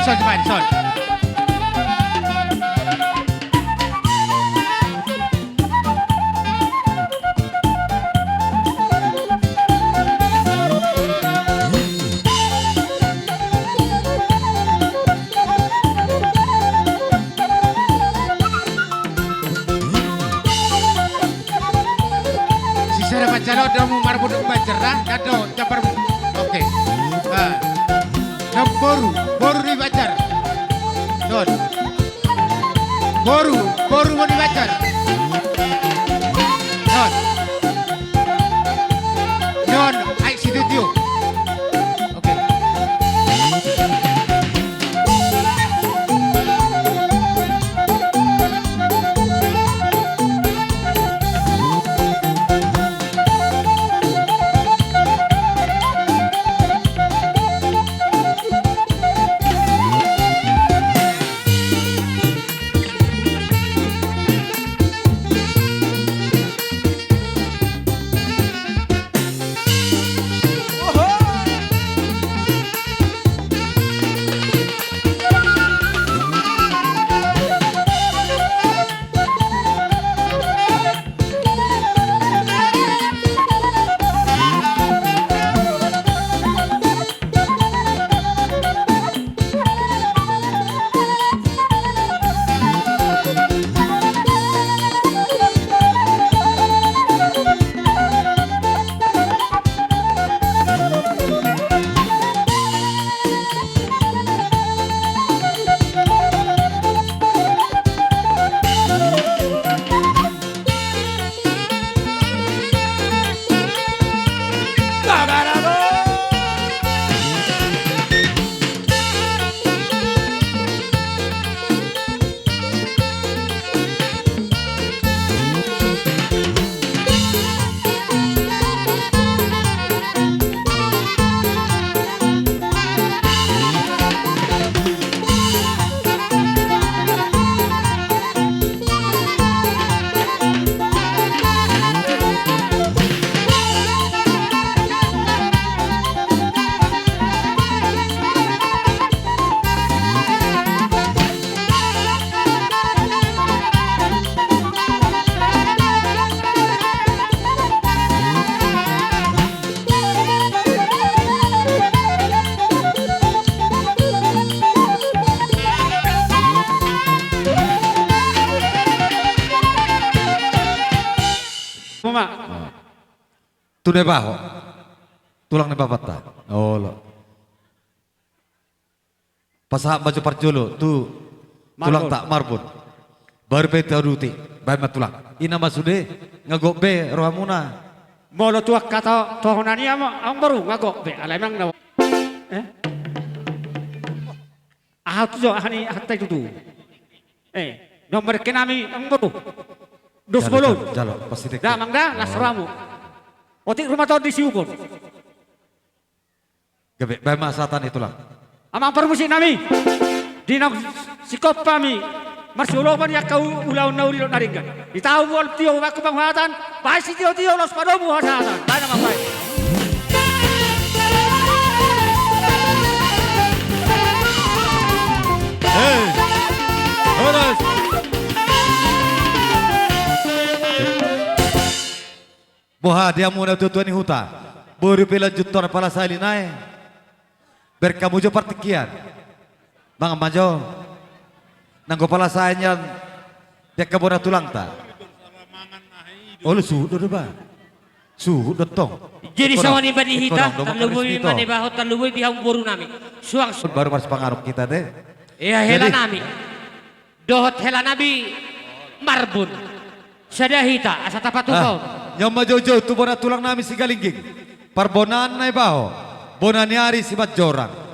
Son, main, son. Sisada pancalon do hamu marbudok Banjar, da? Dado jambarmu. Oke. Ah. Dong boru, boru ni Banjar. Dong. Boru, boru ni Banjar. Dong. Dong, ai situtio. Oke. Nah. Tu Naibaho. Tulang ni bapanta. Olo. Pasahat ma jo parjolo tu Marbun. Tulangta Marbun. Baru pe tauduti, baen ma tulang. Ina ma sude, nga gok be rohamuna. Molo tu angka to-, tohonan i amang boru, nga gok be. Alai mang na. Eh? Aha tu jo, aha ni, aha tai tutu. Eh, nomor ke nami amang boru. Dos bolon. Jalo, jalo, jalo, pasti dek. Damang da, las rohamu. Otik rumah tau di Siukon. Gabe, baen ma sahatan i tulang. Amang parmusik nami. Di naung singkop hami marsiolopan di angka u-, ulaon na uli dohot na denggan. Di tahu bual tio baku panguhatan, baen sitio-tio laos padomu hasahatan. Baen amang baen. Hei. Horas. Boha di hamu natuatua ni huta, boru pe lanjut tor pala sahali nai. Berkamu jo partingkian. Mangan ma jo. Nanggo pala sae nian. Di angka bona tulangta. Olo suhut do do ba. Suhut do tong. Jadi songon i ma di hita, tarlumobi ma Naibaho, tarlumobi di hamu boru nami. Suang su- Baru marsipanganon hita te. Ia hela nami. Dohot hela nami Marbun. Sada hita, asa tapatupa on. Nion ma joujou tu bona tulang nami Sigalingging. Parbonaan Naibaho. Bona ni ari Simanjorang.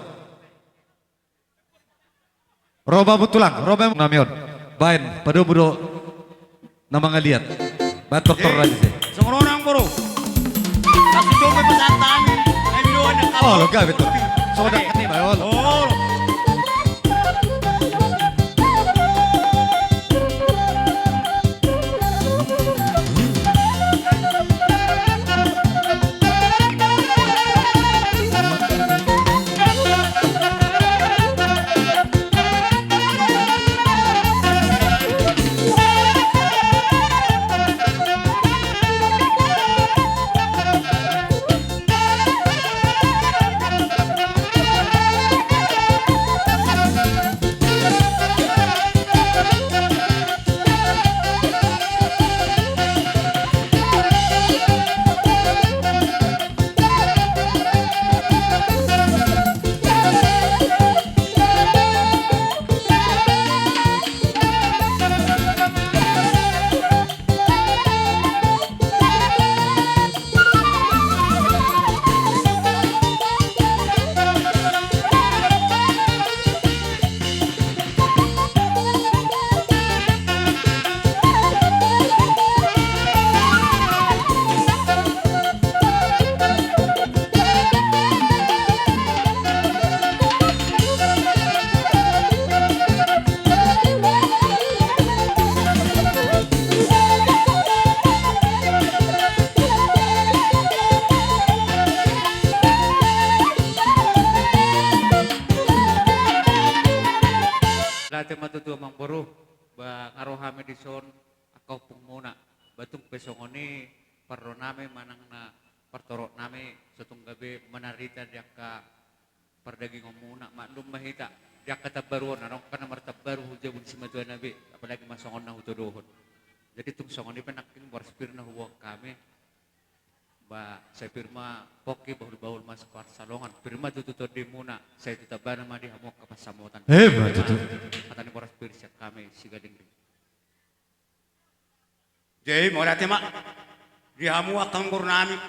Ro ma hamu tulang, ro ma hamu nami on. Baen, padomu do. Na mangaliat. Baen tortor aja sih. Songon on amang boru. Langsung coba pesan tani. Ayo, ayo, ayo. Oh, lega betul. Soda ketiba, oh. Oh. Late ma tutu amang boru, ba nga ro hami dison angka ompungmuna, ba tung pe songon i parro nami manang na partorop nami, so tung gabe manarita di angka pardagingonmuna, maklum ma hita di angka tambaru on, adong angka na martambaru tu jabu ni simatua na be, apalagi ma songon na hutodohon. Jadi tung songon i pe nangkin boras pir na huboan hami. Ba sai pir ma pongki, bahulbahul ma siparsalongan, pir ma tutu tondimuna, sai tu tambana ma di hamu angka pansamotan. Emma tutu. Hata ni boras pir sian hami Sigalingging. Jadi mauliate ma di hamu angka amangboru nami,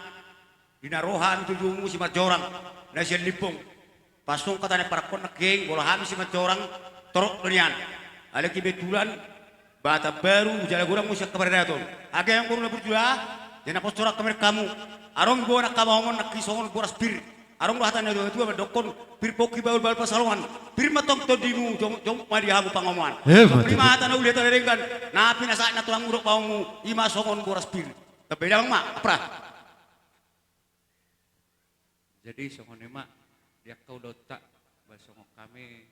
di na ro hami tu jolomu Simanjorang na sian Limbong. Pas songon hata ni parangkon nangkin, molo hami Simanjorang torop do nian. Alai kebetulan ba tambaru jala godang muse angka paradaton. Age amangboru na burju da, jadi na pos torop hami nangkin hamu. Adong iboan angka pangomoan nangkin songon boras pir. Adong do hata ni natuatua mandokkon, pir pongki bahulbahul pansalongan, pir ma tong tondimu, jomuk, jomuk ma di hamu pangomoan. Emma tutu. Songon i ma hata na uli, hata na denggan na pinasahat ni tulangmu dohot pamanmu, i ma songon boras pir. Gabe damang ma, Apra. Jadi songon i ma di angka ulaonta, ba songon hami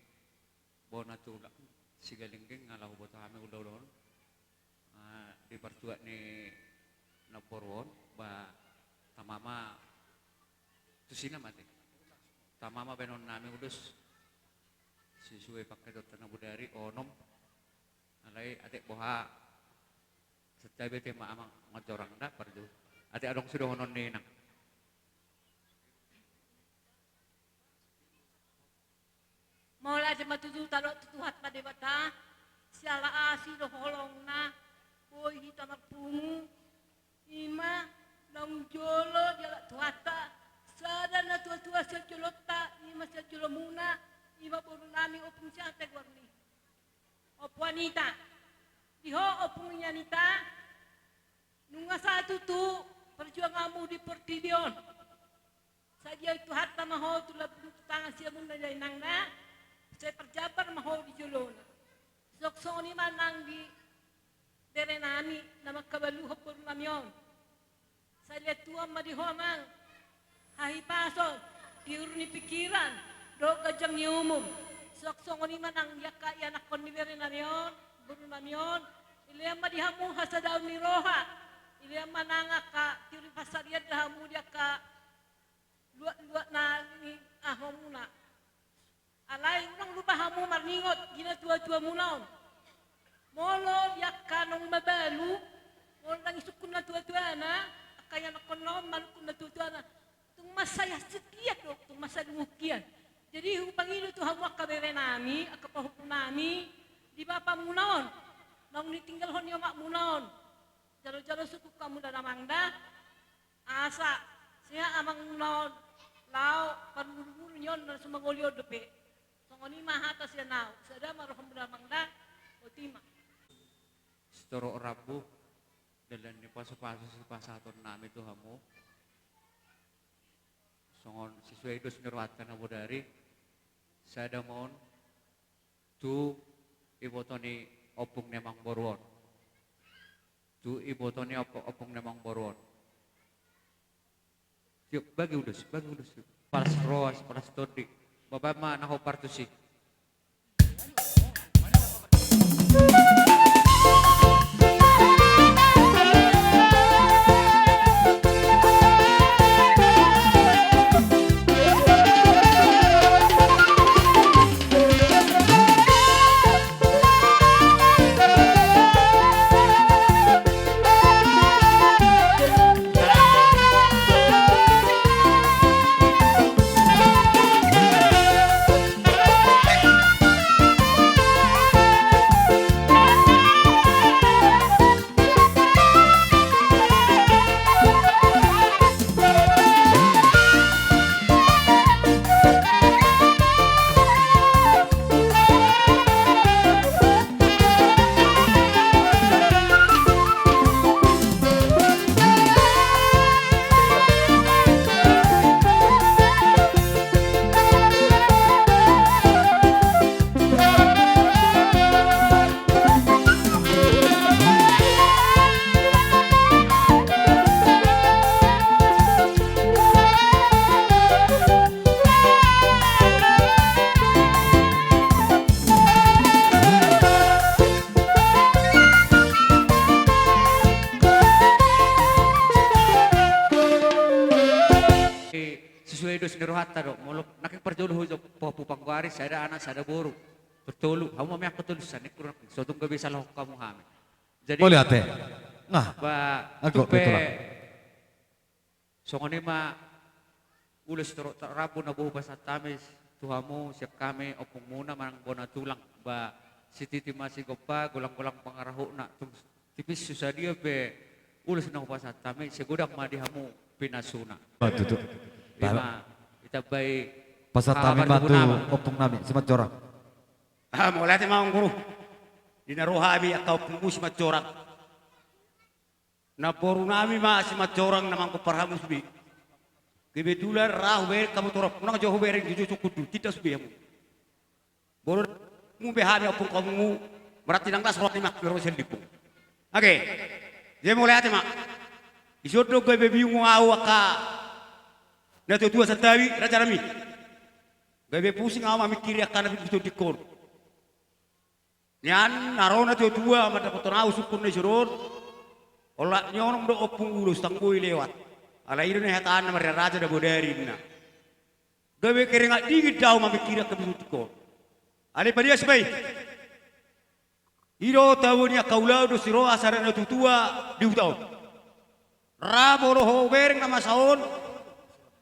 bona tulang Sigalingging, nga laho huboto hami ulaon on, ah, di partuat ni namboru on, ba tama ma tusi na mate. Tama ma baenon nami ulos sisue pangketonta na bodari onom. Alai atik boha Santabi ate ma amang manjorang da parjolo. Ate adong sidohonon ni inang. Mauliate ma tutu tadok tu Tuhanta Debata, siala asi do holongna, boi hita marpungu, ima naung jolo dialap Tuhanta, sada natuatua sian jolonta, ima sian jolomuna, ima borunami Ompung Siantar goarni. Ompu Anita, di ho Ompung ni Anita, nunga sahat tutu perjuanganmu di portibi on. Sai diahui Tuhanta ma ho tu lambung tu tangan siamun na dainangna, sai parjambar ma ho di jolona. Songon i ma nang di berenami na mangkabaluhon borunami on. Sai liat Tuhan ma di ho amang, hahipason, tiur ni pikiran, dohot ganjang ni umur. Songon i ma nang di angka ianakhon ni berenami on, borunami on, dilehon ma di hamu hasadaon ni roha, dilehon ma nang angka tiur ni pansarian di hamu di angka luat-luat na ni ahamuna. Alai unang lupa hamu marningot di natuatuamuna on. Molo di angka naung mabalu, molo ndang isungkun natuatuana, angka ianakhonna on manungkun natuatuana, tung mansai hansit hian do, tung mansai lungun hian. Jadi hupangido tu hamu angka berenami, angka pahompunami, di bapamuna on, naung ditinggalhon ni omakmuna on. Jalo-jalo sungkun hamu da amang da. Asa, sian amang na on, laho, parmulu-mulu ni on, na sumangoli on dope. Songon i ma hata sian ahu, sada ma rohamu da amang da, botima. Sitorop rambu, dalan ni pasu-pasu sipasahatonnami tu hamu. Songon sesuai dos ni rohanta na bodari, sada ma on, tu iboto ni ompung ni amangboru on. Tu iboto ni ompung, ompung ni amangboru on. Siap, bagi ulos, bagi ulos. Palas roha, palas tondi. Baen ma na hombar tusi. Sesuai dos ni rohanta do, molo nangkin parjolo hujou pahompu panggoari, sada anak sada boru. Tolu, hamu ma meang tolu, sani kurang, so tung gabe salahon hamu hami. Jadi, mauliate. Nah, ba, anggo, itulah. Songon i ma ulos torop rambu na boi hupasahat hami tu hamu sian hami ompungmuna manang bona tulang, ba sititi ma sigompa, golang-golang pangarahutna, tung tipis tu sadia pe ulos na hupasahat hami, sai godang ma di hamu pinasuna. Ba tutu. Ima, itambai pasahat hami ma tu ompungnami Simanjorang. Ah, mauliate ma amang guru. Di na ro hami angka ompungmu Simanjorang. Namborunami ma Simanjorang na manggompar hamu sude. Kebetulan ra hubereng hamu torop, unang jo hubereng, jo jo sungkun, tinda sude hamu. Molo mube hami ompung hamu, berarti ndang las roha ni amang, ro sian limbung. Age. Jadi mauliate ma. Dison do gabe bingung ahu angka natuatua Santabi, rajanami. Gabe pusing ahu mamingkiri angka na pinutondingkon. Nian na ro natuatua mandapothon ahu sungkun na dison on. Olat ni onom do ompung ulos, ndang boi lewat. Alai i do na hataanna, marraja na bodari ninna. Gabe kerengat dingin do ahu mamingkiri angka pinutondingkon. Alai padias ma i. I do tabo ni angka ulaon dohot siroha sada na tuatua di huta on. Ra molo hubereng na masa on,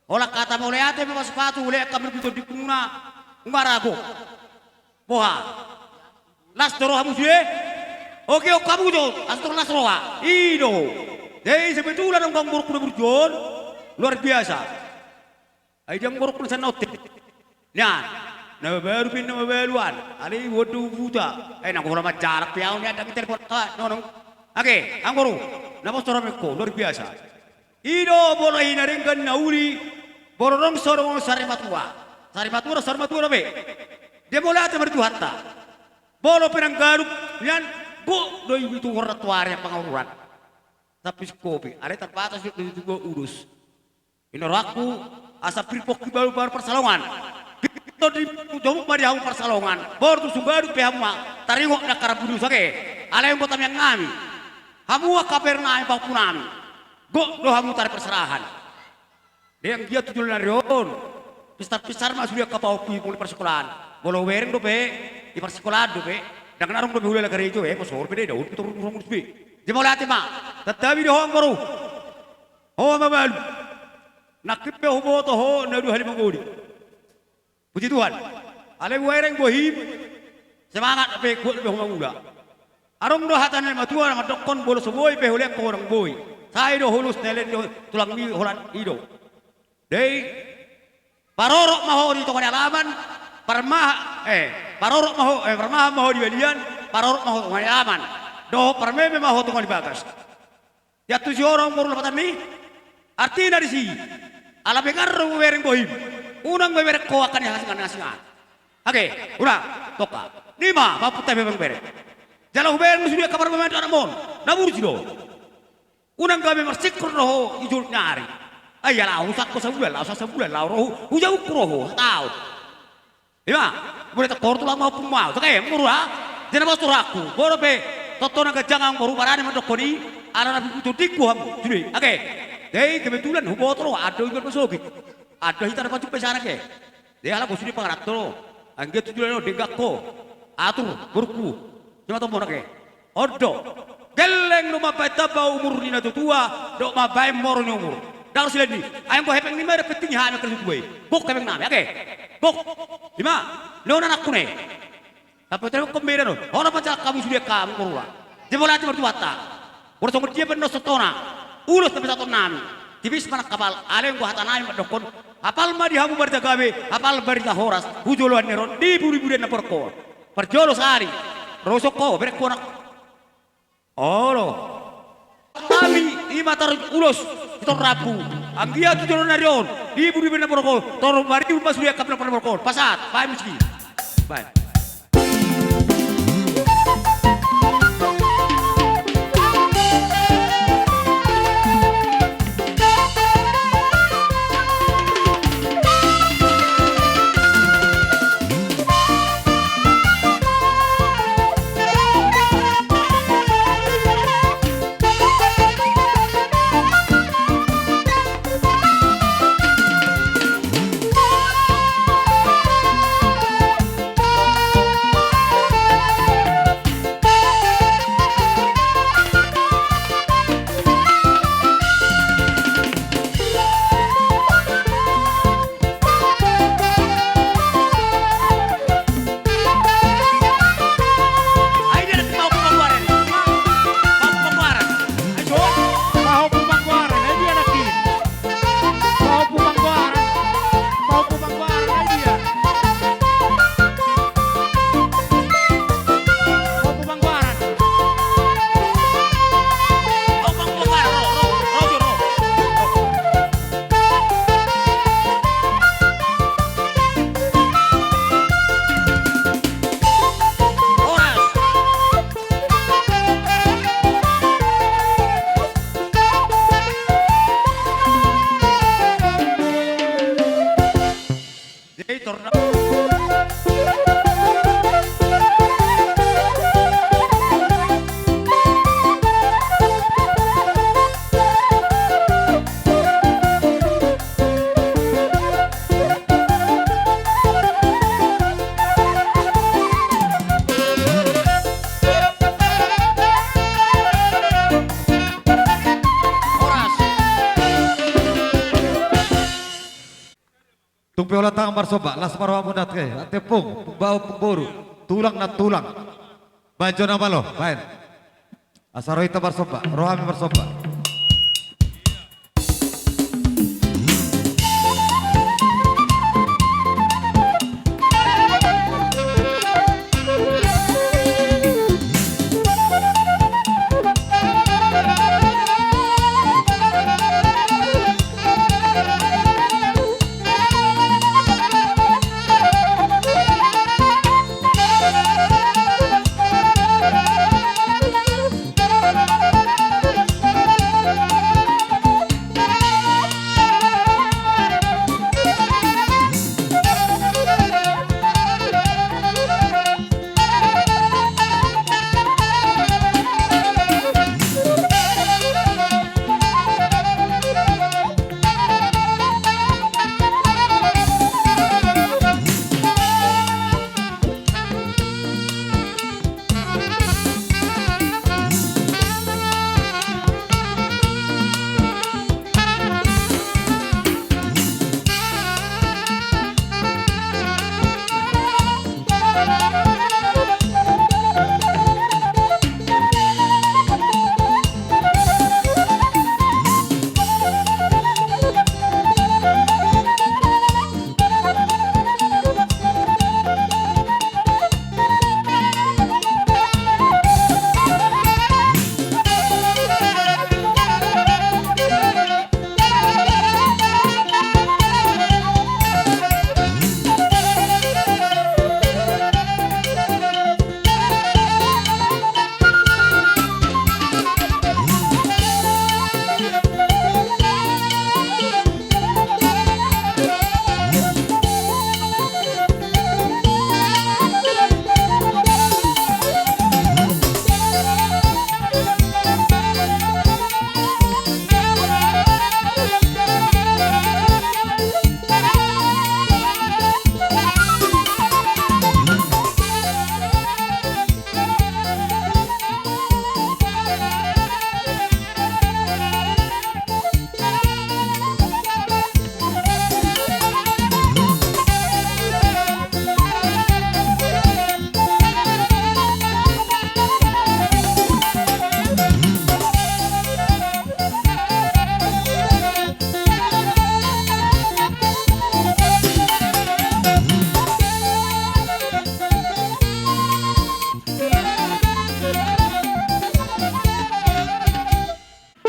holan hata mauliate ma pasupatu, hulean hami marhite tondingmuna, nunga ra gok. Boha? Las do rohamu sude? Oke, on hamu jo, asa tor las roha. I do. Jadi sebetulna nang amangborungku na burju on luar biasa. Ai dia amangborungku na sian na otik. Nian, na mabalu pe, na mabalu an. Alai huboan do huta. Eh, nang holan manjalang pe au nian, ndang ditelepon ka nonong. Age, amangboru, na pos do roham ho, luar biasa. I do molo i na denggan na uli, molo adong so dongan sarimatua. Sarimatua do, sarimatua dope. Dia mauliate ma di Tuhanta. Molo pe nang ganup nian, gok do i tu hornang tu ari pangaururan. Sampe singkopi, alai tarbatas do di tua ulos. I na rohangku, asa pir pongki balu baru parsalongan. Pir do di jomuk ma di hamu parsalongan. Boru tu sunggadup pe hamu ma, taringot na karabudus age. Alai anggo tamiang nami, hamu angka pair nami, pahompu nami, gok do hamu tarik parserahan. Dang anggiat tu joloan ni ari on, pisar-pisar ma sude angka pahompu i molo di parsikolaan. Molo hubereng dope, di parsikolaan dope. Dang na adong dope hulala gareja, eh, pos on pe da, daon pe torus, torus pe. Jadi mauliate ma. Tanda hami do ho amangboru. Ho mabalu. Nangkin pe huboto ho na dua hali mangoli. Puji Tuhan. Alai hubereng bohim, semangat dope, kuat dope ho mangula. Adong do hata ni na matua na mandokkon, molo so boi pe hulean ho nang boi. Sai do ulos na leleng di tulangmi holan i do. Jadi, parorot ma ho di tonga ni alaman, parmahan, eh, parorot ma ho, eh, parmahan ma ho di balian, parorot ma ho tonga ni alaman. Dohot parmeme ma ho tonga ni bagas. Diantusi ho do amangboru lapatanni. Artina disi, ala begar do hubereng bohim, unang be hubereng ho angka ni hasingan-hasingan. Age, unang, tongka. Nima, pahompunta pe amang bereng. Jala hubereng do sude angka parmameon ni anakmon, na burju do. Unang gabe marsingkor do ho di jolo ni ari. Ai ia laho husangko sabulan, laho sa sabulan, laho ro hu, hujabungku do ho, hatahon. Ima, molo tongka ho tulang ma ompung ma au. Sangke, amangboru a. Jadi na pos do rohangku. Boha dope, tontu na ganjang amangboru, barani mandokkon i, ala na pipito dingku hamu. Sude, age. Jadi kebetulan huboto do, adong iba na pasogit. Adong hita na pajumpang i sana ke. Jadi ala bosu ni pangaranto. Anggiat tu joloan on denggan ho. Atur, borungku. Ima tombona ke. On do. Gelleng do mambaen tamba umur ni na tuatua, dohot mambaen moro ni umur. Ndang ro silaon ni. Ai anggo hepeng ni ma da penting i hami angka na tuatua i. Gok hepeng nami, age. Gok. Ima. Nona anakku ne. Tapi terus kombeda no. Holan manjalang hamu sude angka amangboru a. Jadi mauliate ma di Tuhanta. Molo songon dia pe annon sotona. Ulos na pasahaton nami. Tipis ma nang hapal, alai anggo hata nami mandokkon. Hapal ma di hamu barita gabe, hapal barita horas. Hu joloan ni ari on, di pudi-pudian na porko. Parjolo sahali. Ro songko, bereng ho nang. Olo. Hami, ima taruhon ulos. Ito rambu. Anggiat tu joloan ni ari on. Di pudi-pudian na porko. Tor maribur ma sude angka na porko. Pasahat, baen musik i. Baen. Bola tangan marsomba, las ma rohamu, ate, ate pung, pung bao, pung boru, tulang na tulang. Baen jo na malo, baen. Asa ro hita marsomba, rohami marsomba.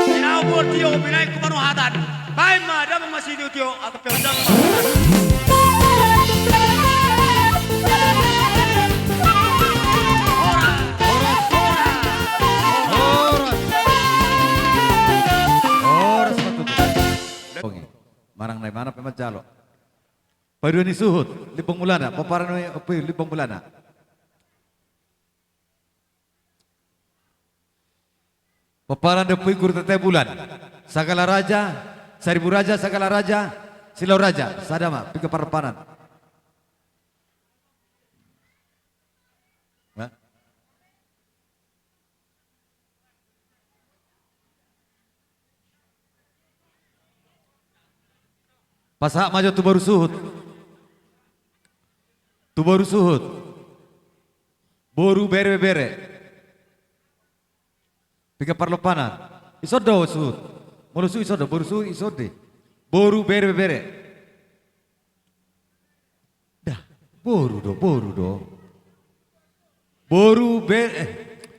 Sinau buat tio, binaen ku manuhatan. Baen ma, damang ma sitio-tio, atau peundang ma. Horas. Horas. Horas ma tutu. Manang na i ma na pe manjalo. Paidua ni suhut, Limbong Mulana, pomparan ni ompu i, Limbong Mulana. Pomparan ni ompu i Guru Tete Bulan. Sagala Raja, Saribu Raja, Sagala Raja, Silau Raja, sada ma, pinggan parlompanan. Hah? Pasahat ma jo tu boru suhut. Tu boru suhut. Boru bere bebere. Pinggan parlompanan. Ison do suhut. Molo suhut ison do, boru suhut ison do. Boru bere bebere. Dah, boru do, boru do. Boru be-, eh,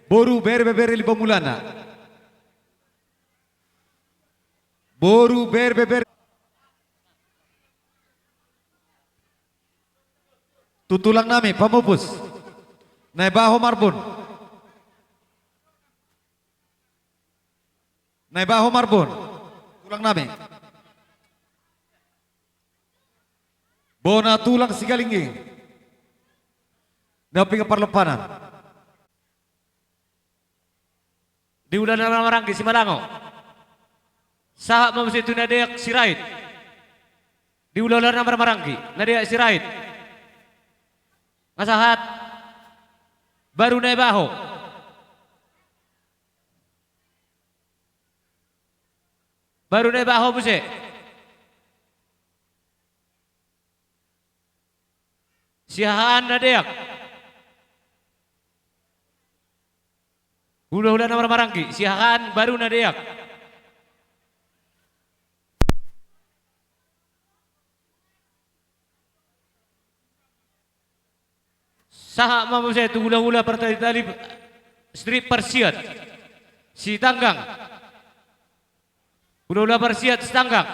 boru bere bebere Limbong Mulana. Boru bere bebere. Tu tulang nami, pamupus. Naibaho Marbun. Naibaho Marbun. Tulang nami. Bona tulang Sigalingging. Nai pinggan parlompanan. Di ulaon na marhahamaranggi Simalango. Sahat ma muse tu na deak Sirait. Di ulaon na marhahamaranggi, na deak Sirait. Nga sahat. Boru Naibaho. Boru Naibaho muse. Siahaan na deak. Hulahula na marhamaranggi, siahaan baru na deak. Sahat ma muse tu hulahula partali-tali strip parsiat Sitanggang. Hulahula parsiat Sitanggang.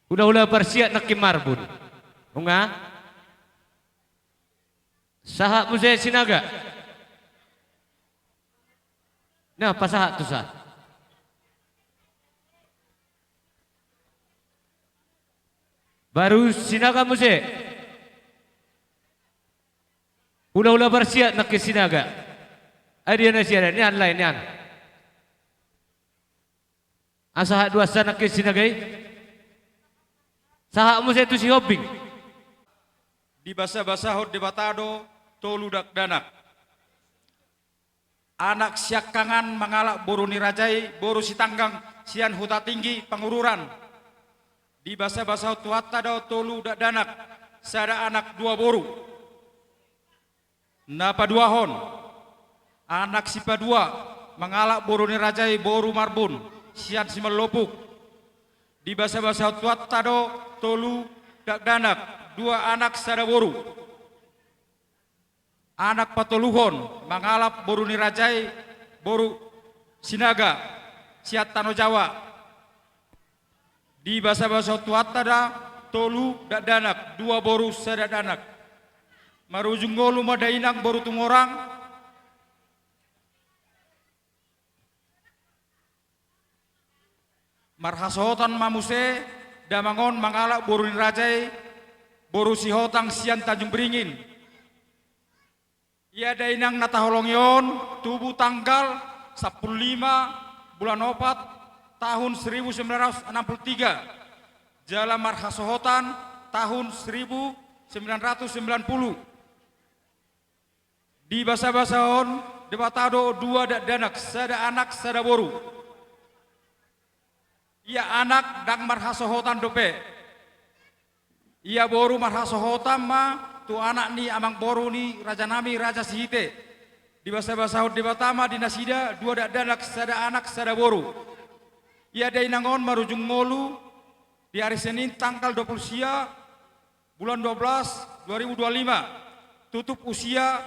Hulahula parsiat nangkin Marbun. Nunga. Sahat muse Sinaga. Na pasahat tusa. Baru Sinaga muse. Hulahula parsiat nangkin Sinaga. Ai dia na siada nian, lae nian. Asa sahat do asa nangkin Sinaga i. Sahat muse tu Sihombing. Dibasabasahon Debata do tolu dakdanak. Anak siangkangan mangalap boru ni raja i, boru Sitanggang sian Huta Tinggi Pangururan. Dibasabasahon Tuhanta do tolu dakdanak, sada anak dua boru. Na paduahon, anak sipadua mangalap boru ni raja i, boru Marbun sian Simalopuk. Dibasabasahon Tuhanta do tolu dakdanak, dua anak sada boru. Anak patoluhon mangalap boru ni raja i, boru Sinaga sian Tano Jawa. Dibasabasahon Tuhanta da tolu dakdanak, dua boru sada dakdanak. Marujung ngolu ma dainang boru Tumorang. Marhasohotan ma muse damang on mangalap boru ni raja i, boru Sihotang sian Tanjung Beringin. Ia dainang na taholongi on tubu tanggal sampulu lima bulan opat tahun seribu sembilan ratus enam puluh tiga, jala marhasohotan tahun seribu sembilan ratus sembilan puluh. Dibasabasahon Debata do dua dakdanak, sada anak sada boru. Ia anak ndang marhasohotan dope. Ia boru marhasohotan ma tu anak ni amangboru ni rajanami Raja Sihite. Dibasabasahon Debata ma di nasida dua dakdanak, sada anak sada boru. Ia dainang on marujung ngolu di ari Senin tanggal dua puluh sia bulan dua belas dua ribu dua lima, tutup usia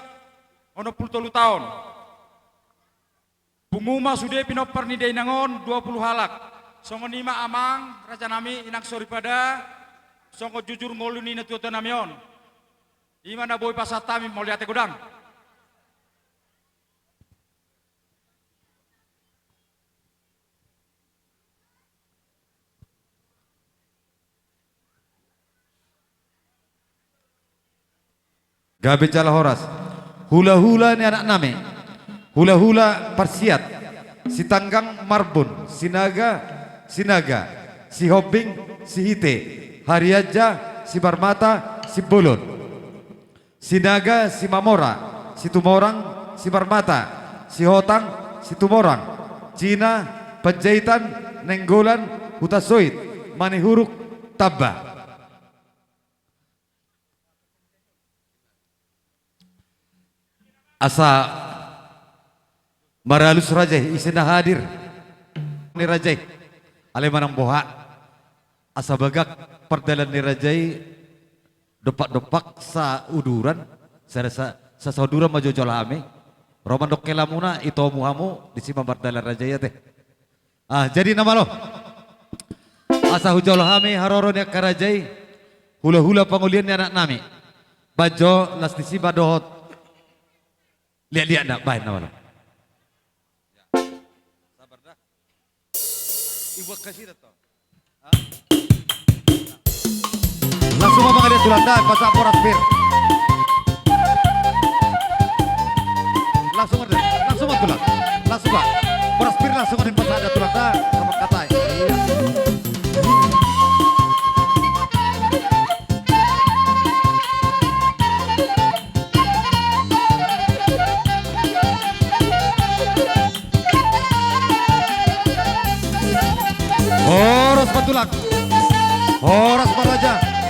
onom puluh tolu taon. Pungu ma sude pinompar ni dainang on dua puluh halak. Songon i ma amang rajanami, inang soripada, songon jujur ngolu ni natuatuanami on. I ma na boi pasahat hami, mauliate godang. Gabe jala horas. Hulahula ni anaknami. Hulahula parsiat. Sitanggang Marbun, Sinaga, Sinaga, Sihombing, Sihite, Harianja, Sibarmata, Simbolon. Sinaga, Simamora, Situmorang, Sibarmata, Sihotang, Situmorang, Cina, Panjaitan, Nainggolan, Hutasoit, Manihuruk, Tamba. Asa maralus raja i, ise na hadir ni raja i. Alai manang boha, asa bagak pardalan ni raja i, dompak-dompak sauduran, sa, sa, sa, sauduran ma jolo hami. Ro mandok helamuna, itomu hamu, disi ma pardalan raja i ate. Ah, jadi na malo. Asa hujolo hami haroro ni angka raja i, hulahula pangolian ni anaknami. Baen jo las ni siba dohot liat-liatna, baen na malo. Sabar da. Ibuat kasih datang. Langsung ma mangaliat tulang da, pasahat boras pir. Langsung ma, langsung ma tulang. Langsung ma. Boras pir langsung ma dipasahat tulang da, sama katai. Iya. Horas ma tulang. Horas ma raja.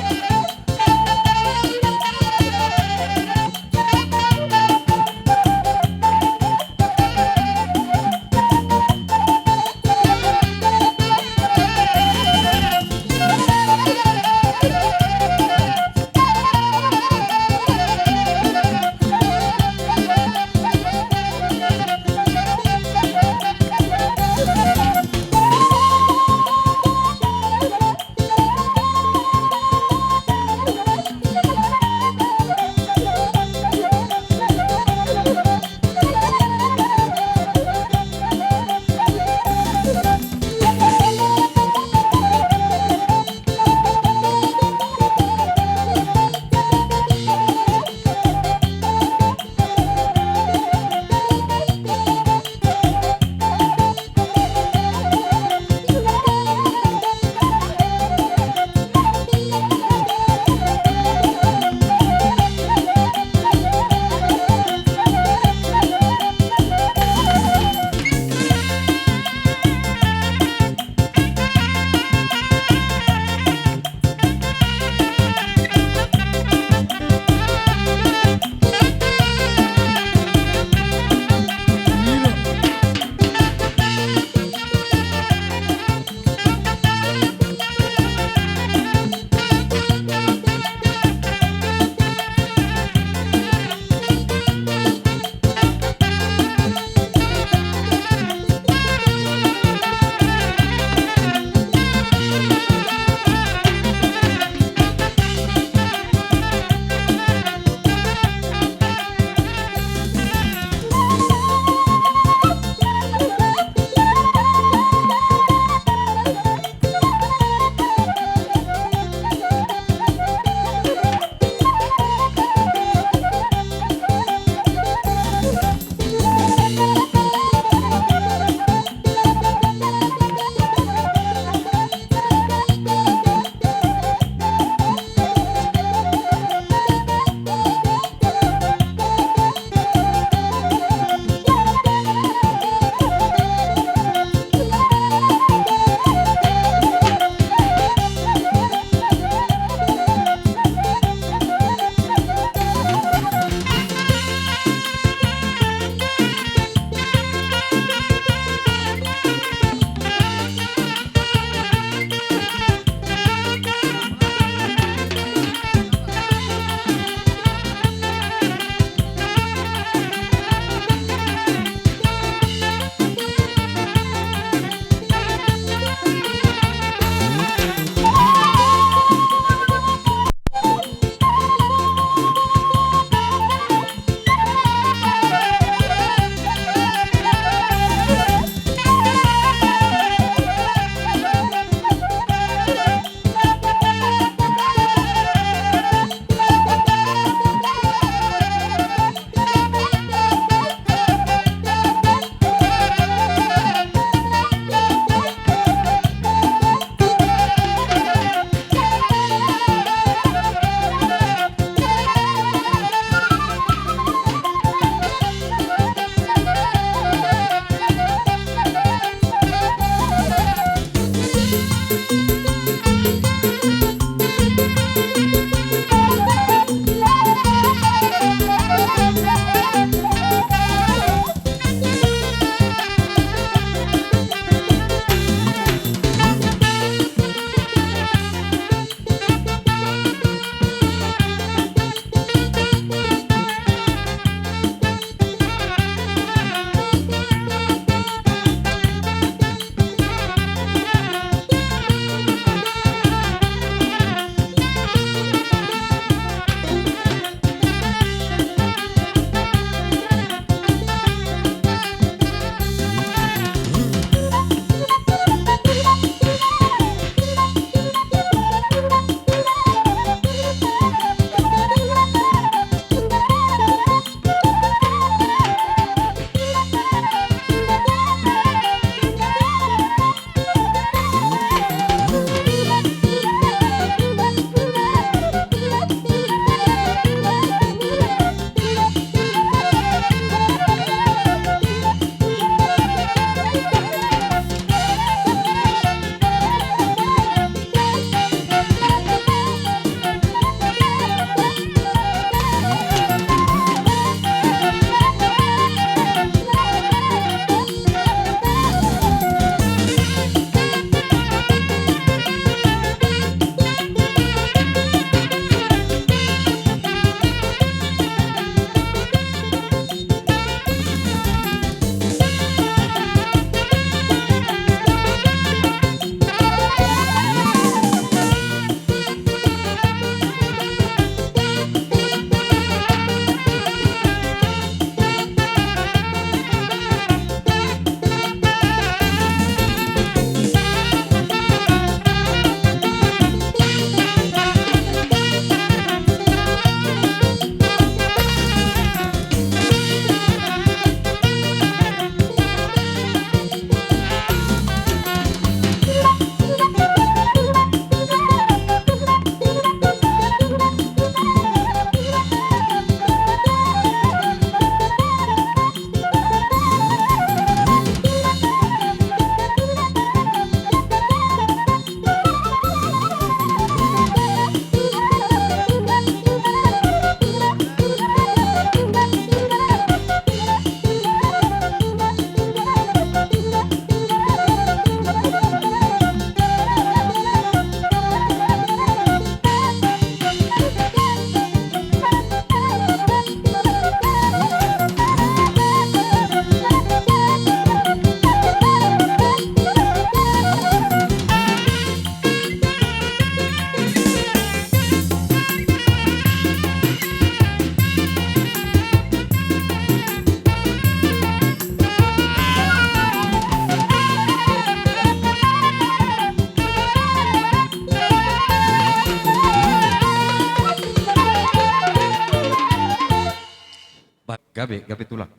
Gabe, gabe tulang.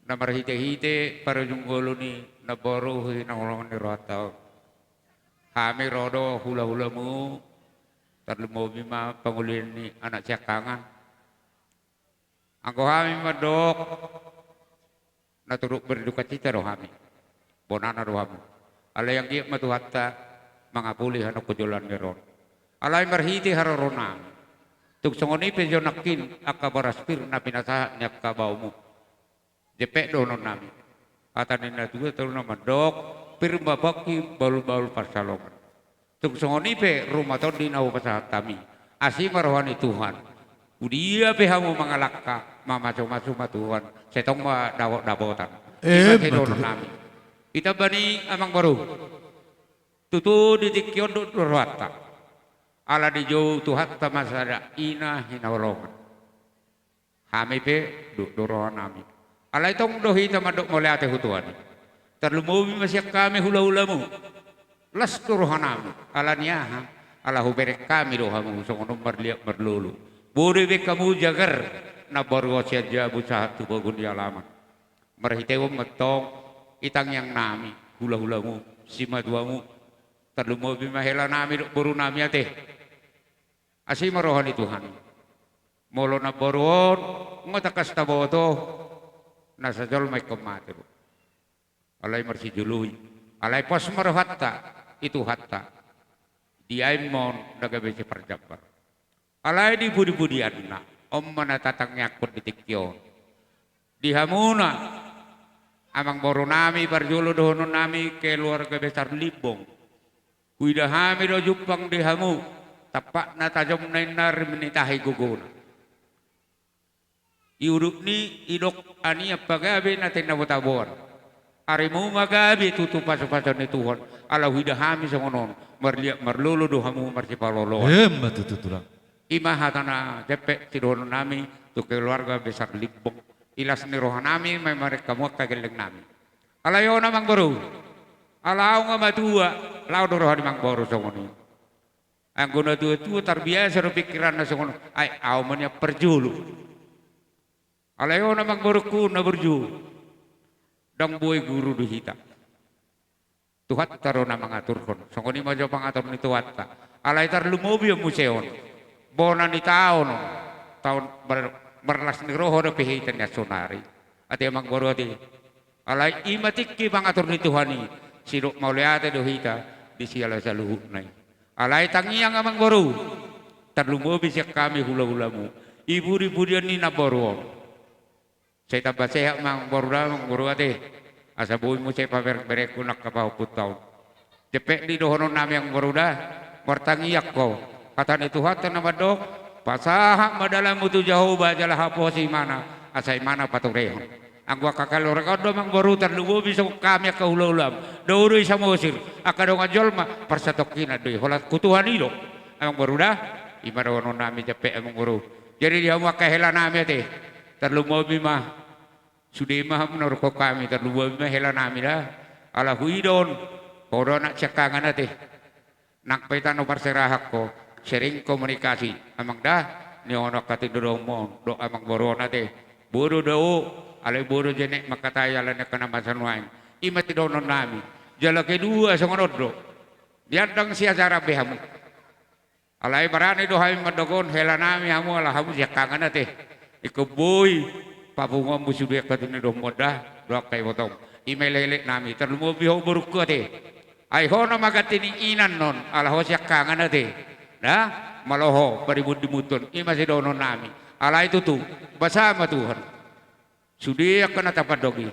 Na marhite-hite parujung ngolu ni namboru hinaholongan ni rohanta on. Hami ro do hula-hulamu, tarlumobi ma pangulian ni anak siangkangan. Anggo hami mandok, na turut berdukacita do hami. Bonana do hamu. Alai anggiat ma Tuhanta mangapuli hamu tu joloan ni ari on. Alai marhite haroronami. Tung songon i pe jo nangkin angka boras pir na pinasahat ni angka baomu. Jempek dohononnami. Hata ni na tua tahu na mandok, pir ma pongki bahul-bahul pansalongan. Tung songon i pe ruma tondi na hupasahat hami. Asi ma roha ni Tuhan. Udia pe hamu mangalangka, mamasu-masu ma Tuhan. Sai tong ma dapot-dapotan. Ima, emma tutu, dohononnami. Itamba ni amangboru. Tutu di tingki on dok do rohanta. Ala dijou Tuhanta ma sada, ina hinaholongan. Hami pe dok do rohanami. Alai tong do hita mandok mauliate tu Tuhan i. Tarlumobi ma sian hami hula-hulamu. Las do rohanami. Ala ni aha? Ala hubereng hami do hamu songon on marliat marlolo. Boi dibaen hamu jagar na baru sian jabu sahat tu pogu ni alaman. Marhite on ma tong i tangiangnami, hula-hulamu, simatuamu. Tarlumobi ma helanami dok borunami ate. Asi ma roha ni Tuhan. Molo namboru on, nga tangkas taboto, na sajolma ingkon mate do. Alai marsijoloi. Alai pos ma rohanta, i Tuhanta. Diain ma on na gabe siparjambar. Alai di pudi-pudianna, on ma na tatangiangkon di tingki on. Di hamuna, amangborunami parjolo dohononnami keluarga besar Limbong. Huida hami do jumpang di hamu, tampakna tajomna inna rim ni tahi gogona. I udut ni i dok anian pagabe na tinabo-taboan. Arimu ma gabe tutu pasu-pasu ni Tuhan, ala huida hami songon on, marliat marlolo do hamu marsipaloloan. Emma tutu tulang. Ima hata na jempek sidohononnami tu keluarga besar Limbong. I las ni rohanami ma i marek hamu angka gellengnami. Alai on amangboru. Ala ahu nga matua, laho do roha ni amangboru songon i. Anggo na tua-tua tarbiasa do pingkiranna songon on. Ai ahu ma nian parjolo. Alai on amangborungku na burju. Ndang boi guru di hita. Tuhanta do na mangaturhon. Songon i ma jo pangatur ni Tuhanta. Alai tarlumobi on muse on. Bona ni taon on. Taon mar-, marlas ni roha dope hita nian saonari. Ate amangboru ate. Alai ima tingki pangatur ni Tuhan i. Sidok mauliate do hita di siala saluhutna i. Alai tangiang amangboru. Tarlumobi sian hami hula-hulamu. I pudi-pudian ni namboru on. Sai tamba sehat ma amangboru da, amangboru ate. Asa boi muse pabereng-berengkon angka pahompunta on. Jempek di dohononnami amangboru da, martangiang ho. Hata ni Tuhanta na mandok, pasahat ma dalanmu tu Jahowa jala haposi imana, asa imana paturehon. Anggo angka keluarga on do amangboru tarlumobi songon hami angka hula-hulamu. Dao do i Samosir, angka dongan jolma, parsatongkinan do i. Holan tu Tuhan i do. Amangboru da, ima dohononnami jempek amangboru. Jadi di hamu angka helanami ate. Tarlumobi ma. Sude ma hamu na hurungkon hami, tarlumobi ma helanami da. Ala huida on. Ho do anak siangkangan ate. Nang pe hita na parserahan ho. Sering komunikasi. Amang da. Ni on angka tindodohonmu on. Dok amangboru on ate. Bodo do. Alai bodo jenek mangkatai ala ni angka na masa nuaeng. Ima sidohononnami. Jala kedua songon on do. Nian ndang siajaran be hamu. Alai barani do hami mandokhon helanami hamu ala hamu siangkangan ate. Ingkon boi papunguonmu sude angka tindodohonmu on da, dohot angka ibotong. Ima elek-eleknami, tarlumobi ho borungku ate. Ai ho na maganti ni inan on, ala ho siangkangan ate. Da, malo ho, parimun-dimunton, ima sidohononnami. Alai tutu, basa ma Tuhan. Sude angka na tapandok i.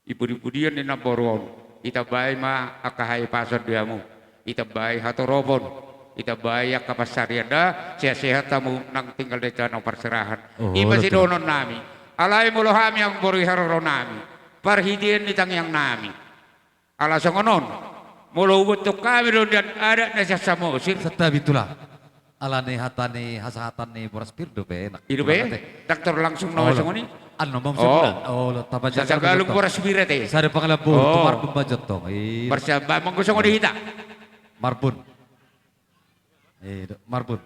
I pudi-pudian ni namboru on, itambai ma angka hahipason di hamu, itambai hatoropon, itambai angka pansarian da, sehat-sehat hamu nang tinggal di tano parserahan. Oh, ima sidohononnami. Alai molo hami amangboru i haroronami, parhitean ni tangiangnami. Ala songon on, molo huboto hami do nian adat na sian Samosir. Santabi tulang. Ala ni hata ni hasahatan ni boras pir dope, enak. I dope, tulang ate. Ndang tor langsung na songon i. Olo. Annon ma muse tulang. Olo, tamba sada jagar galung boras pir ate. Sada pangalambo, oh, tu marbun ma jo tong. Iya. Parsamba manggo songon i hita. Marbun. Iya, marbun.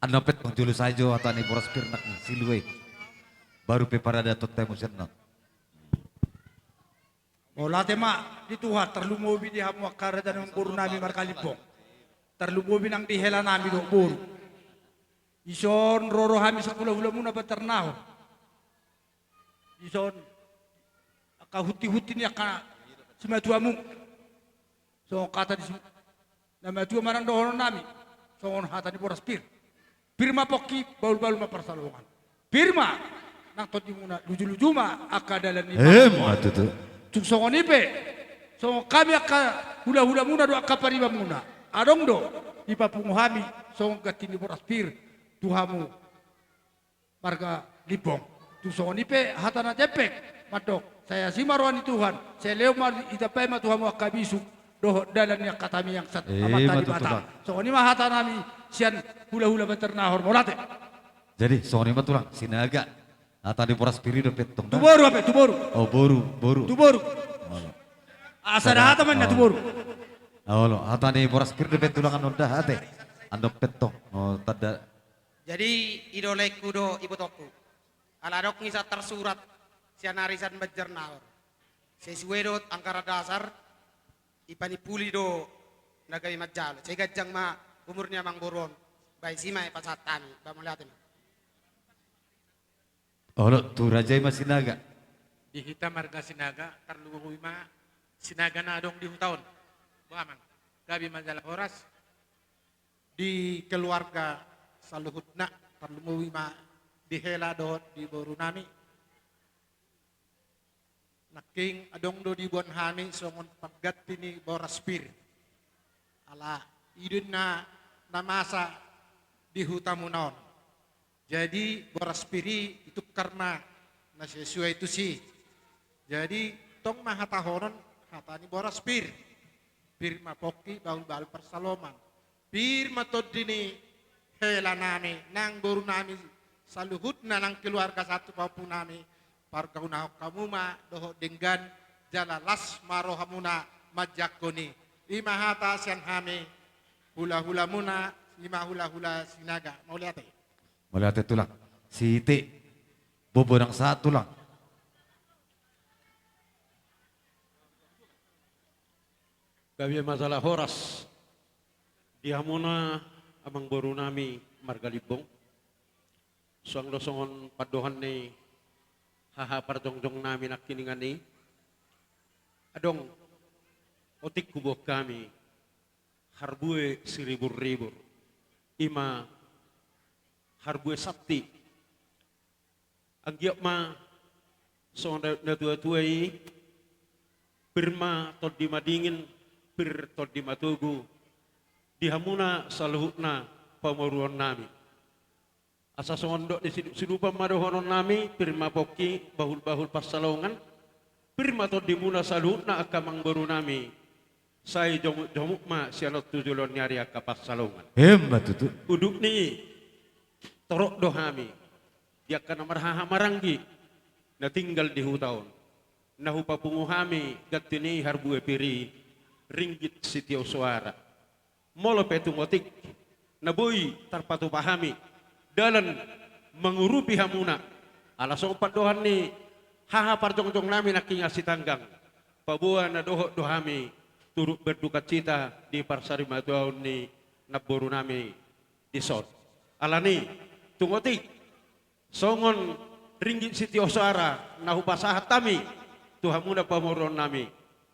Annon pe tong jolo sajo hata ni boras pir na silue. baru pe paradaton tahe muse annon. Mauliate ma di Tuhan, tarlumobi di hamu angka raja ni amangboru nami marga Limbong. Tarlumobi nang di hela nami dohot boru. Dison ro do hami sian hulahula muna Banjarnahor. Dison angka huntihunti ni angka simatuamuna. Songon hata ni si-, na matua ma nang dohonon nami, songon hata ni boras pir. Pir ma pongki, bahulbahul ma pansalongan. Pir ma nang tondimuna, lujuluju ma angka dalan ni pangamuan. Emma tutu. Tung songon i pe, songon hami angka hulahulamuna dohot angka paribanmuna, adong do dipapungu hami songon ganti ni boras pir tu hamu marga Limbong. Tung songon i pe hata na jempek mandok, sai asi ma roha ni Tuhan, sai lehon ma, ditambai ma tu hamu angka bisuk dohot dalan ni angka tamiang sian Amanta Debata. Emma tutu, Tulang. Songon i ma hata nami sian hulahula Banjarnahor, mauliate. Jadi songon i ma, Tulang, Sinaga. Hata ni boras pir i dope, Tulang. Tu boru hape, tu boru. O, boru, boru. Tu boru. Olo. Asa da hata ma ninna tu boru. Olo, hata ni boras pir i dope, Tulang, annon da ate. Annon pe, Tulang. O, tanda. Jadi, i do laengku dohot ibotongku. Ala adong i sian tarsurat sian arisan Banjarnahor. Sesuai dohot anggaran dasar, i panimpuli do na gabe manjalo. Sai ganjang ma umur ni amangboru on. Baen, isi ma i pasahat hami, ba, mauliate ma. Olo, tu raja i ma Sinaga. Di hita marga Sinaga, tarlumobi ma Sinaga na adong di huta on. Bo amang, gabe manjalo horas. Di keluarga saluhutna, tarlumobi ma di hela dohot di boru nami. Nangkin adong do diboan hami songon pangganti ni boras pir. Ala i do ninna na masa di hutamuna on. Jadi boras pir i itukar ma na sesuai tusi. Jadi tong ma hatahonon hata ni boras pir. Pir ma pongki, bahulbahul pansalongan. Pir ma tondi ni hela nami, nang boru nami saluhutna, nang keluarga sahat tu pahompu nami, pargaunaon hamu ma dohot denggan, jala las ma rohamuna manjangkon i. I ma hata sian hami hulahulamuna, i ma hulahula Sinaga. Mauliate. Mauliate, Tulang. Siti, bobo nang sahat, Tulang. Gabe manjalo horas di hamuna amangboru nami marga Limbong. Suang do songon pandohan ni haha parjongjong nami nangkiningan i. Adong otik huboan hami, harbue siriburribur. I ma harbue santi. Anggiat ma songon didok ni natuatua i, pir ma tondi madingin, pir tondi matogu, di hamuna saluhutna pamoruon nami. Asa songon didok ni sidup-sidupan ma dohonon nami, pir ma pongki, bahulbahul pansalongan, pir ma tondimuna saluhutna angka amangboru nami, sai jomukjomuk ma sian on tu joloan ni ari angka pansalongan. Emma tutu. Unduk ni i, torop do hami di angka na marhaha maranggi na tinggal di huta on, na hupapungu hami ganti ni harbue pir i, ringgit sitio soara. Molo pe tung otik na boi tarpatupa hami dalan mangurupi hamuna, ala songon pandohan ni haha parjongjong nami nangkiningan sitanggang, paboa na dohot do hami turut berdukacita di parsarimatuaon ni namboru nami dison. Alani i, tung otik songon ringgit sitio soara na hupasahat hami tu hamuna pamoruon nami,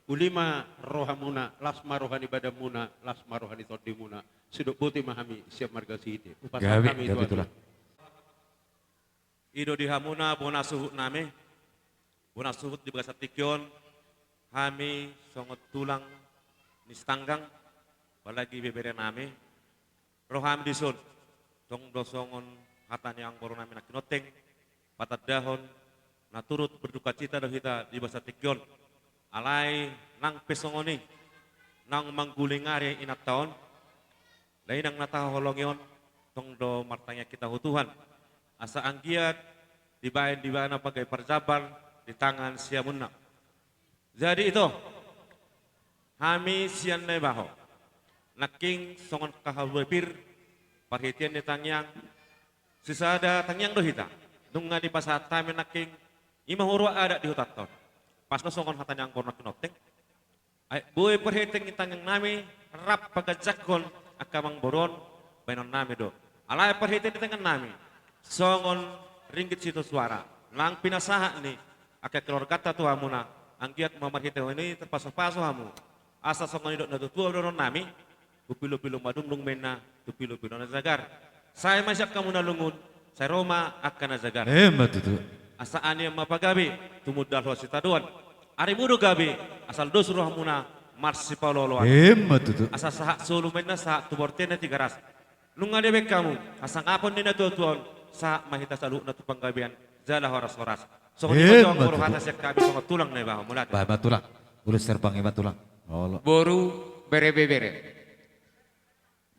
uli ma rohamuna, las ma roha ni badanmuna, las ma roha ni tondimuna. Sidok boti ma hami sian marga Siti. Hupasahat hami tu hami. Gabe, gabe, Tulang. I do di hamuna bona suhut nami, bona suhut di bagasan tingki on, hami songon tulang ni sitanggang, apalagi ibebere nami, ro hami dison, tong do songon hata ni amangboru nami nangkin on, patandahon na turut berdukacita do hita di bagasan tingki on. Alai nang pe songon i, naung manggulingari inanta on, na inang na tahaholongi on, tong do martangiang hita tu Tuhan, asa anggiat dibaen ibana pagabe parjambar di tangan siamunna. Jadi ito, hami sian Naibaho, nangkin songon angka harbue pir, parhitean ni tangiang, sisada tangiang do hita. Nunga dipasahat hami nangkin, i ma huroha adat di hutanta on. Pas do songon hata ni amangboru nangkin, Onteng. Ai boi parhitean ni tangiang nami, rap paganjangkon angka amangboru on, baenon nami do. Alai parhitean ni tangiang nami, songon ringgit sitio suara, nang pinasahat ni angka keluarganta tu hamuna, anggiat ma marhite on i tarpasupasu hamu. Asa songon nidok ni natuatua dohonon nami, tu pilopilo madungdung ma inna, tu pilopilo na jagar. Sai ma sian hamu na lungun, sai ro ma angka na jagar. Emma tutu. Asa anian ma pagabe, tumundalhon sitadoan. Arimu do gabe, asal dos rohamuna marsipaolooloan. Emma tutu. Asa sahat solu ma inna sahat tu bortean na Tigaras. Nunga dibaen hamu hasangapon ni natuatua on, sahat ma hita saluhutna tu panggabean jala horashoras. Songon i ma, emma tutu, hata sian hami songon tulang na ibahen mauliate. Bahen ma tulang. Ulos herbang i ma tulang. Olo. Boru, bere, ibebere.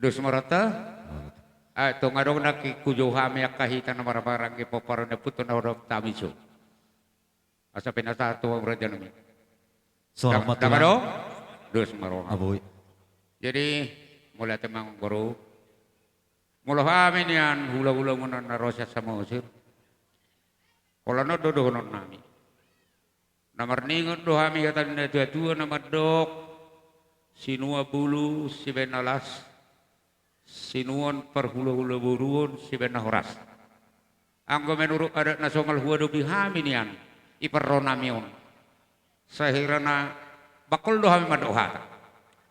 Dos ma rohanta. Olo. Ai tung adong nangkin hujou hami angka hita na marhaha maranggi pomparan ni ompunta na hudok tamiso. Asa pinasahat tu hamu raja nami. Songon i ma tulang. Ndang adong? Dos ma roha. Aboi. Jadi, mauliate ma amangboru. Molo hami nian hulahulamuna na ro sian Samosir, holan on do dohonon nami. Na marningot do hami hata ni natuatua na mandok, sinuan bulu sibahen na las, sinuan parhulahula boru on sibahen na horas. Anggo menurut adat na somal huadopi hami nian, i parro nami on, sahirana bangkol do hami mandok hata.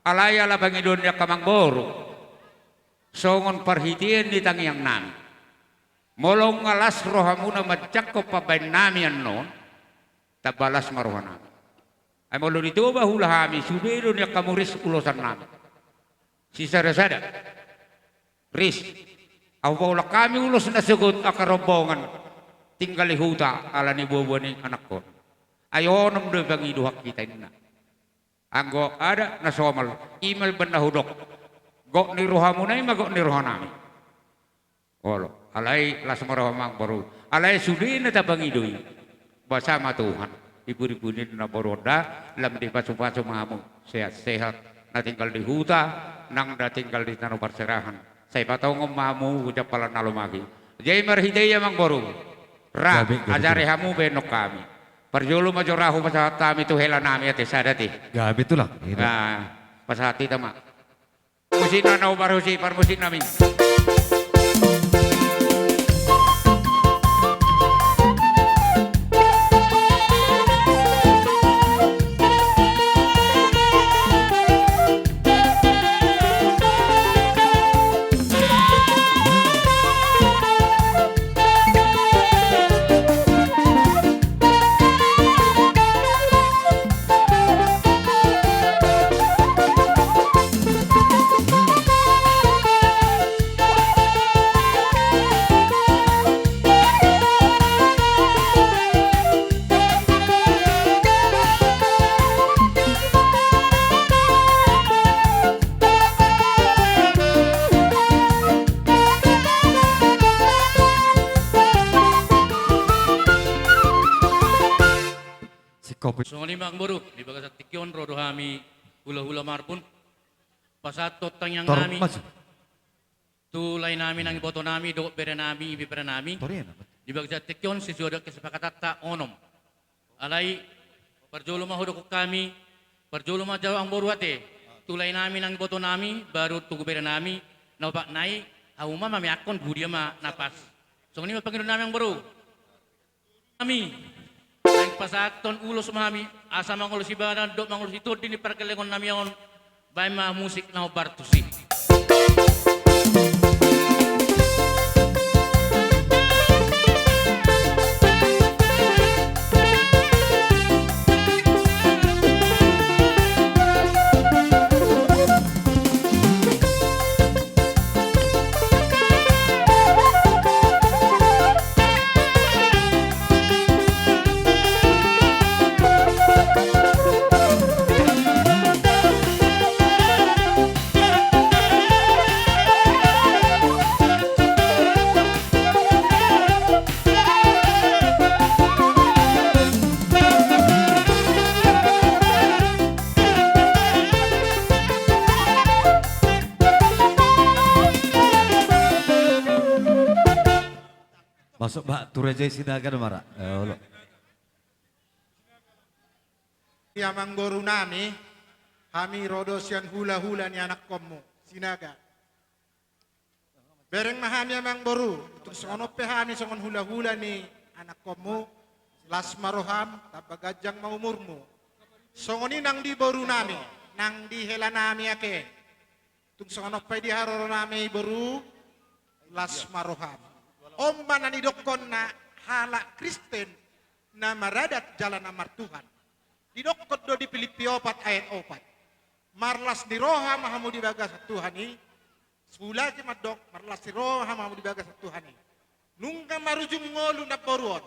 Alai ala pangidoan ni angka amangboru, songon parhitean ni tangiang nami, molo nunga las rohamuna manjangkon pambahen nami annon, tamba las ma roha nami. Ai molo di Toba hula hami, sude do nian hamu ris ulosan nami. Sisada-sada. Ris. Ahu paulak hami ulos na sogot angka rombongan tinggal di huta ala ni boaboa ni anakkon. Ai onom do pangidoan hita inna. Anggo adat na somal, i ma umbahen na hudok. Gok ni rohamuna i ma gok ni roha nami. Olo, alai las ma roha amangboru. Alai sude na tapangido i. Basa ma Tuhan. Ipuripu ni na boru on da, lam dipasupasu ma hamu. Sehat-sehat. Na tinggal di huta, nang na tinggal di tano parserahan. Sai patongon ma hamu, ucap pala na lomagi. Jadi marhite i amangboru. Ra, gabe, gabe, ajari tulang. Hamu baenon hami. Parjolo ma jora hupasahat hami tu hela nami ate sada te. Gabe tulang. Ina. Nah, pasahat hita ma. Musik na nomor husi parmusik nami. Songon i ma amangboru, di bagasan tingki on ro do hami hulahula Marbun. Pasahathon tangiang nami. Tor maju. Tu lae nami nang iboto nami, dohot bere nami, ibebere nami. Tor ia nama. Di bagasan tingki on sesuai dohot kesepakatanta onom. Alai, parjolo ma hudok hami, parjolo ma jalo amangboru ate. Tu lae nami nang iboto nami, baru tu bere nami, na opat nai, hamu ma mameakkon tu dia ma na pas. Songon i ma pangidoan nami amangboru. Hami, naeng pasahathon ulos ma hami, asa mangolosi badan, dohot mangolosi tondi ni pargellengon nami on, baen ma musik na hombar tusi. Masuk, Pak, tu raja i Sinaga do mara. Eh, olo. Ia amangboru nami, hami ro do sian hulahula ni anakkonmu, Sinaga. Bereng ma hami amangboru, tung songon on pe hami songon hulahula ni anakkonmu, las ma roham, tamba ganjang ma umurmu. Songon i nang di boru nami, nang di hela nami ake. Tung songon on pe di haroro nami boru, las ma roham. On ma na nidokkon na halak Kristen na maradat jala na martuhan. Didokkon do di Pilippi opat ayat opat. Marlas ni roha ma hamu di bagasan Tuhan i, Sulaki mandok marlas ni roha ma hamu di bagasan Tuhan i. Nunga marujung ngolu namboru on.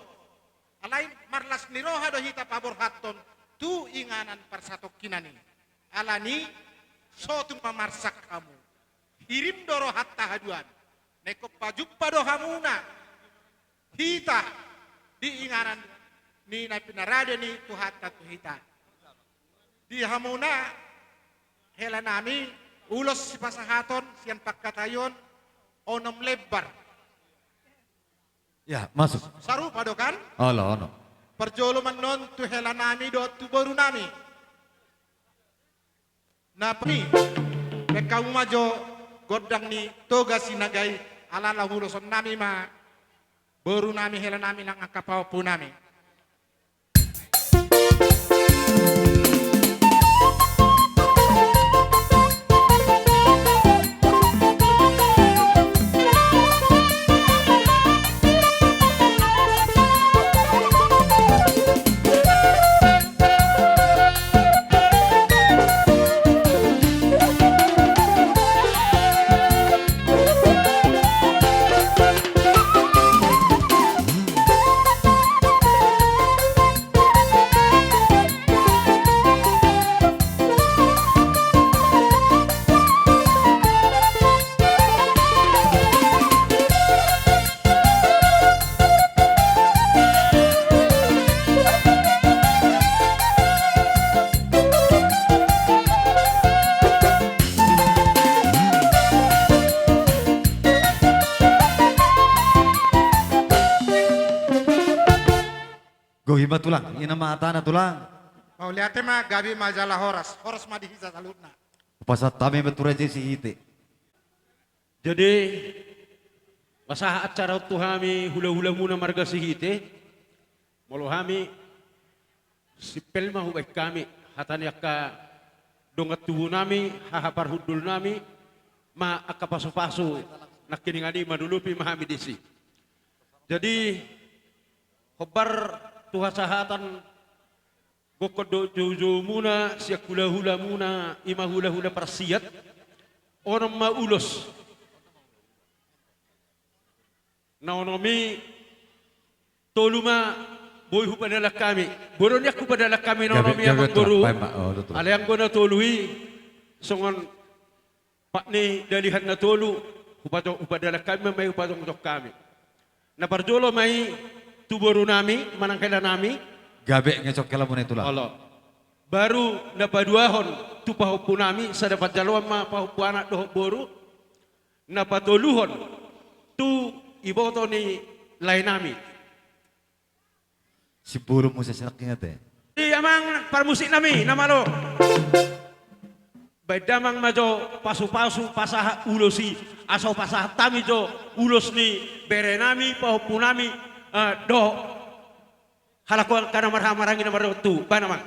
Alai marlas ni roha do hita paborhathon tu inganan parsatongkinan i. Alani so tung mamarsak hamu. Hirim do rohanta haduan. Na ingkon pajumpa do hamuna hita di inganan ni na pinarade ni Tuhanta tu hita. Di hamuna hela nami, ulos sipasahaton sian pangkataion onom lembar. Ya, masuk. Sarupa do kan? Olo, olo. Parjolo annon tu hela nami dohot tu boru nami. Na peni, pengkamu ma jo gondang ni Toga Sinaga i, ala na huuloson nami ma boru nami, hela nami nang angka pahompu nami. Gohi ma tulang, ina ma hatana tulang. Mauliate ma, gabe ma jala horas, horas ma di hita saluhutna. Hupasahat hami ma tu raja i Sihite. Jadi, pasahat acara on tu hami hulahulamuna marga Sihite, molo hami simpel ma hubaen hami, hata ni angka dongan tubu nami, haha parhundul nami, ma angka pasupasu nangkiningan i, manolopi ma hami disi. Jadi, hombar tu hasahatan gokkon dohot joujoumuna sian hulahulamuna, i ma hulahula parsiat, onom ma ulos. Na onom i tolu ma boi hupadalan hami. Boi do nian hupadalan hami na onom i, amangboru. Alai anggo na tolu i songon pat ni dalihan na tolu, hupajo-, hupadalan hami ma, ma i hupajongjong hami. Na parjolo ma i tu boru nami manang hela nami. Gabe ngesok hela muna i tulang. Olo. Baru na paduahon tu pahompu nami, sada panjaloan ma pahompu anak dohot boru. Na patoluhon tu iboto ni lae nami. Simburu muse sinak ingat e. Di amang parmusik nami na malo. Baen damang ma jo pasupasu pasahat ulos i, asa pasahat hami jo ulos ni bere nami, pahompu nami, eh, dohot halak angka na marhahamaranggi na mardongan tubu, baen damang.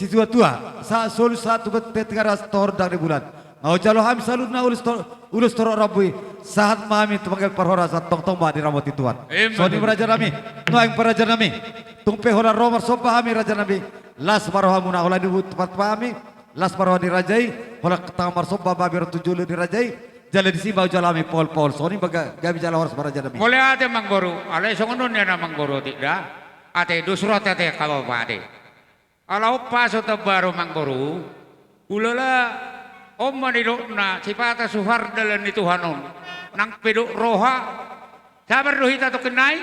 Tuatua, sahat solu sahat tu bontean Tigaras tohor dang ni bulan. Nga hujalo hami saluhutna ulos to-, ulos torop rambu i, sahat ma hami tu panggabean parhorasan, tongtong ma diramoti Tuhan. Ima tutu. Songon i ma rajanami, nuaeng pe rajanami. Tung pe holan ro marsomba hami rajanami, las ma rohamuna, holan dihutupat hami, las ma roha ni raja i, holan tangkas marsomba ma hami ro tu jolo ni raja i, jala disi ma hujalo hami pohol-pohol, songon i ma ga-, gabe jala horas ma rajanami. Mauliate amangboru, alai songon on ninna amangboru otik da. Ate, dos roha ate, ate, kawa ate. Ala on paso tambaru amangboru. Ulala, on ma nidokna, sipata suhar dalan ni Tuhan on. Nang pe dok roha, sabar do hita tongkinnai.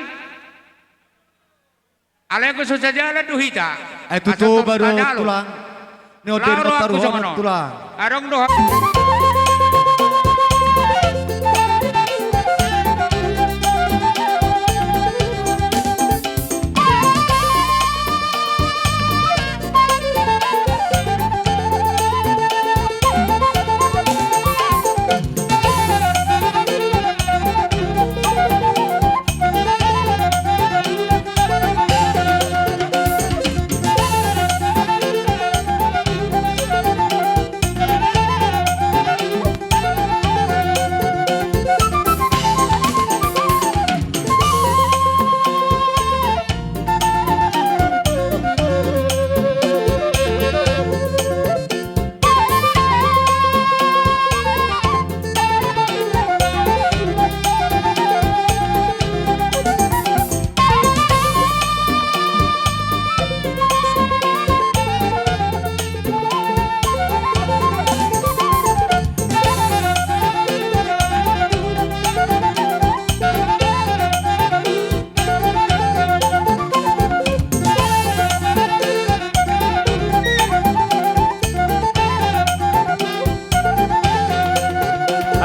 Alai anggo so sajalan do hita. Ai tutu baru tulang. Ni on do roha taruhon tulang. Adong do.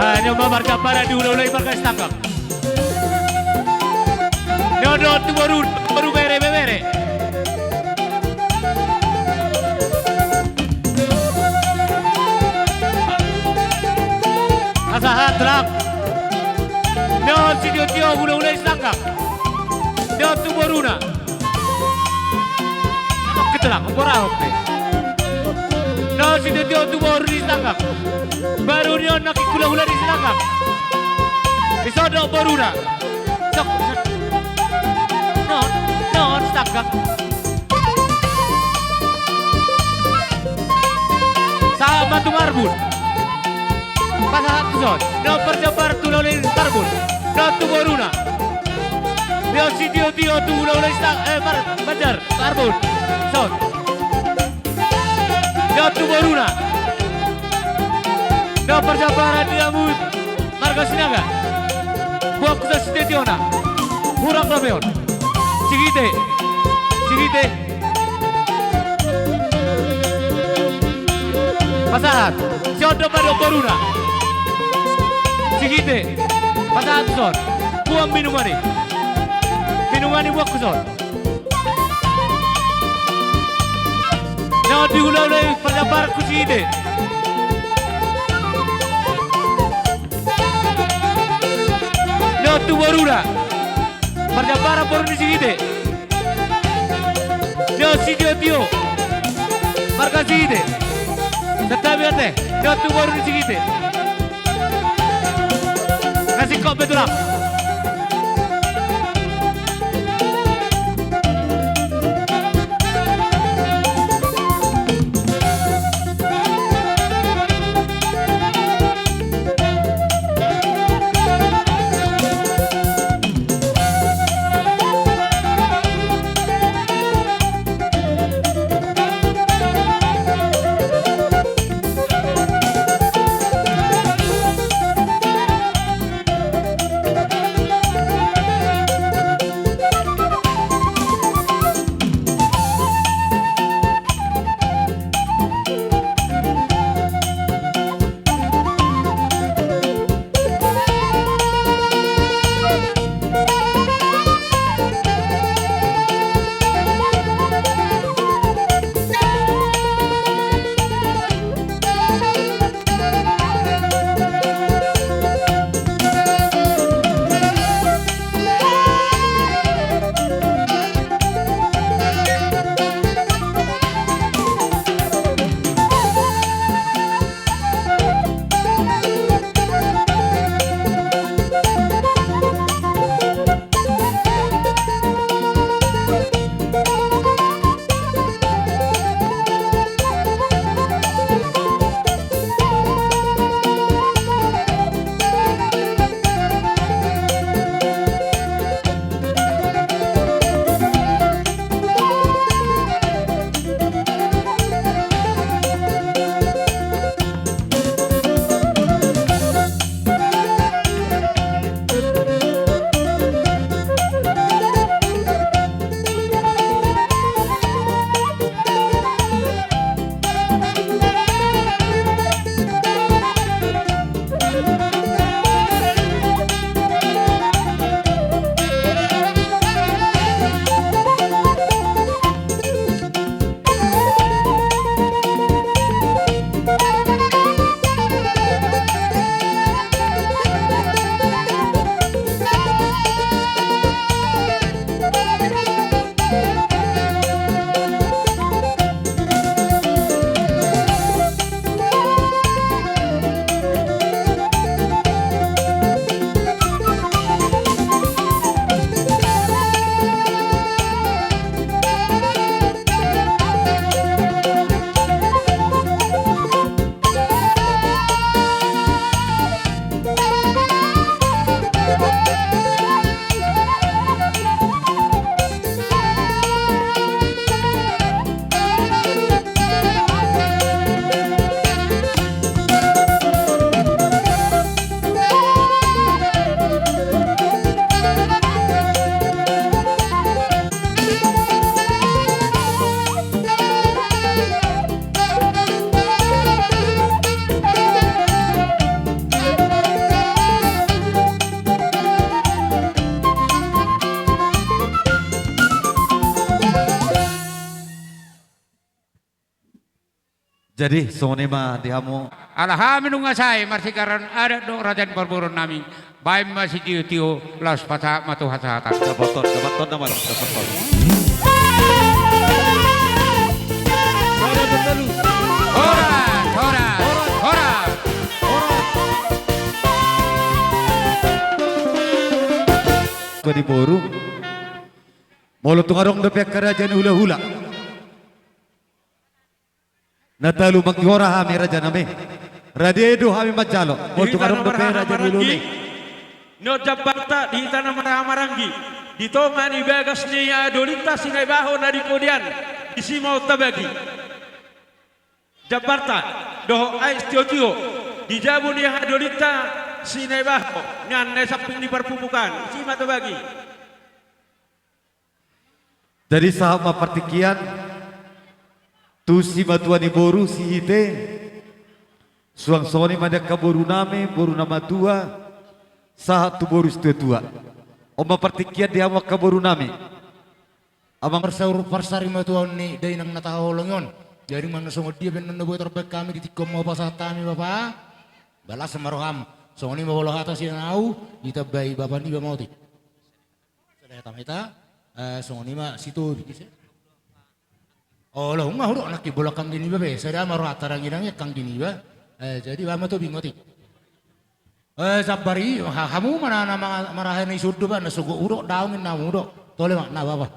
Ah, ni on ma marga para di ulaula i marga Sitanggang. Ni on do tu boru, boru bere, bebere. Pasahat tulang. Ni on sitiotio ulaula i Sitanggang. Ni on tu boruna. Oke tulang, borahon pe. Ni on sitiotio tu boru ni Sitanggang. Boru ni on nangkin hulahula ni Sitanggang. Dison do boruna. Sok, sok. Ni on, ni on Sitanggang. Sahat ma tu marbun. Pasahat tu son. Ni on parjambar tu ulaula i marbun. Ni on tu boruna. Ni on sitiotio tu ulaula i Sitang-, eh, mar-, Banjar, marbun. Son. Ni on tu boruna. Ni on parjambaran di hamu marga Sinaga. Boan tu son sitiotiona. Hurang dope on. Sigite. Sigite. Pasahat. Dison do ma dok boruna. Sigite. Pasahat tu son. Boan minuman i. Minuman i boan tu son. Ni on di ulaula i parjambaran tu Sigite. Ni on tu boruna. Parjambaran boru ni Sigite. Ni on sitiotio. Marga Sigite. Santabi ate. Ni on tu boru ni Sigite. Nga singkop be tulang. Jadi songon i ma di hamu. Ala hami nunga sae marsigaran adat dohot raja ni parboruon nami. Baen ma sitiotio, laos pasahat ma tu hasahatan. Dapothon, dapothon nama, dapothon. Horas, horas, horas. Tua ni boru. Molo tung adong dope angka raja ni hulahula na talu, manggihora hami raja nami. Rade do hami manjalo. Molo tung adong dope raja ni hulahula i. Di hita na marhahamaranggi, di tonga ni bagas ni hadolinta Sinaibaho na di Kodean, disi ma on tabagi jambarta dohot aek sitiotio di jabu ni hadolinta Sinaibaho nian na di samping ni parpumukaan, disi ma tabagi. Jadi sahat ma partingkian tu simatua ni boru Sihite. Suang songon i ma di angka boru nami, boru na matua, sahat tu boru situatua. On ma partingkian di hamu angka boru nami. Amang, parsaur parsarimatuaon ni dainang na tahaholongi on. Jadi manang songon dia pe annon na boi tarbaen hami di tingki on, ma hupasahat hami bapa, ba las ma roham. Songon i ma molo hata sian ahu, ditambai bapa niba ma otik. Sada hata ma hita, eh, songon i ma si Tobi. Olo, nunga hudok nangkin bolon anggi niba be, sada ma rohanta dang i, dang i anggi niba. Eh, jadi ba ma Tobi, nunga otik. Eh, jambar i, ha-, hamu ma na, na ma-, marhaha na i sondo ba, na sogot hudok daong i na hudok. Tole ma, na bapa.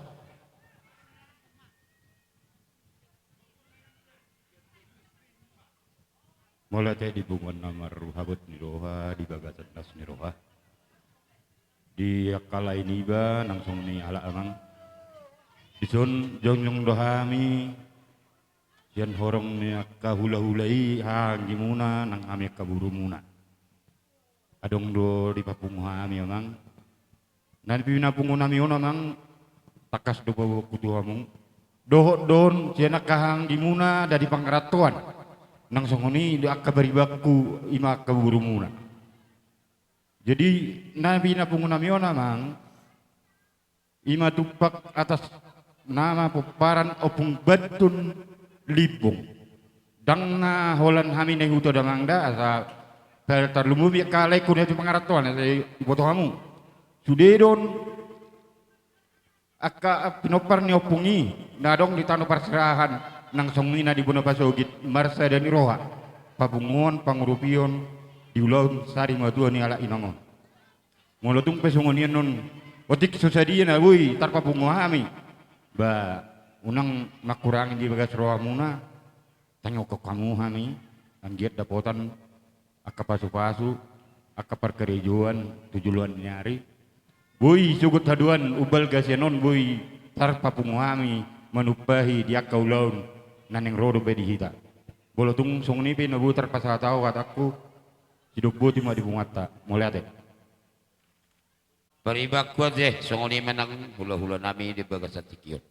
Mauliate di punguan na marhabot ni roha, di bagasan las ni roha. Di angka lae niba nang songon i, ala amang. Dison jongjong do hami sian horong ni angka hulahula i, haha anggimuna nang hami angka borumuna. Adong do dipapungu hami amang. Na pinapungu nami on amang, tangkas do paboaonku tu hamu. Dohot do on sian angka haha anggimuna na di pangarantoan. Nang songon i do angka baribanku, i ma angka borumuna. Jadi na pinapungu nami on amang, i ma tumpak atas nama pomparan Ompung Bantun Limbong. Ndang na holan hami na i huta damang da, asa tar-, tarlumobi angka laengku na di pangarantoan, asa iboto hamu. Sude do on angka pinompar ni ompung i na adong di tano parserahan, nang songon i na di bona pasogit, marsada ni roha, papunguon, pangurupion di ulaon sarimatua ni halak inang on. Molo tung pe songon i annon, otik so sadia na boi tarpapungu hami, ba unang mangkurangi di bagas rohamuna, tangiangkon hamu hami, anggiat dapotan angka pasupasu, angka parkarejoan tu joloan ni ari. Boi sogot haduan umbalga sian on, boi tarpapungu hami manumpahi di angka ulaon na naeng ro dope di hita. Molo tung songon i pe na boi tarpasahat ahu hatangku, sidok boti ma di punguanta. Mauliate. Paribanku ate, songon i ma nang hulahula nami di bagasan tingki on.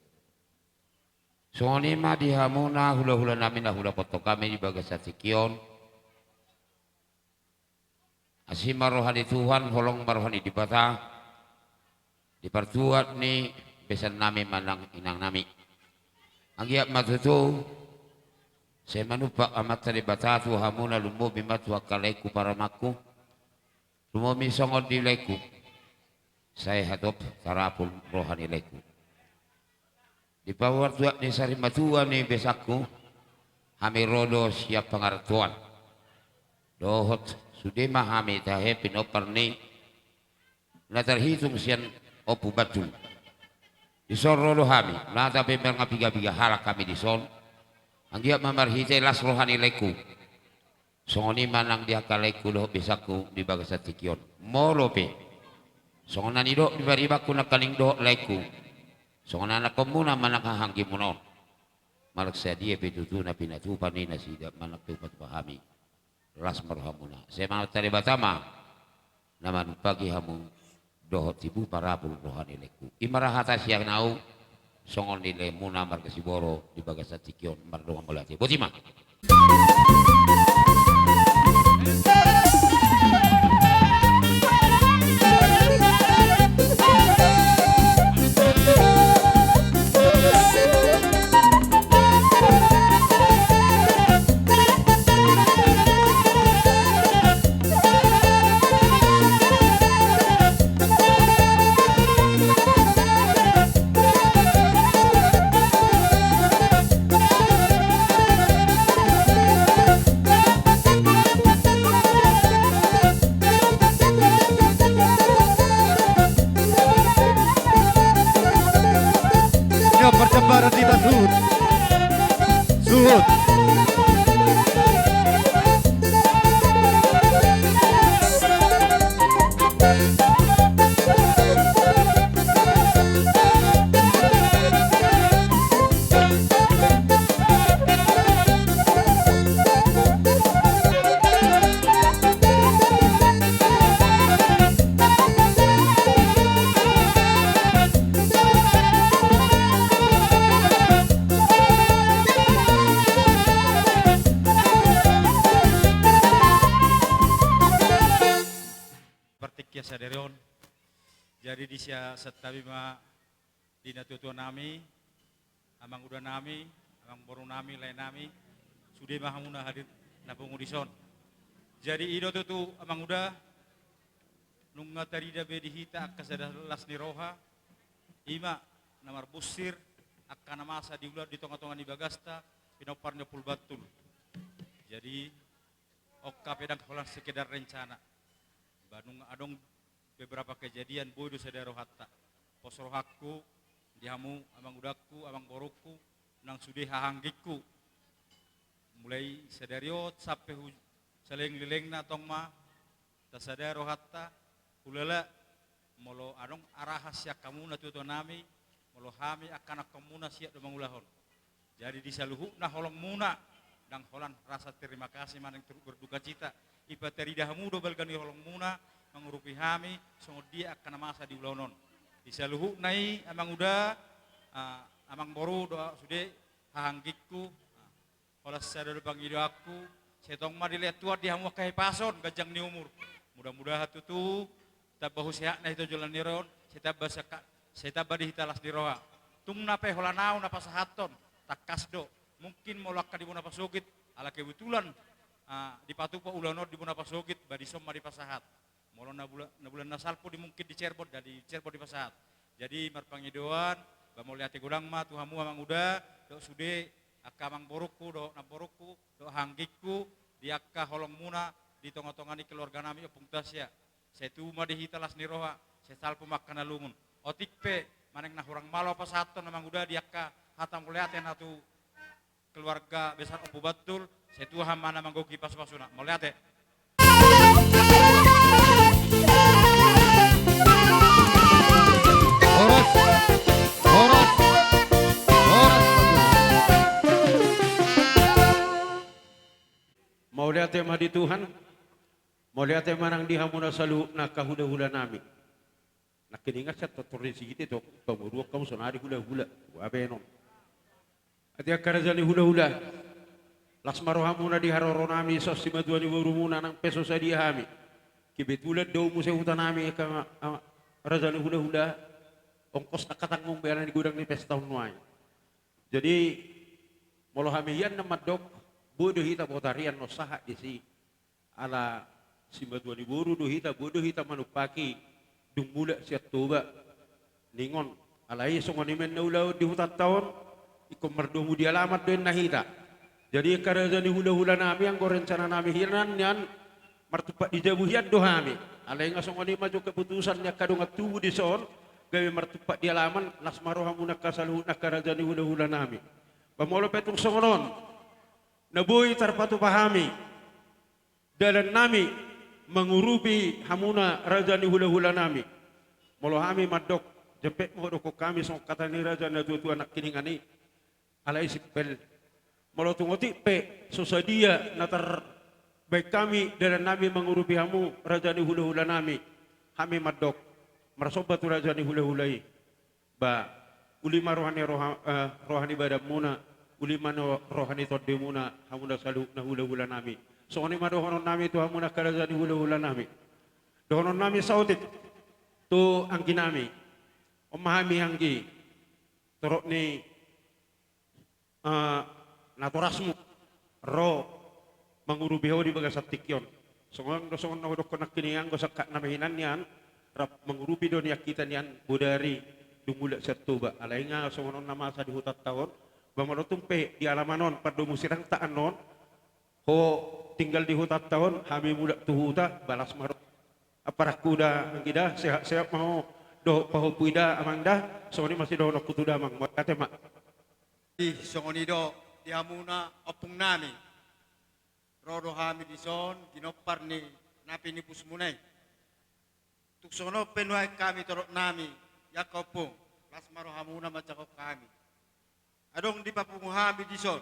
Songon i ma di hamuna hulahula nami na hulapothon hami di bagasan tingki on. Asi ma roha ni Tuhan, holong ma roha ni Debata di partuat ni besan nami manang inang nami. Anggiat ma tutu sai manumpak Amanta Debata tu hamuna, lumobi ma tu angka laengku, parumaenku. Lumobi songon di laengku, sai hatop tarapul roha ni laengku. Di partuat ni sarimatua ni besanku, hami ro do sian pangarantoan. Dohot sude ma hami tahe pinompar ni na tarhitung sian Ompu Bantun. Dison ro do hami, nunga pe marpiga-piga halak hami dison. Anggiat ma marhite las roha ni laengku. Songon i ma nang di angka laengku dohot besanku di bagasan tingki on. Molo pe songon na nidok ni paribanku nangkaning dohot laengku, songon anakkonmuna manang haha anggimuna on, manang sadia pe tutu na pinatupa ni nasida manang pe hupatupa hami, las ma rohamuna. Sai Amanta Debata ma na manumpahi hamu dohot tibu parapul roha ni laengku. I ma ra hata sian ahu, songon ni laemuna marga Siboro di bagasan tingki on, mardongan mauliate. Boti ma. Suhut. Partingkian sadari on. Jadi di sia santabi ma di natuatua nami, amang uda nami, amang boru nami, lae nami, sude ma hamu na hadir na pungu dison. Jadi i do tutu amang uda, nunga tarida be di hita angka sada las ni roha, ima na marbunsir angka na masa di ulaon di tongatonga ni bagasta, pinompar ni Ompu Bantul. Jadi on hape ndang holan sekedar rencana. Ba nunga adong beberapa kejadian boi do sada rohanta. Pos rohangku di hamu amang udangku, amang borungku, nang sude hahaanggingku. Mulai sadari on sampe hu saleleng-lelengna tong ma tasada rohanta, hulala molo adong arahan sian hamu natuatua nami, molo hami angka anakhonmuna siap do mangulahon. Jadi di saluhutna holongmuna, ndang holan rasa terima kasih manang turut berdukacita. I patarida hamu do balga ni holongmuna, mangurupi hami, songon dia angka na masa di ulaon on. Di saluhutna i, amang uda, ah, amang boru do sude, hahaanggingku, ah, holan sada do pangidoanku, sai tong ma dilehon Tuhan di hamu angka hipason, ganjang ni umur. Mudah-mudahan tutu, tamba husehatna hita joloan ni ari on, sai tamba saka-, sai tamba di hita las ni roha. Tung na pe holan ahu na pasahathon, tangkas do. Mungkin molo angka di bona pasogit, ala kebetulan, ah, dipatupa ulaon on di bona pasogit, ba dison ma dipasahat. Molo na bula-, na bulan na salpu di mungkin di Cirebon, da di Cirebon dipasahat. Jadi marpangidoan, ba mauliate godang ma tu hamu amang uda, dohot sude, angka amang borungku, dohot namborungku, dohot hahaanggingku, di angka holongmuna, di tongatonga ni keluarga nami Ompung Tasya. Sai tubu ma di hita las ni roha, sai salpu ma angka na lungun. Otik pe, manang na hurang malo pasahathon amang uda di angka hata mauliate na tu keluarga besar Ompu Bantul, sai Tuhan ma na manggohi pasupasuna. Mauliate. Horas, horas, horas. Mauliate ma di Tuhan, mauliate ma nang di hamuna saluhutna angka hulahula nami. Nangkiningan sian tortor ni Sigit i tong, pamoruon hamu sonari hulahula, boha be non. Atik angka raja ni hulahula, las ma rohamuna di haroro nami, songon simatua ni borumuna nang pe so sadia hami. Kebetulan do muse huta nami angka, a, raja ni hulahula, ongkos angka tanggung be ala ni godang ni pesta on nuaeng. Jadi, molo hami hian na mandok, boi do hita botarian non sahat disi. Ala simatua ni boru do hita, boi do hita manumpaki dung mulak sian Toba. Ningon, alai songon i ma na ulaon di hutanta on, ingkon mardomu di alaman do inna hita. Jadi angka raja ni hulahula nami, anggo rencana nami hian nian martumpak di jabu hian do hami. Alai nga songon i ma jo keputusan ni angka dongan tubu dison, gabe martumpak di alaman, las ma rohamuna angka saluhutna angka raja ni hulahula nami. Ba molo pe tung songon on, na boi tarpatupa hami dalan nami mangurupi hamuna raja ni hulahula nami. Molo hami mandok, jempek ma hudokkon hami songon hata ni raja na tuatua nangkiningan i. Alai simpel. Molo tung otik pe so sadia na tarbaen hami dalan nami mangurupi hamu raja ni hulahula nami, hami mandok, marsomba tu raja ni hulahula i. Ba, uli ma roha ni roha, eh, roha ni badanmuna, uli ma no roha ni tondimuna, hamuna saluhutna hulahula nami. Songon i ma dohonon nami tu hamuna angka raja ni hulahula nami. Dohonon nami saotik tu anggi nami. On ma hami anggi, torop ni, eh, natorasmu ro mangurupi ho di bagasan tingki on. Songon do songon na hudokkon nangkiningan, anggo sangkap na hinan nian, rap mangurupi do nian hita nian bodari dung mulak sian Toba. Alai nga songon on na masa di hutanta on, ba molo tung pe di alaman on, pardomu sirangta annon, ho tinggal di hutanta on, hami mulak tu huta, ba las ma ro. Amparangku da, anggi da, sehat-sehat ma ho, dohot pahompu i da, amang da, songon i ma sidohononku tu damang, mauliate ma. Jadi songon i do di hamuna ompung nami. Ro do hami dison, ginompar ni na pinipusmuna i. Tung songon on pe nuaeng hami torop nami, i angka ompung, las ma rohamuna manjangkon hami. Adong dipapungu hami dison,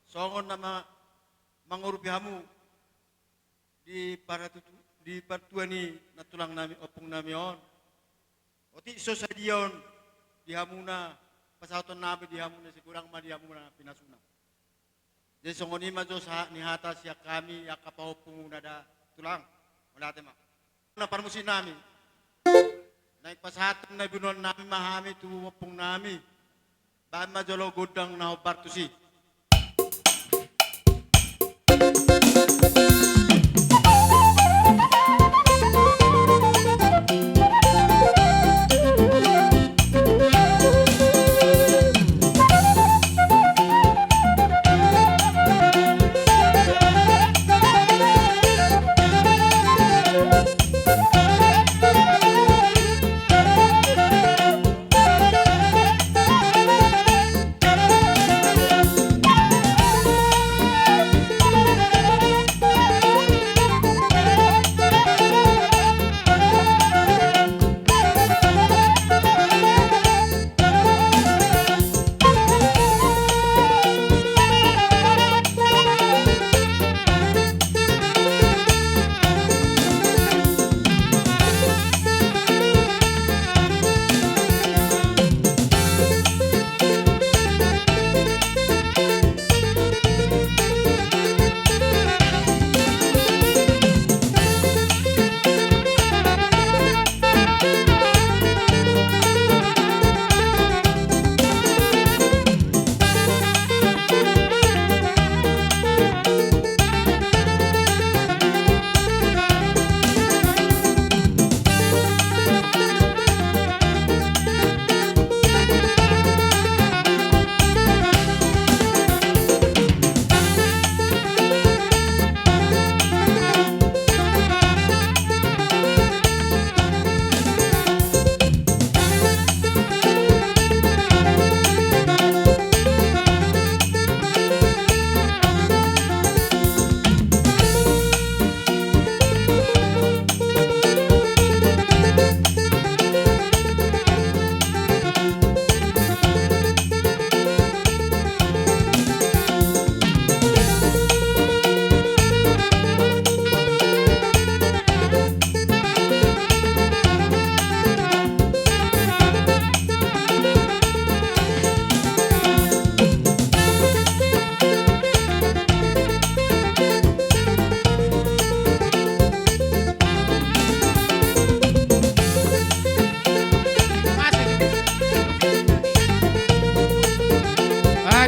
songon na ma-, mangurupi hamu di paratutu-, di partua ni nantulang nami, ompung nami on. Otik so sadia on di hamuna, pasahaton nami di hamuna, sai godang ma di hamuna pinasuna. Jadi songon i ma jo sahat ni hata sian hami angka pahompumuna da tulang. Mauliate ma. Na parmusik nami. Naeng pasahathon na ibunuan nami ma hami tu ompung nami. Baen ma jolo gondang na hombar tusi.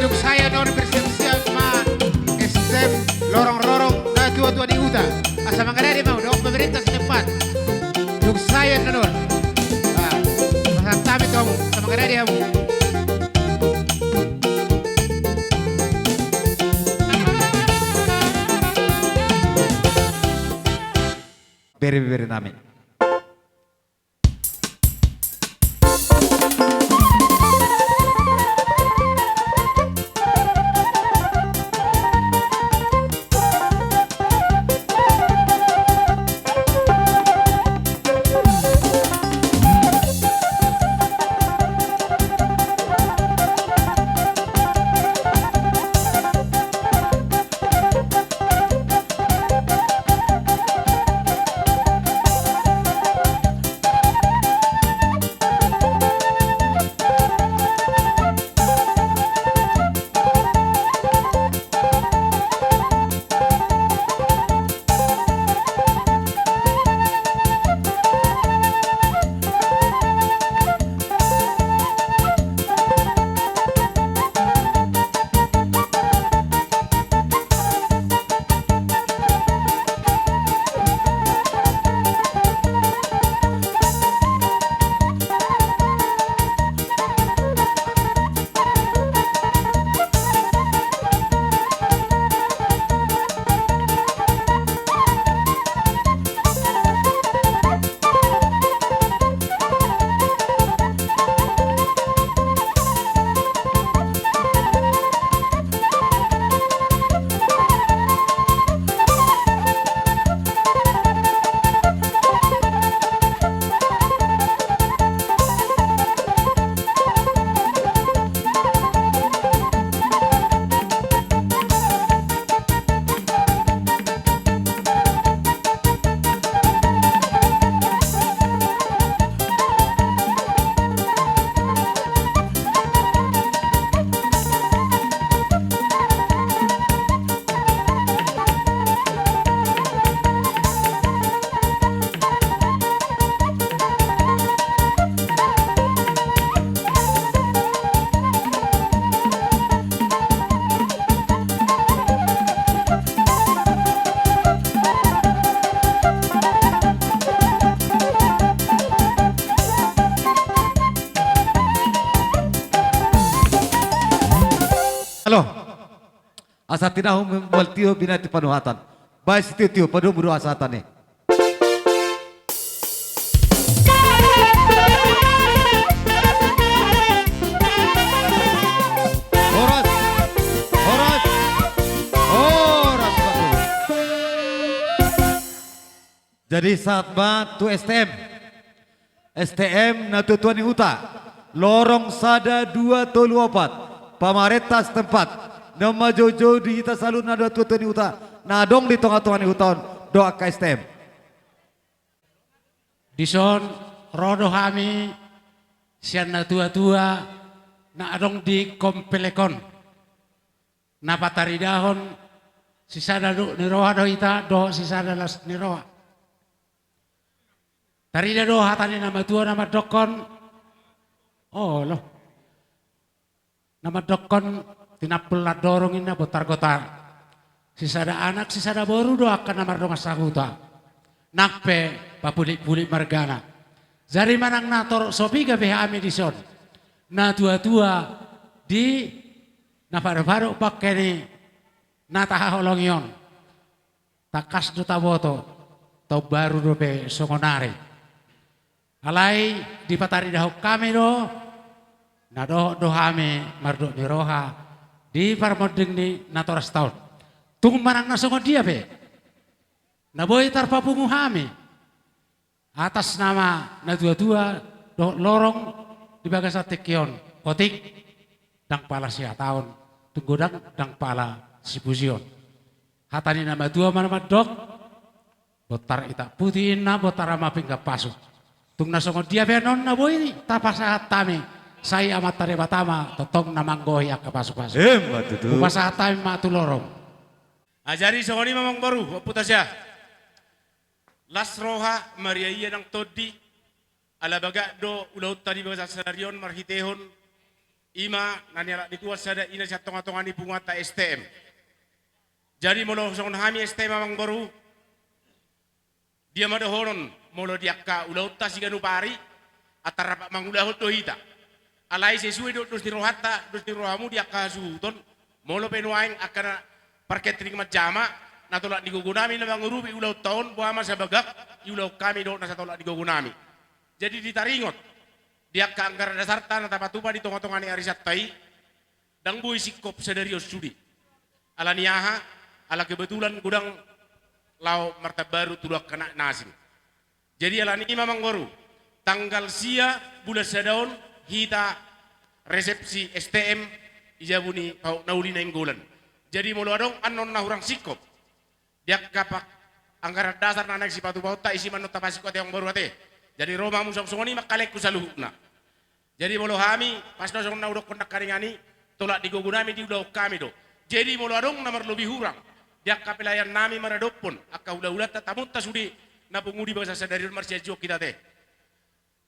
Dung sae annon bersiap-siap ma S T M lorong-rorong na tua-tua di huta. Asa mangadadi ma hamu, didok pemerintah setempat. Dung sae annon. Pasahat hami tu hamu, asa mangadadi hamu. Bere-bere nami. Lo. Asa tinahu mual tio binati panuhatan. Baen sitiotio padomu do asa hata ni. Horas. Horas. Horas. Jadi sahat ma tu S T M. S T M na tuatua ni huta. Lorong sada dua tolu opat. Pamarenta setempat. Na manjouhon di hita saluhutna do tuatua ni huta. Na adong di tongatonga ni huta on. Dohot angka S T M. Dison ro do hami sian na tuatua na adong di komplek on. Na pataridahon sisada do ni roha do hita dohot sisada las ni roha. Tarida do hata ni na matua na mandokkon. Olo. Na mandokkon tinampul landorung inna bontar gotar. Sisada anak sisada boru do angka na mardongan sahuta. Nang pe papulikpulik margana. Jadi manang na torop so piga pe hami dison. Na tuatua di na padopado bangke ni na tahaholongi on. Tangkas do taboto taon baru dope songon ari. Alai dipataridahon hami do na dohot do hami mardok ni roha di parmonding ni natorasta on. Tung manang na songon dia pe na boi tarpapungu hami. Atas nama na tuatua dohot lorong di bagasan tingki on, otik ndang pala sihataon, tung godang ndang pala sipujion. Hata ni na matua ma na mandok, bontar itak puti inna bontar ma pinggan pasu. Tung na songon dia pe annon na boi tapasahat hami, sai Amanta Debata ma tongtong na manggohi angka pasupasu. Emma tutu. Hupasahat hami ma tu lorong. Ah, jadi songon i ma amangboru, ompunta sia. Las roha, mariaia nang tondi, ala bagak do ulaonta di bagasan sadari on marhitehon i ma na nialap ni Tuhan sada i na sian tongatonga ni punguanta S T M. Jadi molo songon hami S T M amangboru, dia ma dohonon molo di angka ulaonta siganup ari, antar rap mangulahon do hita. Alai sesuai do dos ni rohanta, dos ni rohamu di angka hasuhuton, molo pe nuaeng angka na parkentring manjama, na tolap ni gogonami na mangurupi ulaonta on, boha ma sabagak, iulahon hami dohot na satolap ni gogonami. Jadi ditaringot, di angka anggaran dasarta na tapatupa di tongatonga ni arianta i, ndang boi singkop sadari on sude. Ala ni aha, ala kebetulan godang laho martambaru tu angka na asing. Jadi ala ni i ma amangboru, tanggal sia bulan sada on hita resepsi S T M di jabu ni Pahot na Uli Nainggolan. Jadi molo adong annon na hurang singkop di angka anggaran dasar na naeng sipatupaonta, isi ma annon tapasingkop ate amangboru ate. Jadi ro ma hamu songon i ma angka laengku saluhutna. Jadi molo hami, pas do songon na hudokkon nangkaningan i, tolap ni gogonami diulahon hami do. Jadi molo adong na marlobi hurang di angka pelayanannami maradophon angka hulahulanta, tamunta sude na pungu di bagasan sadari on marsianjuan hita ate.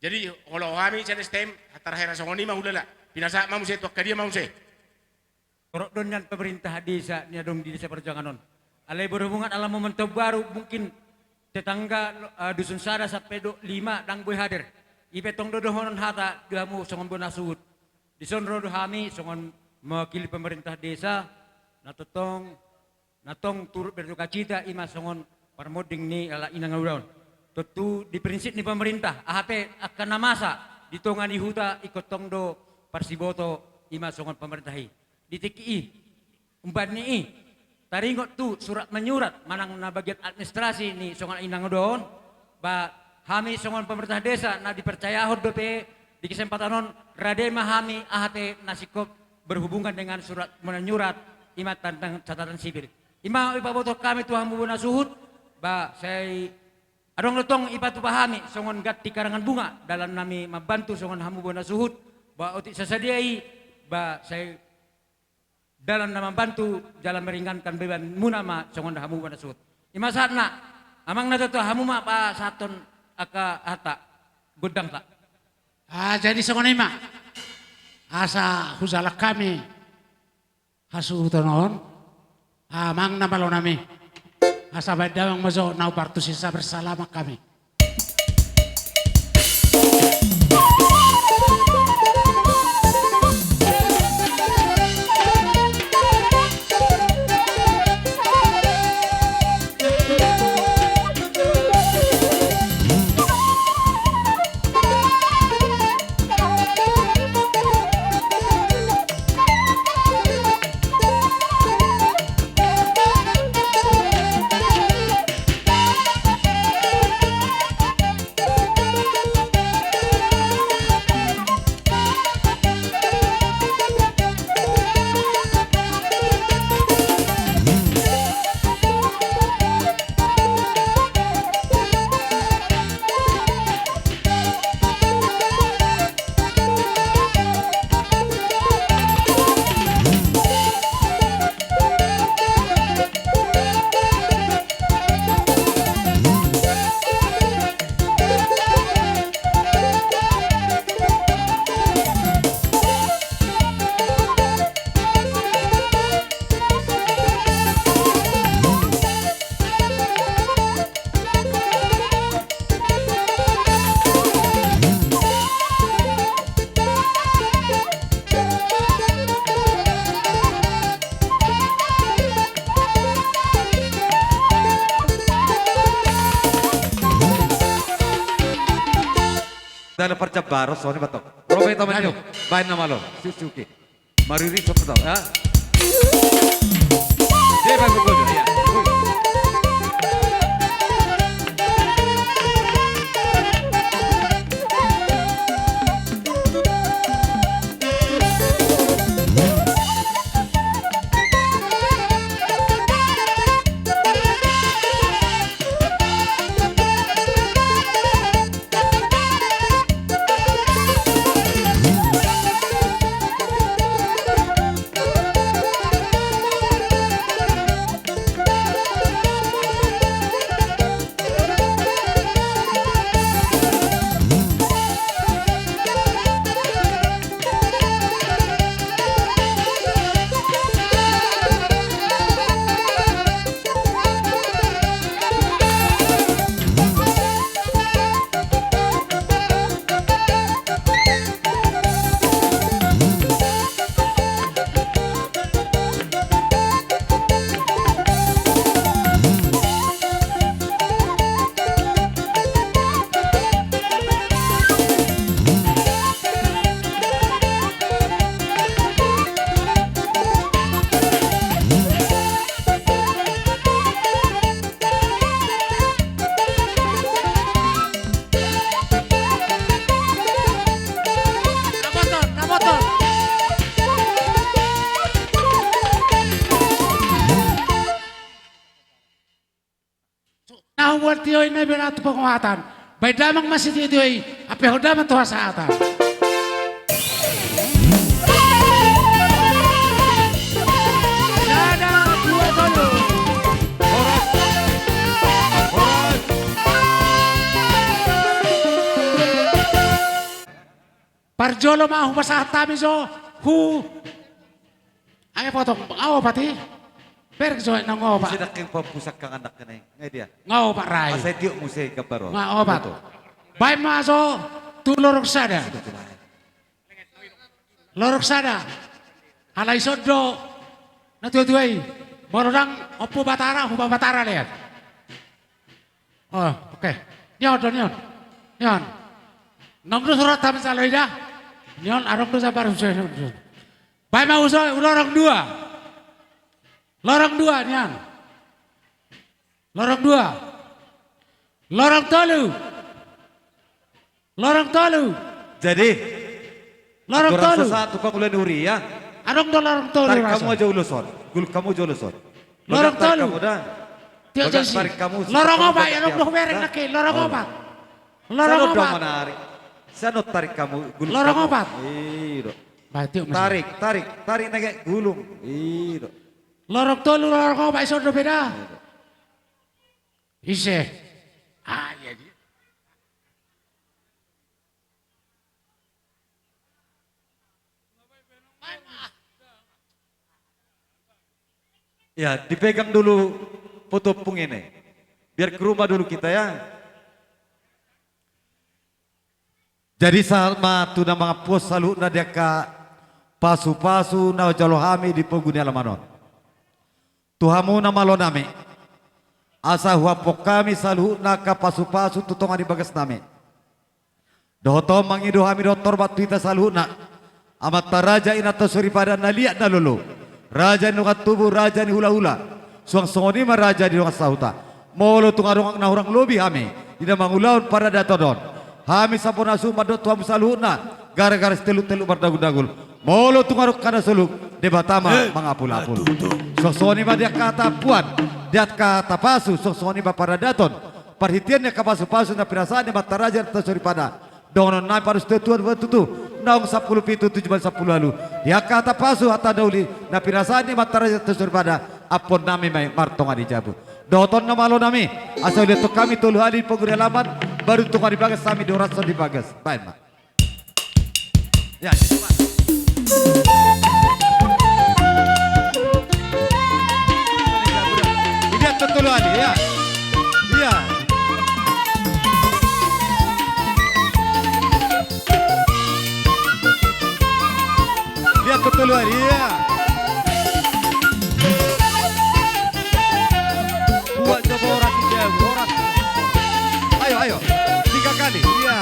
Jadi molo hami sian S T M, tarhera songon i ma hulala. Pinasahat ma muse tu angka dia ma muse. Torop do nian pemerintah desa na adong di Desa Parjuangan on. Alai berhubungan ala momen taon baru, mungkin tetangga, eh, dusun sada sampe do lima ndang boi hadir. I pe tong do dohonon hata di hamu songon bona suhut. Dison ro do hami songon mewakili pemerintah desa, na tongtong, na tong turut berdukacita i ma songon parmonding ni halak inang na ulaon. Tontu di prinsip ni pemerintah, aha pe angka na masa di tonga ni huta ingkon tong do parsiboto i ma songon pemerintah i. Di tingki i, umbahen ni i, taringot tu surat menyurat manang na bagian administrasi ni songon inang na ulaon, ba hami songon pemerintah desa na dipercayahon dope di kesempatan on, rade ma hami aha pe na singkop berhubungan dengan surat menyurat i ma tentang catatan sipil. I ma ipabotohon hami tu hamu bona suhut, ba sai adong do tong ipatupa hami songon ganti karangan bunga dalan nami mambantu songon hamu bona suhut, ba otik sasadia i, ba sai dalan na mambantu jala meringankan beban muna ma songon hamu bona suhut. I ma sahatna, amang na tuatua, hamu ma pasahathon angka hata gondangta. Ah, jadi songon i ma. Asa hujalang hami hasuhuton on, amang na malo nami. Asa baen damang ma jo na umpartus i, asa bersalaman hami. Ala parjambaron songon i ma tong. Ro ma hita manang. Aduh. Baen na malo. Susuki. Mariri sopo tau, ya. Dia baen pukul, ya. Ui. Na hubuat tio i na bere tu penguatan. Baen damang ma sitio-tio i, hape ho damang tu hasahatan. Sada, dua, tolu. Horas. Horas. Parjolo ma hupasahat hami jo, hu. Ai potong, nga opat i. Bereng jo, nga opat. Ise dang keng papusak kangan dang kena i. Nga dia. Nga opat rai. Asa i tiok muse gambar on. Nga opat. Betul. Baen ma jo, tu lorong sada. Lorong sada. Alai ison do na tua-tua i. Molo dang Ompu Batara, Ompu Batara lean. Oh, oke. Ni on do, ni on. Ni on. Nunga do surat hami salo ida. Ni on, adong do sabar, uso, uso. Baen ma uso, lorong dua. Lorong dua, ni on. Lorong dua. Lorong tolu. Lorong tolu. Jadi, lorong tolu. Sasaat tukang ula ni huria. Adong do lorong tolu. Tarik hamu aja ulos on. Gulung hamu aja ulos on. Lorong tolu. Tarik hamu da. Tiok jasi. Lorong opat, adong do hubereng nangkin. Lorong opat. Lorong opat. Sian on tarik hamu, gulung hamu. Lorong opat. Iyo. Tarik, tarik, tarik nangkin, gulung. Iyo. Lorong tolu, lorong opat, ison do beda. Ise. Ah, iya dia. Ya, dipegang dulu foto ompung ini. Biar ke rumah dulu kita, ya. Jadi sahat ma tu na mangampuhon saluhutna di angka pasu-pasu na hujalo hami di pogu ni alaman on. Tu hamu na malo nami, asa huampuhon hami saluhutna angka pasu-pasu tu tonga ni bagas nami. Dohot on mangido hami dohot hormat tu hita saluhutna, amanta raja, inanta soripada, na liat na lolo, raja ni dongan tubu, raja ni hula-hula, suang songon i ma raja ni dongan sahuta. Molo tung adong na hurang lobi hami di na mangulahon paradaton on, hami sampona suhut mandok tu hamu saluhutna, gara-gara siteluk-teluk mardagun-dagun. Molo tung adong hata na soluk, Debata ma mangapul-apul. Suang songon i ma di angka hata ampuan, di angka hata pasu, suang songon i ma paradaton, parhitean ni angka pasu-pasu na pinasahat ni amanta raja, inanta soripada, dohonon nami parhitean tutu, naung sampulu pitu tujuh bulan sampulu ualu. Di angka hata pasu, hata na uli na pinasahat ni amanta raja, inanta soripada, ampuon nami ma i martonga di jabu. Dohot on na malo nami, asa hulehon hami tolu hali di pogu ni alaman, baru tu tonga ni bagas hami dihorashon di bagas. Baen ma. Ya, jadi, Pak. Lihat betul, Ali, ya. Iya. Lihat betul, Ali, iya. Buat coba orang tidak, orang. Ayo, ayo. Tiga kali, iya.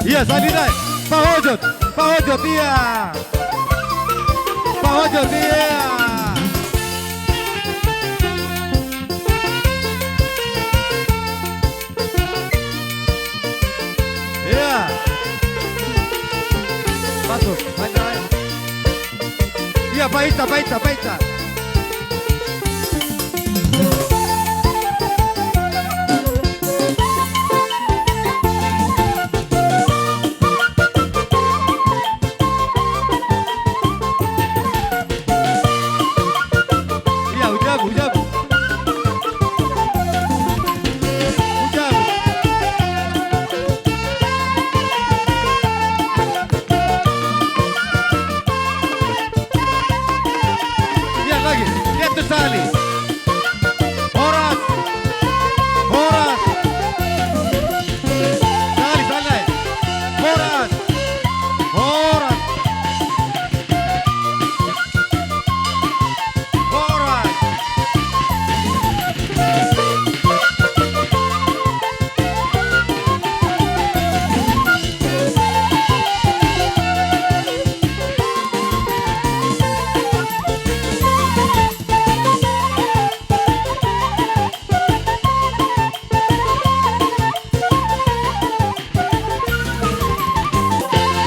Iya, sandinai. Pahojot, pahojot, iya. Pahojot, iya. Iya. Masuk, sandinai. Iya, paita, paita, paita. Iya, ujabu, ujabu. Ujabu. Lihat lagi, lihat tuh Sali. Horas, horas. Sali, Sali. Horas, horas. Horas.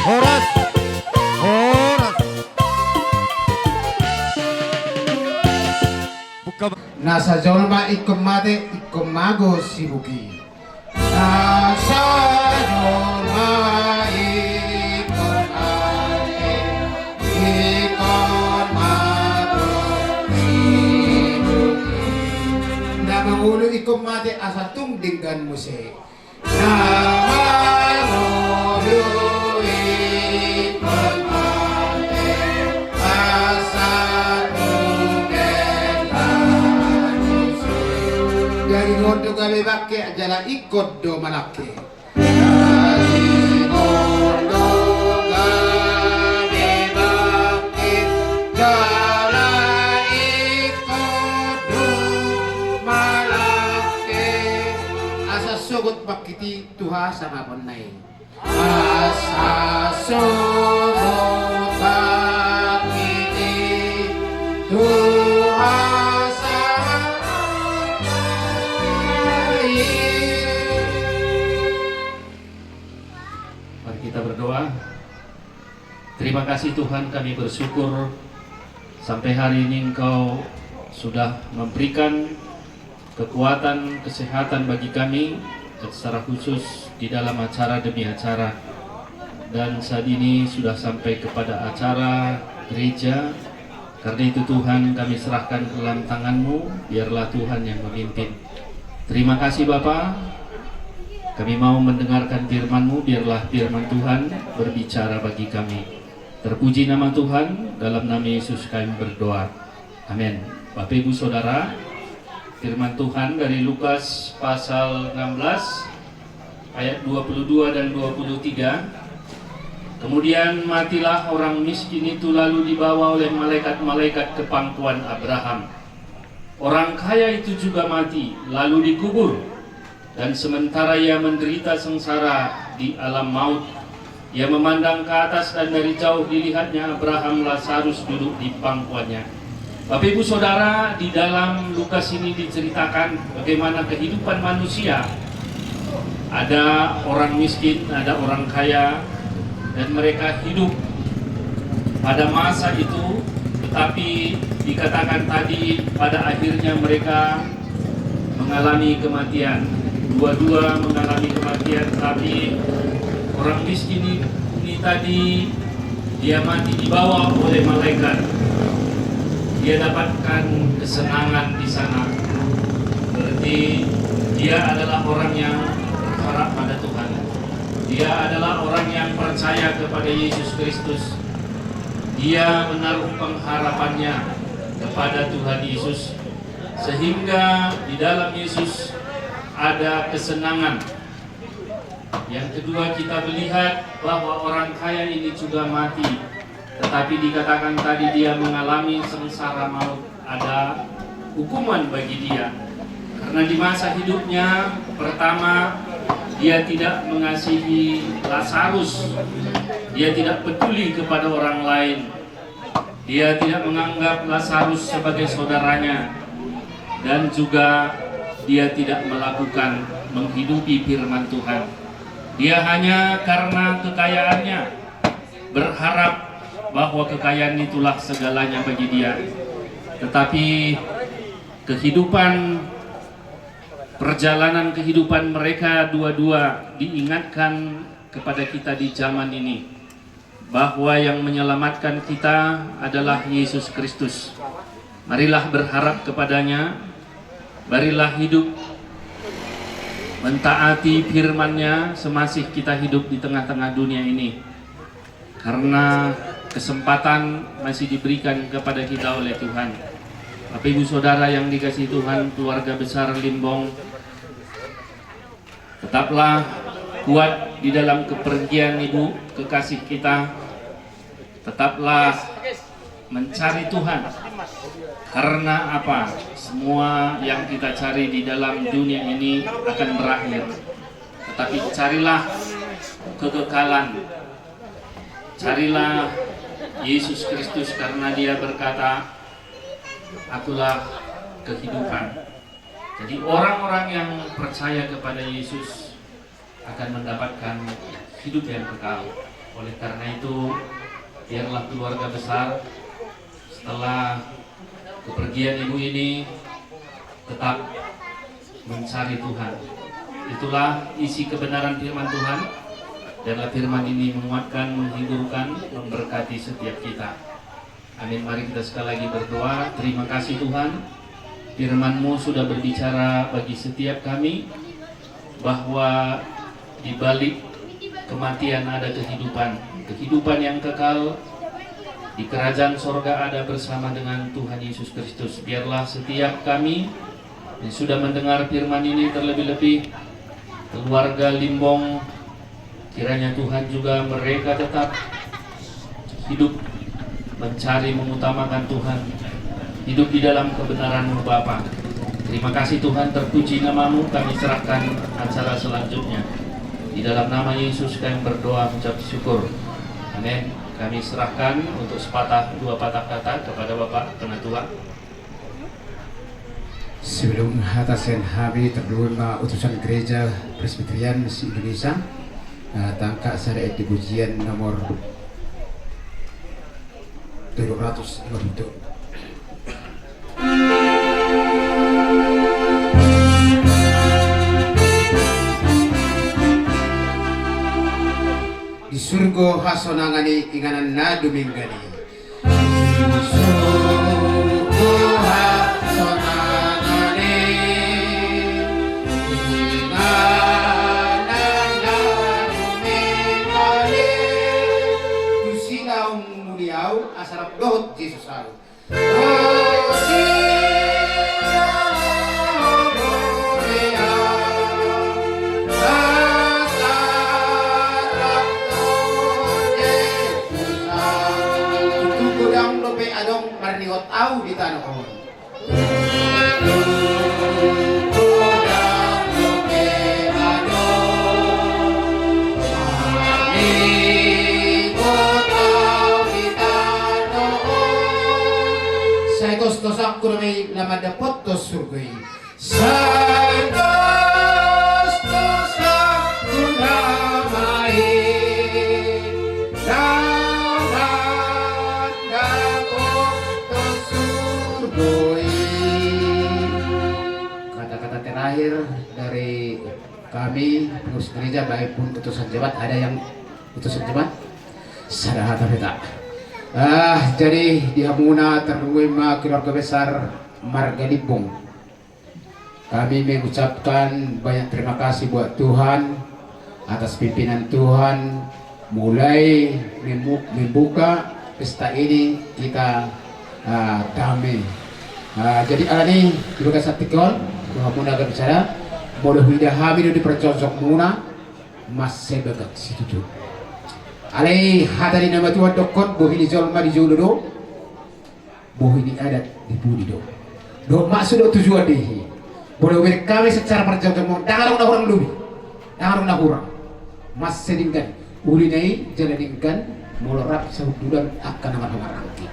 Horas. Horas. Buka. Na sajolma ingkon mate, ingkon mago sibuki. Na sajolma ingkon mate, ingkon mago sibuki. Na mangolu ingkon mate asa tung denggan muse. Na mangolu ingkon mate, asa tung denggan muse. Jadi gondok gabe bangke jala ingkon do manangke. Jadi gondok gabe bangke jala ingkon do manangke. Asa sogot bangkit i tu hasangaponna i. Asa sogot bangkit i tu hasangaponna i. Mari kita berdoa. Terima kasih Tuhan, kami bersyukur sampai hari ini Engkau sudah memberikan kekuatan, kesehatan bagi kami, dan secara khusus di dalam acara demi acara. Dan saat ini sudah sampai kepada acara gereja. Karena itu Tuhan, kami serahkan ke dalam tangan-Mu, biarlah Tuhan yang memimpin. Terima kasih Bapa, kami mau mendengarkan firman-Mu, biarlah firman Tuhan berbicara bagi kami. Terpuji nama Tuhan, dalam nama Yesus kami berdoa. Amin. Bapak Ibu Saudara, firman Tuhan dari Lukas pasal enam belas ayat dua puluh dua dan dua puluh tiga. Kemudian matilah orang miskin itu lalu dibawa oleh malaikat-malaikat ke pangkuan Abraham. Orang kaya itu juga mati, lalu dikubur. Dan sementara ia menderita sengsara di alam maut, ia memandang ke atas dan dari jauh dilihatnya Abraham Lazarus duduk di pangkuannya. Bapak Ibu Saudara, di dalam Lukas ini diceritakan bagaimana kehidupan manusia. Ada orang miskin, ada orang kaya, dan mereka hidup pada masa itu, tetapi dikatakan tadi pada akhirnya mereka mengalami kematian. Dua-dua mengalami kematian, tetapi orang miskin ini tadi dia mati dibawa oleh malaikat. Dia dapatkan kesenangan di sana. Berarti dia adalah orang yang berharap pada Tuhan. Dia adalah orang yang percaya kepada Yesus Kristus. Dia menaruh pengharapannya kepada Tuhan Yesus, sehingga di dalam Yesus ada kesenangan. Yang kedua, kita melihat bahwa orang kaya ini juga mati, tetapi dikatakan tadi dia mengalami sengsara maut, ada hukuman bagi dia. Karena di masa hidupnya, pertama, Dia tidak mengasihi Lazarus. Dia tidak peduli kepada orang lain. Dia tidak menganggap Lazarus sebagai saudaranya. Dan juga dia tidak melakukan, menghidupi firman Tuhan. Dia hanya karena kekayaannya berharap bahwa kekayaan itulah segalanya bagi dia. Tetapi kehidupan, perjalanan kehidupan mereka dua-dua diingatkan kepada kita di zaman ini, bahwa yang menyelamatkan kita adalah Yesus Kristus. Marilah berharap kepada-Nya, marilah hidup mentaati firman-Nya semasih kita hidup di tengah-tengah dunia ini. Karena kesempatan masih diberikan kepada kita oleh Tuhan. Bapak, Ibu, Saudara yang dikasihi Tuhan, keluarga besar Limbong, tetaplah kuat di dalam kepergian Ibu kekasih kita. Tetaplah mencari Tuhan. Karena apa? Semua yang kita cari di dalam dunia ini akan berakhir. Tetapi carilah kekekalan. Carilah Yesus Kristus, karena Dia berkata, "Akulah kehidupan." Jadi, orang-orang yang percaya kepada Yesus akan mendapatkan hidup yang kekal. Oleh karena itu, biarlah keluarga besar setelah kepergian Ibu ini tetap mencari Tuhan. Itulah isi kebenaran firman Tuhan. Biarlah firman ini menguatkan, menghiburkan, memberkati setiap kita. Amin. Mari kita sekali lagi berdoa. Terima kasih, Tuhan, firman-Mu sudah berbicara bagi setiap kami, bahwa di balik kematian ada kehidupan, kehidupan yang kekal di kerajaan sorga ada bersama dengan Tuhan Yesus Kristus. Biarlah setiap kami yang sudah mendengar firman ini, terlebih-lebih keluarga Limbong, kiranya Tuhan juga mereka tetap hidup mencari, mengutamakan Tuhan, hidup di dalam kebenaran-Mu, Bapa. Terima kasih, Tuhan, terpuji nama-Mu. Kami serahkan acara selanjutnya. Di dalam nama Yesus kami berdoa, mengucap syukur. Amin. Kami serahkan untuk sepatah dua patah kata kepada Bapak Penatua. Sebelum hata sian hami, tardua ma utusan Gereja Presbyterian se-Indonesia, eh, tangkas sada ayat di pujian nomor tolu ratus lima puluh. Di surgo hasonangan i, inganan na dumenggan i. Di surgo hasonangan i, inganan na dumenggan i. Tusi naung muli ahu, asa rap dohot Jesus ahu. Tutu godang dope adong marningot ahu di tano on. Sai tostos angku nama i na mandapothon surgo i. Sai tostos angku nama i na mandapothon surgo i. Kata-kata terakhir dari kami, pengurus gereja, baik pun utusan jemaat, ada yang utusan jemaat? Sada hata pe tak. Ah, jadi di hamuna tardua ma keluarga besar marga Limbong, kami mengucapkan banyak terima kasih buat Tuhan atas pimpinan Tuhan, mulai memu-, membuka pesta ini kita, ah, damai. Ah, jadi alani i di bagasan tingki on, tu hamuna gabe sada, molo huida hami do di parjongjongmuna, mansai bagak situtu. Alai hata ni na matua dokkon, bohi ni jolma di jolo do, bohi ni adat di pudi do. Dohot maksud dohot tujuan do i. Molo hubereng hami secara parjongjongmuna, ndang adong na hurang lobi. Ndang adong na hurang. Mansai denggan. Uli na i jala denggan, molo rap sahundulan angka na marhahamaranggi.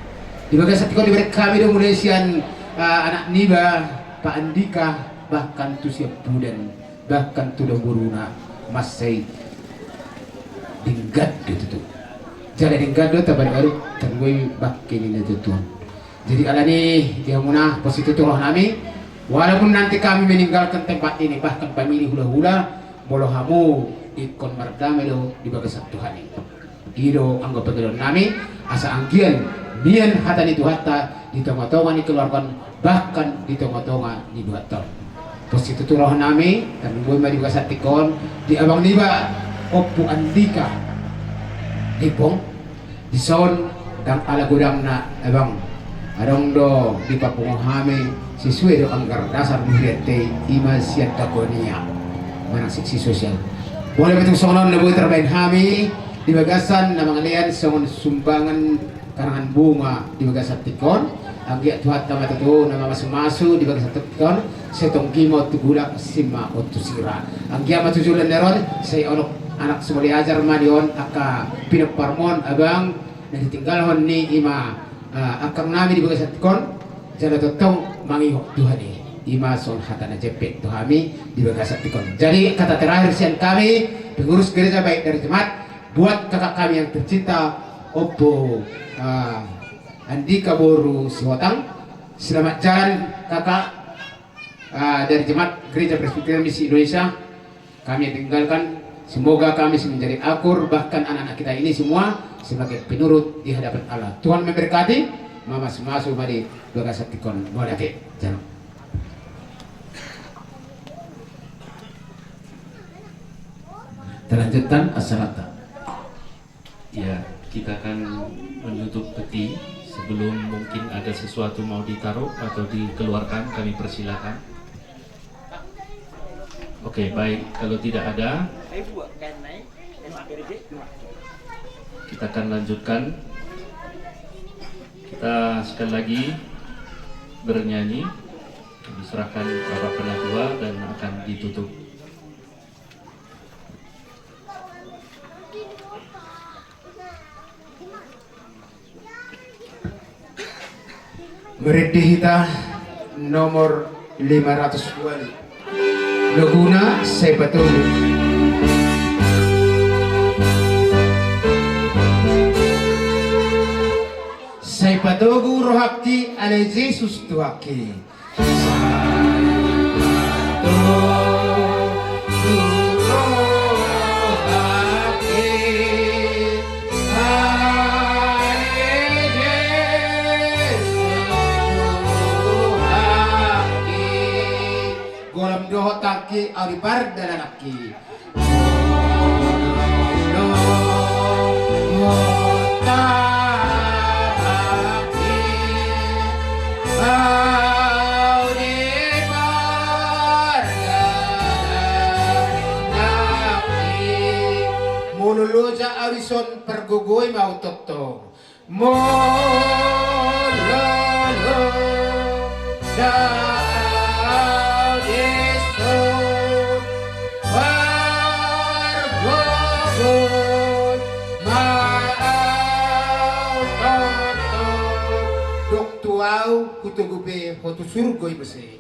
Di bagasan tingki on dibereng hami do mulai sian, ah, anak niba, Pa Andika, bahkan tu siampudan, bahkan tu daoboruna, mansai denggan do tutu. Jala denggan do tabaru-baru, tangguai bangke ni na tutu on. Jadi alani i di hamuna, pos situtu roha nami, walaupun nanti kami meninggalkan tempat ini, bahkan pamili hula-hula, molo hamu ingkon mardame do di bagasan Tuhan i. I do anggo pangidoan nami, asa anggiat mian hata ni Tuhanta di tonga-tonga ni keluarga on, bahkan di tonga-tonga ni buat on. Pos situtu roha nami, tarlumobi ma di bagasan tingki on, di abang niba, Ompu Andika Himpong, dison ndang ala godangna, abang. Adong do dipapungu hami, sesuai do anggaran dasar ni hurianta i, ima sian Dagonia. Manang seksi sosial. Molo pe tung songon on na boi tarbahen hami, di bagasan na mangalean songon sumbangan karangan bunga di bagasan tingki on, anggiat Tuhanta ma tutu na mamasu-masu di bagasan tingki on, sai tonggi ma on tu gulak, sima on tu sira. Anggiat ma tu joloan ni ari on, sai onok anak sumoliajar ma di on angka pinomparmon, abang, na ditinggalhon ni ima, ah, angkang nami di bagasan tingki on, jala tongtong mangihut Tuhan i. Ima songon hata na jempek tu hami di bagasan tingki on. Jadi kata terakhir sian kami, pengurus gereja baik dari jemaat, buat kakak kami yang tercinta, Ompu, ah, Andika boru Sihotang. Selamat jalan, kakak, ah, dari Jemaat Gereja Presbyterian Misi Indonesia. Kami yang tinggalkan, semoga kami bisa menjadi akur, bahkan anak-anak kita ini semua sebagai penurut di hadapan Allah. Tuhan memberkati, mamasu-masu ma di bagasan tingki on, mauliate. Jalan. Kita lanjutkan acaranta. Ya, kita akan menutup peti. Sebelum mungkin ada sesuatu mau ditaruh atau dikeluarkan, kami persilakan. Oke, baik. Kalau tidak ada, kita akan lanjutkan. Kita sekali lagi bernyanyi. Diserahkan Bapak Penatua dan akan ditutup. Marende hita nomor lima ratus dua. Laguna Sai Patogu. Sai patogu rohangki ale Jesus Tuhanki. Golam dohot tangki au di pardalananki. Molo loja au dison pargogoi ma au tongtong. Molo loja au dison pargogoi ma au tongtong. Dok tu au, hutogu pe ho tu surgo i muse.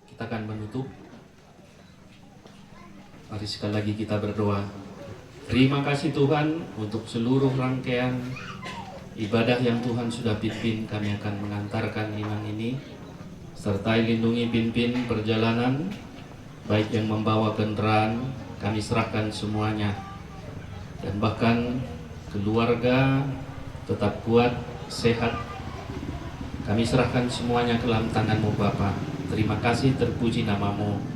Kita akan menutup. Mari sekali lagi kita berdoa. Terima kasih Tuhan untuk seluruh rangkaian ibadah yang Tuhan sudah pimpin. Kami akan mengantarkan inang ini. Sertai, lindungi, pimpin perjalanan, baik yang membawa kendaraan, kami serahkan semuanya. Dan bahkan keluarga tetap kuat, sehat. Kami serahkan semuanya ke dalam tangan-Mu, Bapa. Terima kasih, terpuji nama-Mu.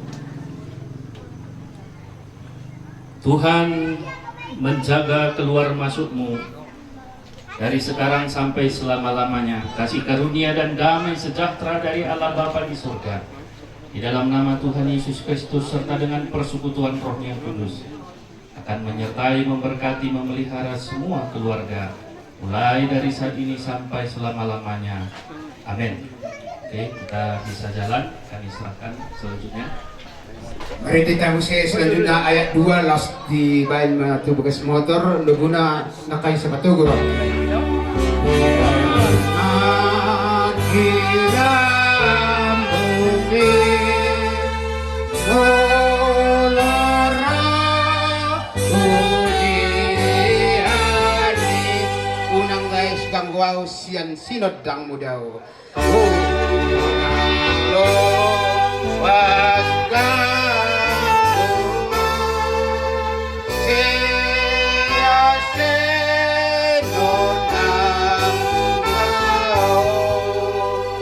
Tuhan menjaga keluar masuk-Mu dari sekarang sampai selama-lamanya. Kasih karunia dan damai sejahtera dari Allah Bapa di surga Di dalam nama Tuhan Yesus Kristus serta dengan persekutuan Roh yang Kudus, akan menyertai, memberkati, memelihara semua keluarga, mulai dari saat ini sampai selama-lamanya. Amin. Oke, kita bisa jalan. Kami serahkan selanjutnya. Marende hita muse selanjutna ayat dua, laos dibaen ma tu bagas motor, loguna Nangkin sapatugur. Unang gaes ganggu au sian sinondangmu dao.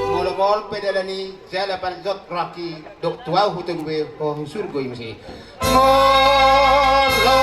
Molo maol pe dalan i jala panjot rohangki, dok tu au hutonggu be ho surgo i muse. Molo